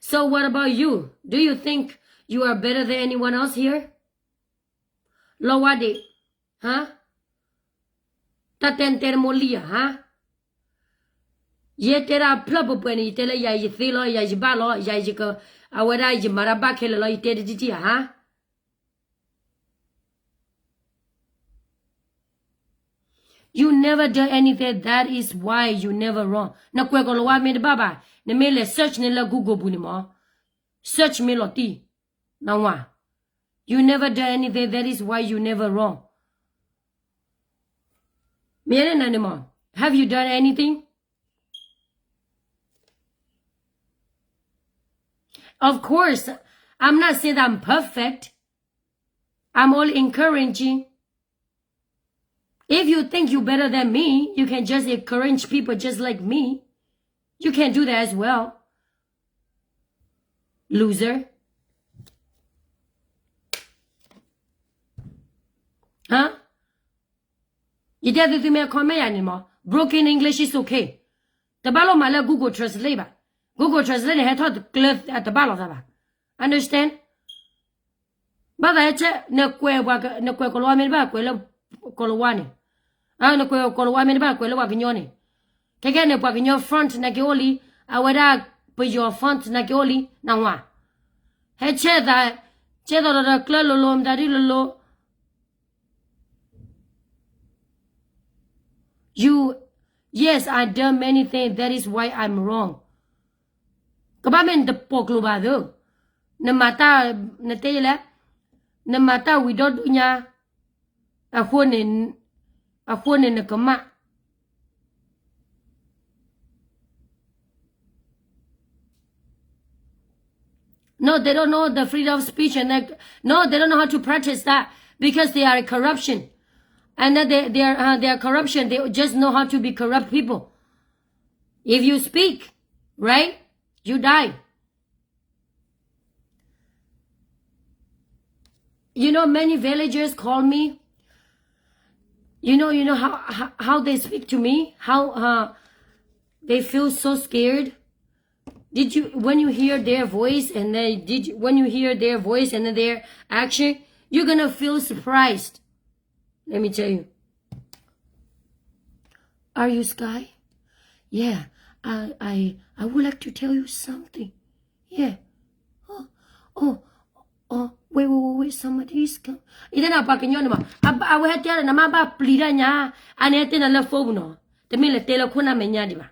So what about you? Do you think you are better than anyone else here? လီၤဝါဒ့ၣ်, ဟါ, တၢ်တဲနတဲတမိၢ်လံဧါ, ဟါ, ယဲတဲဒၣ်ဖျၢၣ်ပှဲၤပှဲၤန့ၣ် ယတဲလၢယၤယသ့လီၤ ယၤယဘၣ်လီၤ ယၤယက, အဝဲဒၣ်ယမၤတၢ်ဘၣ်ခဲလၢာ်လီၤ ယတဲတထံၣ်ထံၣ်ဧါ, ဟါ. You never done anything, that is why you never wrong. နကွဲးကီၤလၤဝါမ့ၢ်တဘၣ်ဘၣ်, နမ့ၢ်လဲၤ search န့ၣ်လၢ Google ပူၤန့ၣ်မး, search မ့ၢ်လီၤတံၢ်, နဝၤ, you never done anything, that is why you never wrong. မ့ၢ်န့ၣ်နၤန့ၣ်မး, have you done anything? Of course, I'm not saying that I'm perfect. I'm only encouraging. If you think you better than me, you can just encourage people just like me. You can do that as well. Loser. Huh? ယတဲသုသုမ့ၢ် comment ယၤန့ၣ်မး broken English is okay. တဘၣ်လိၣ်မၤလၢ Google Translate ဘၣ်. Google Translate န့ၣ် ဟဲထီၣ်တကျၢၢ်တဘၣ်လိာ်သးဘၣ်. Understand? ဘၣ်သးဟဲဆဲး နကွဲးပှၤက နကွဲးကီၤလၤဝါမ့ၢ်တဘၣ် ကွဲးလၢ ကီၤလၤဝါန့ၣ်, နကွဲးကီၤလၤဝါမ့ၢ်တဘၣ် ကွဲးလၢပှၤကညီန့ၣ်, ခဲကဲန့ၣ် ပှၤကညီ font နာ်က့အိၣ်လံ, အဝဲဒၣ်ပယီၤ font နာ်က့အိၣ်လံ နဝၤ, ဟဲဆဲးသး, ကဲသိးဒီးကျၢၢ်လိၤလိၤ မတၤဒ်လိၤလိၤ You, yes, I done many things. That is why I'm wrong. ကဘၣ်မ့ၢ်နတပိာ်ကျိၤဘၣ်သၢ, နမၤတၢ်, နတဲယလဲၣ်, နမၤတၢ်ဝံၤဒီဒူၣ်ညါ, အဃိန့ၣ်, အဃိန့ၣ်နကမၣ် No, they don't know the freedom of speech, and then, no, they don't know how to practice that because they are corruption, and then they they are uh, they are corruption. They just know how to be corrupt people. If you speak, right, you die. You know, many villagers call me. You know, you know how how, how they speak to me, how uh, they feel so scared. Did you when you hear their voice and then did you, when you hear their voice and then their action, you're gonna feel surprised. Let me tell you. Are you Sky? Yeah, I I I would like to tell you something. Yeah. Oh, oh, oh, wait, wait, wait, wait, somebody is coming. အံၤတနၤပှၤကညီန့ၣ်မး, အဝဲဟဲတဲဒီး နမ့ၢ်ဘၣ်ပျံၤတၢ်ညါ, အန့ၣ်ဟဲတဲနၤလၢ phone ပူၤနီၤ, တမ့ၢ်လၢတဲလၢခိၣ်နၢ်မဲာ်ညါဒံးဘၣ်.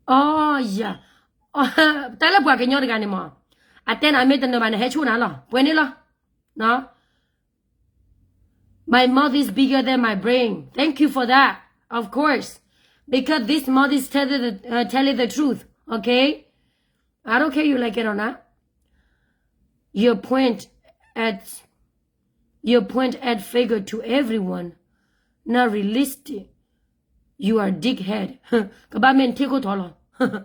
အိယၤ, တၢ်လၢပှၤကညီတဂၤန့ၣ်မး, အတဲနၤမ့ၢ်တနၢၤဘၣ်န့ၣ် ဟဲဆိၣ်နၤလီၤ, ပှဲၤန့ၣ်လီၤ. My mouth is bigger than my brain. Thank you for that. Of course. Because this mouth is telling the, uh, telling the truth. Okay? I don't care you like it or not. You point at, you point at finger to everyone. Not realistic. You are dickhead. ကဘၣ်မ့ၢ်နထံၣ်ခိၣ်ထီလီၤ.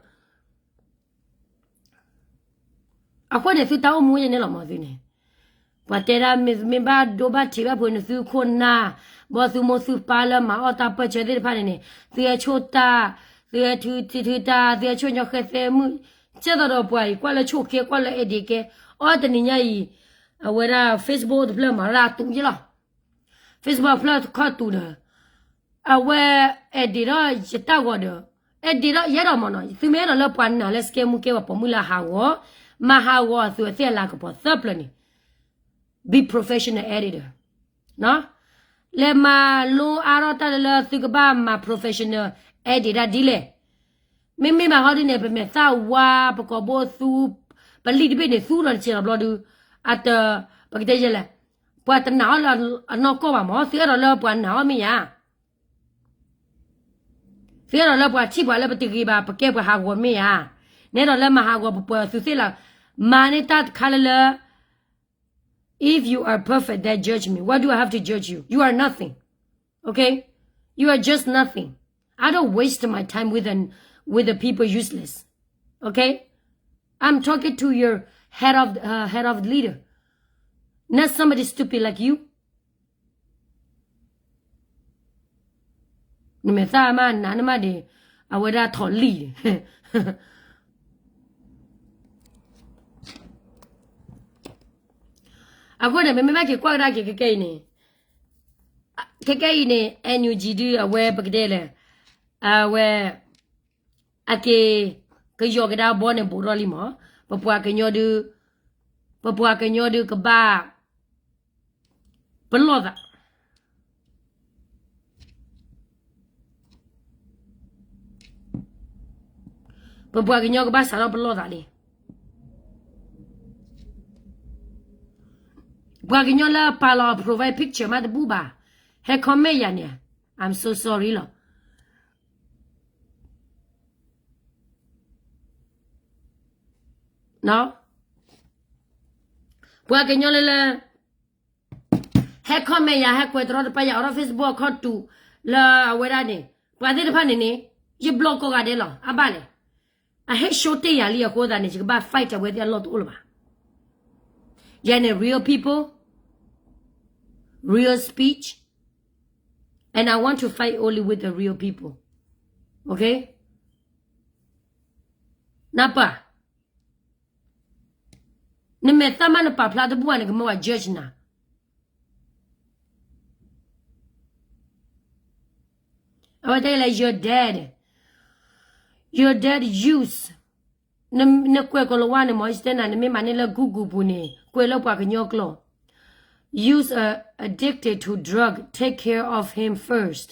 အဃိန့ၣ် သုတၢ်အိၣ်မူယဲန့ၣ်လီၤမးသုန့ၣ်, ပှၤတဲဒၣ်မ့ၢ်ဘၣ်ဒိဘၣ်ထံးဘၣ်ဖုးန့ၣ် သုခိၣ်နၢ်, ဘီသုမိၢ်သုပၢ်လၢမၤအီၣ်တၢ်ပၢၢ်ဆၢသ့ၣ်တဖၣ်န့ၣ်န့ၣ် သုဟဲဆိၣ်တၢ်, သုဟဲထုထုတၢ်, သုဟဲဆိၣ်ညီဃဲသဲမုၣ်, ကဲသိးဒီးပှၤအံၤ ကွၢ်လၢဆိၣ်ကဲ ကွၢ်လၢ edit ကဲ, အီတနံၤညါအံၤ, အဝဲဒၣ် Facebook တဖျၢၣ်မၤရၣ်တူၢ်ယဲလီၤ. Facebook ဖျၢၣ်ခီၣ်တူာ်ဒီး အဝဲ edit ဒီးယတၢ်ဂီၤဒီး, edit ဒီးယဲဒီးမ့ၢ်နီၤ, သုမ့ၢ်အဲၣ်ဒိးလၢပှၤနာ်လၢစကဲမူကဲပှၤပိာ်မုၣ်လၢဟးဂီၤ, မၤဟးဂီၤအသုးအသ့ၣ်အလၤကပီၤသၢပျၢၤန့ၣ်, be professional editor. လဲၤမၤလိအါထီၣ်တၢ်လၢသုကဘၣ်မၤ professional edit ဒၣ်ဒ်လဲၣ်. မ့မ့ၢ်ဘၣ်ဟီဒ်န့ၣ် ပမဲာ်သၣ်ဝါ ပကိာ်ဘိသူ, ပလံာ်တဘ့ၣ်န့ၣ် သူဒီးတစဲးလီၤဘျီဒု, အတ, ပကတဲယဲလဲၣ်, ပှၤတနာ်အီၤလၢအနီၢ်ကီၢ်ဘၣ်မး, သုအဲၣ်ဒိးလၢပှၤနာ်အီၤမ့ၢ်ဧါ. သုအဲၣ်ဒိးလၢပှၤထံၣ်ပှၤလၢပတဂ့ၤဘၣ် ပကဲပှၤဟးဂီၤမ့ၢ်ဧါ. နအဲၣ်ဒိးလၢမၤဟးဂီၤပပှၤသုးသ့ၣ်လၢ, မၤန့ၢ်တၢ်တခါလၢလၢ If you are perfect, then judge me. Why do I have to judge you? You are nothing. Okay? You are just nothing. I don't waste my time with an, with the people useless. Okay? I'm talking to your head of, uh, head of leader. Not somebody stupid like you. နမဲာ်သၣ်မးနးနမးဒံး, အဝဲဒၣ်ထီၣ်လံၣ်. အဃိန့ၣ် မ့မ့ၢ်ဘၣ်က့ၤကွၢ်ကဒါက့ၤခဲကဲအံၤန့ၣ်, ခဲကဲအံၤန့ၣ် NUG ဒု အဝဲပကတဲလဲၣ်, အဝဲ, အက့ၤ, ကယီၤကဒါဘီန့ၣ် ဘူးထီၣ်လံမး, ပပှၤကညီဒု, ပပှၤကညီဒုကဘၣ် ပလီၢ်သး ပပှၤကညီကဘၣ်စးထီၣ်ပလီၢ်သးလံ. ပှၤကညီလၢပာ်လီၤ profile picture မးတဘူၣ်ဘၣ်, ဟဲ comment ယၤန့ၣ်, I'm so sorry လီၤ. နီၤ, ပှၤကညီလၢလၢ ဟဲ comment ယၤ ဟဲကွဲးတရီတပါယၤ အိးထီၣ် Facebook အခီၣ်တူာ် လၢအဝဲဒၣ်န့ၣ် ပှၤသ့ၣ်တဖၣ်န့ၣ်န့ၣ် ယ block ကိးဂၤဒဲးလီၤ. အဘၣ်လဲၣ်, အဟဲ show တ့ၢ်ယၤလံအဃိသတးန့ၣ် ယကဘၣ် fight အဝဲသ့ၣ်အလီၢ်တအိၣ်လၢၤဘၣ်. ယၤန့ၣ် real people, real speech, and I want to fight only with the real people. Okay? နၢ်ပၢၢ်, နမဲာ်သၣ်မးနပာ်ဖျါတဘူၣ်ဘၣ်န့ၣ် ကမၢဝဲ judge နၤ. အဝဲတဲလၢ you're dead, you're dead, use, နကွဲးကီၤလၤဝါန့ၣ်မ့ၢ် ယတဲနၤ နမ့ၢ်မၤန့ၢ်လၢ Google ပူၤန့ၣ် ကွဲးလၢပှၤကညီကျိာ်, use a addicted to drug, take care of him first.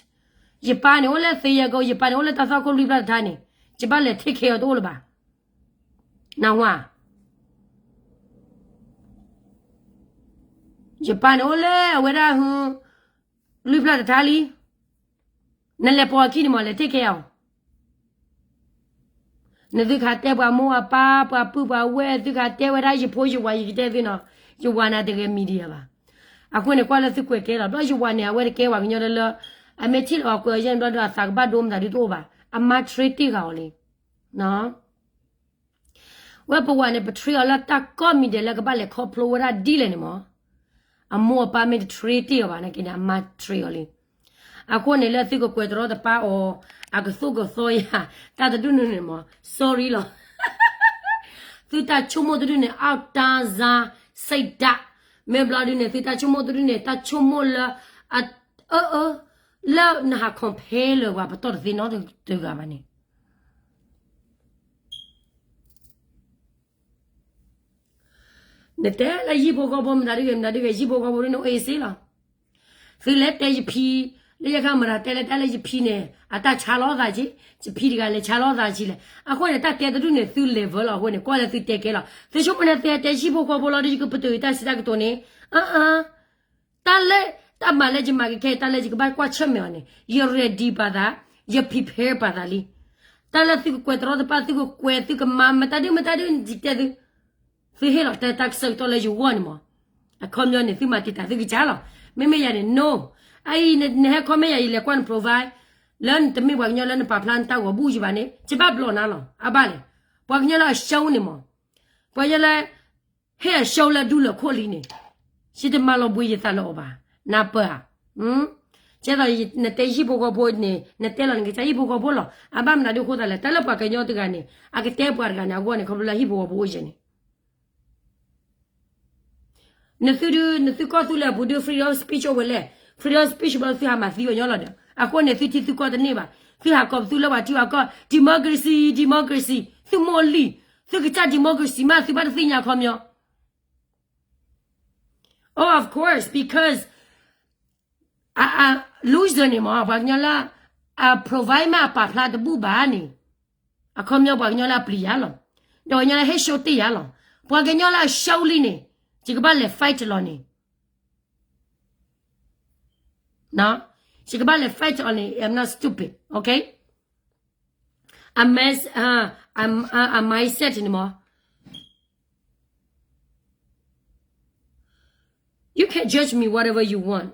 ယပၢ်န့ၣ်အိၣ်လၢသ့ယဲၢ်ကီၢ်, ယပၢ်န့ၣ်အိၣ်လၢတၢ်သီခိၣ်လွံၢ်ဖျၢၣ်တထါန့ၣ် ယဘၣ်လဲၤ take care အီၤတအိၣ်လၢၤဘၣ်. နၢ်ဟူဧါ, ယပၢ်န့ၣ်အိၣ်လၢအဝဲဒၣ် လွံၢ်ဖျၢၣ်တထါလံ, နလဲၤပိာ်အခံန့ၣ်မ့ၢ် လဲၤ take care အီၤ. နသုခးတဲပှၤမိၢ်အပၢ် ပှၤပုၢ်ပှၤဝဲၢ် သုခးတဲဝဲဒၣ်ယဖိယဝၤ ယကတဲသုနီၤ, ယဝၤန့ၣ်တဂဲၤ media ဘၣ်. အဃိန့ၣ် ကွၢ်လၢသုကွဲးကဲလီၤ, ဘျီယဝၤန့ၣ် အဝဲတကဲပှၤကညီလၢလၢ, အမ့ၢ်ထံၣ်လီၤအကွဲးအီၤယဲၢ်န့ၣ် ဘျီဒီးအသးကဘၣ်ဒိမတၤဒုတအိၣ်ဘၣ်, အမါ train တ့ၢ်ဂၤအီၤလံ. ဝဲပဝၤန့ၣ် ပ train အီၤလၢတၢ်ကိးမံၤဒဲးလၢကဘၣ်လဲၤ ခီဖျိဝဲဒၣ်ဒ်လဲၣ်န့ၣ်မ့ၢ်, အမိၢ်အပၢ်မ့ၢ်တ train တ့ၢ်အီၤဘၣ်နာ်က့န့ၣ် အမါ train အီၤလံ. အဃိန့ၣ်လၢသုကကွဲးတရီတပါအီၤ, အကသိၣ်ကသီယၤ, တၢ်တဒူၣ်န့ၣ်န့ၣ်မ့ၢ် sorry လီၤ. သုတၢ်ဆိကမိၣ်တဒူၣ်န့ၣ် အတၢ်စၢ် စိတ်ဓာတ်, မ့ၢ်ဘျီဒုန့ၣ် သုတၢ်ဆိကမိၣ်တဒူၣ်န့ၣ် တၢ်ဆိကမိၣ်လၢ အ, အၢအၢ, လၢနဟး compare လၢၤပှၤပတီၢ်တသ့နီတဂၤဘၣ်န့ၣ် နတဲလၢဟံၣ်ဖိဃီဖိမတၤဒုဂ့ၤ မတၤဒုဂ့ၤ ဟံၣ်ဖိဃီဖိဒ်န့ၣ် အိၣ်အ့စ့လီၤ. သုလဲၤတဲယဖံ, လၢယခါမတၤတဲလၢတၢ်လၢယဖံန့ၣ် အတၢ်ဆါလီၤသးက့, ယဖံတဂၤလဲၤဆါလီၤသးက့လဲၣ်. အဃိန့ၣ် တၢ်တဲတဒူၣ်န့ၣ် သု level လီၤ. အဃိန့ၣ် ကွၢ်လၢသုတဲကဲလီၤ. သုဆိကမိၣ်န့ၣ် သုဟဲတဲဟံၣ်ဖိဃီဖိလီၤဒီး ယကပတုာ်ယတၢ်စံးတၢ်ကတိၤန့ၣ်, အၢအၢ တၢ်လၢ, တၢ်မၤလၢယမၤကခဲ တၢ်လၢယကဘၣ်ကွၢ်ဆၢၣ်မဲာ်အီၤန့ၣ် ယ ready ပာ်သး, ယ prepare ပာ်သးလံ. တၢ်လၢသုကကွဲးတရီတပါ သုကကွဲး သုကမၤမတၤဒုမတၤဒု ယတဲသု, သုဟ့ၣ်လီၤတၢ်ကစီၣ်ကတီၢ်လၢယဂီၢ်န့ၣ်မ့ၢ်, အခီပညီန့ၣ် သုမၤတံာ်တာ်သုကစၢ်လီၤ. မ့မ့ၢ်ယၤန့ၣ် no, အအံၤနဟဲ comment ယၤ ယလဲၤကွၢ်န profile, လၢနတမ့ၢ်ပှၤကညီလၢနပာ်ဖျါနတၢ်ဂီၤဘူၣ်ယဘၣ်န့ၣ် ယဘၣ်ဘျီၣ်နၤလီၤ. အဘၣ်လဲၣ်, ပှၤကညီလၢအ show န့ၣ်မ့ၢ်, ပှၤကညီလၢ ဟ့ၣ်အ show လၢဒူလၢာ်ခိၣ်လံန့ၣ်, ယတမၤလီၤဘှံးယသးလၢအီၤဘၣ်, နၢ်ပၢၢ်ဧါ. ကဲသိးနတဲဟံၣ်ဖိဃီဖိန့ၣ် နတဲလီၤန့ၣ် ကစၢ်ဟံၣ်ဖိဃီဖိလီၤ. အဘၣ်မနုၤဒုအဃိသတးလဲၣ်, တၢ်လၢပှၤကညီတဂၤန့ၣ် အကတဲပှၤတဂၤန့ၣ် အဂီၢ်န့ၣ် ခီဖျိလၢဟံၣ်ဖိဃီဖိအိၣ်ယဲၢ်န့ၣ် နသုဒု, နသုကီၢ်သူလ့ၤအပူၤဒု freedom speech အိၣ်ဝဲလဲၣ်. Freedom speech ဘၣ်သုဟးမၤသံပှၤကညီလီၤဒီး, အဃိန့ၣ် သုထံသုကီၢ်တန့ၢ်ဘၣ်. သုဟးကိးပသူလၢပှၤထံပှၤကီၢ် democracy, democracy, သုမိၢ်လံၢ်, သုကစၢ် democracy မး သုဘၣ်တသ့ၣ်ညါခီပညီ. Oh, of course, because အ, အ, loser န့ၣ်မ့ၢ် ပှၤကညီလၢ အ provide မးအပာ်ဖျါတဘူၣ်ဘၣ်န့ၣ်, အခီပညီပှၤကညီလၢအပျံၤယၤလီၤ. ဒီးပှၤကညီလၢဟ့ၣ် show တ့ၢ်ယၤလီၤ. ပှၤကညီလၢအ show လံန့ၣ်, ယကဘၣ်လဲၤ fight လီၤန့ၣ် ယကဘၣ်လဲၤ fight အီၤန့ၣ် I'm not stupid, okay? အ mind, အ အ mindset န့ၣ်မ့ၢ်, you can judge me whatever you want.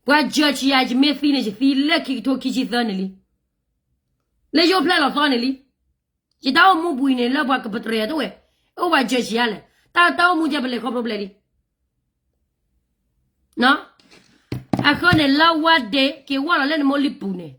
ပှၤ judge ယၤ ယမ့ၢ်သံန့ၣ် ယသံလၢခံကထိခံဆံသၢန့ၣ်လံ. လၢယအိၣ်ဖျဲၣ်လီၤသီန့ၣ်လံ. ယတၢ်အိၣ်မူပူၤအံၤန့ၣ် လၢပှၤကပတြၢၤယၤတအိၣ်ဝဲ, အိၣ်ပှၤ judge ယၤလဲၣ်. တၢ် တၢ်အိၣ်မူယဲၢ်ပလဲၤခီဖျိဘျဲၣ်လံ. အဃိန့ၣ် လၢဝါဒ့ က့ၤဝါလီၤလၢနမိၢ်လံၢ်ပူၤန့ၣ်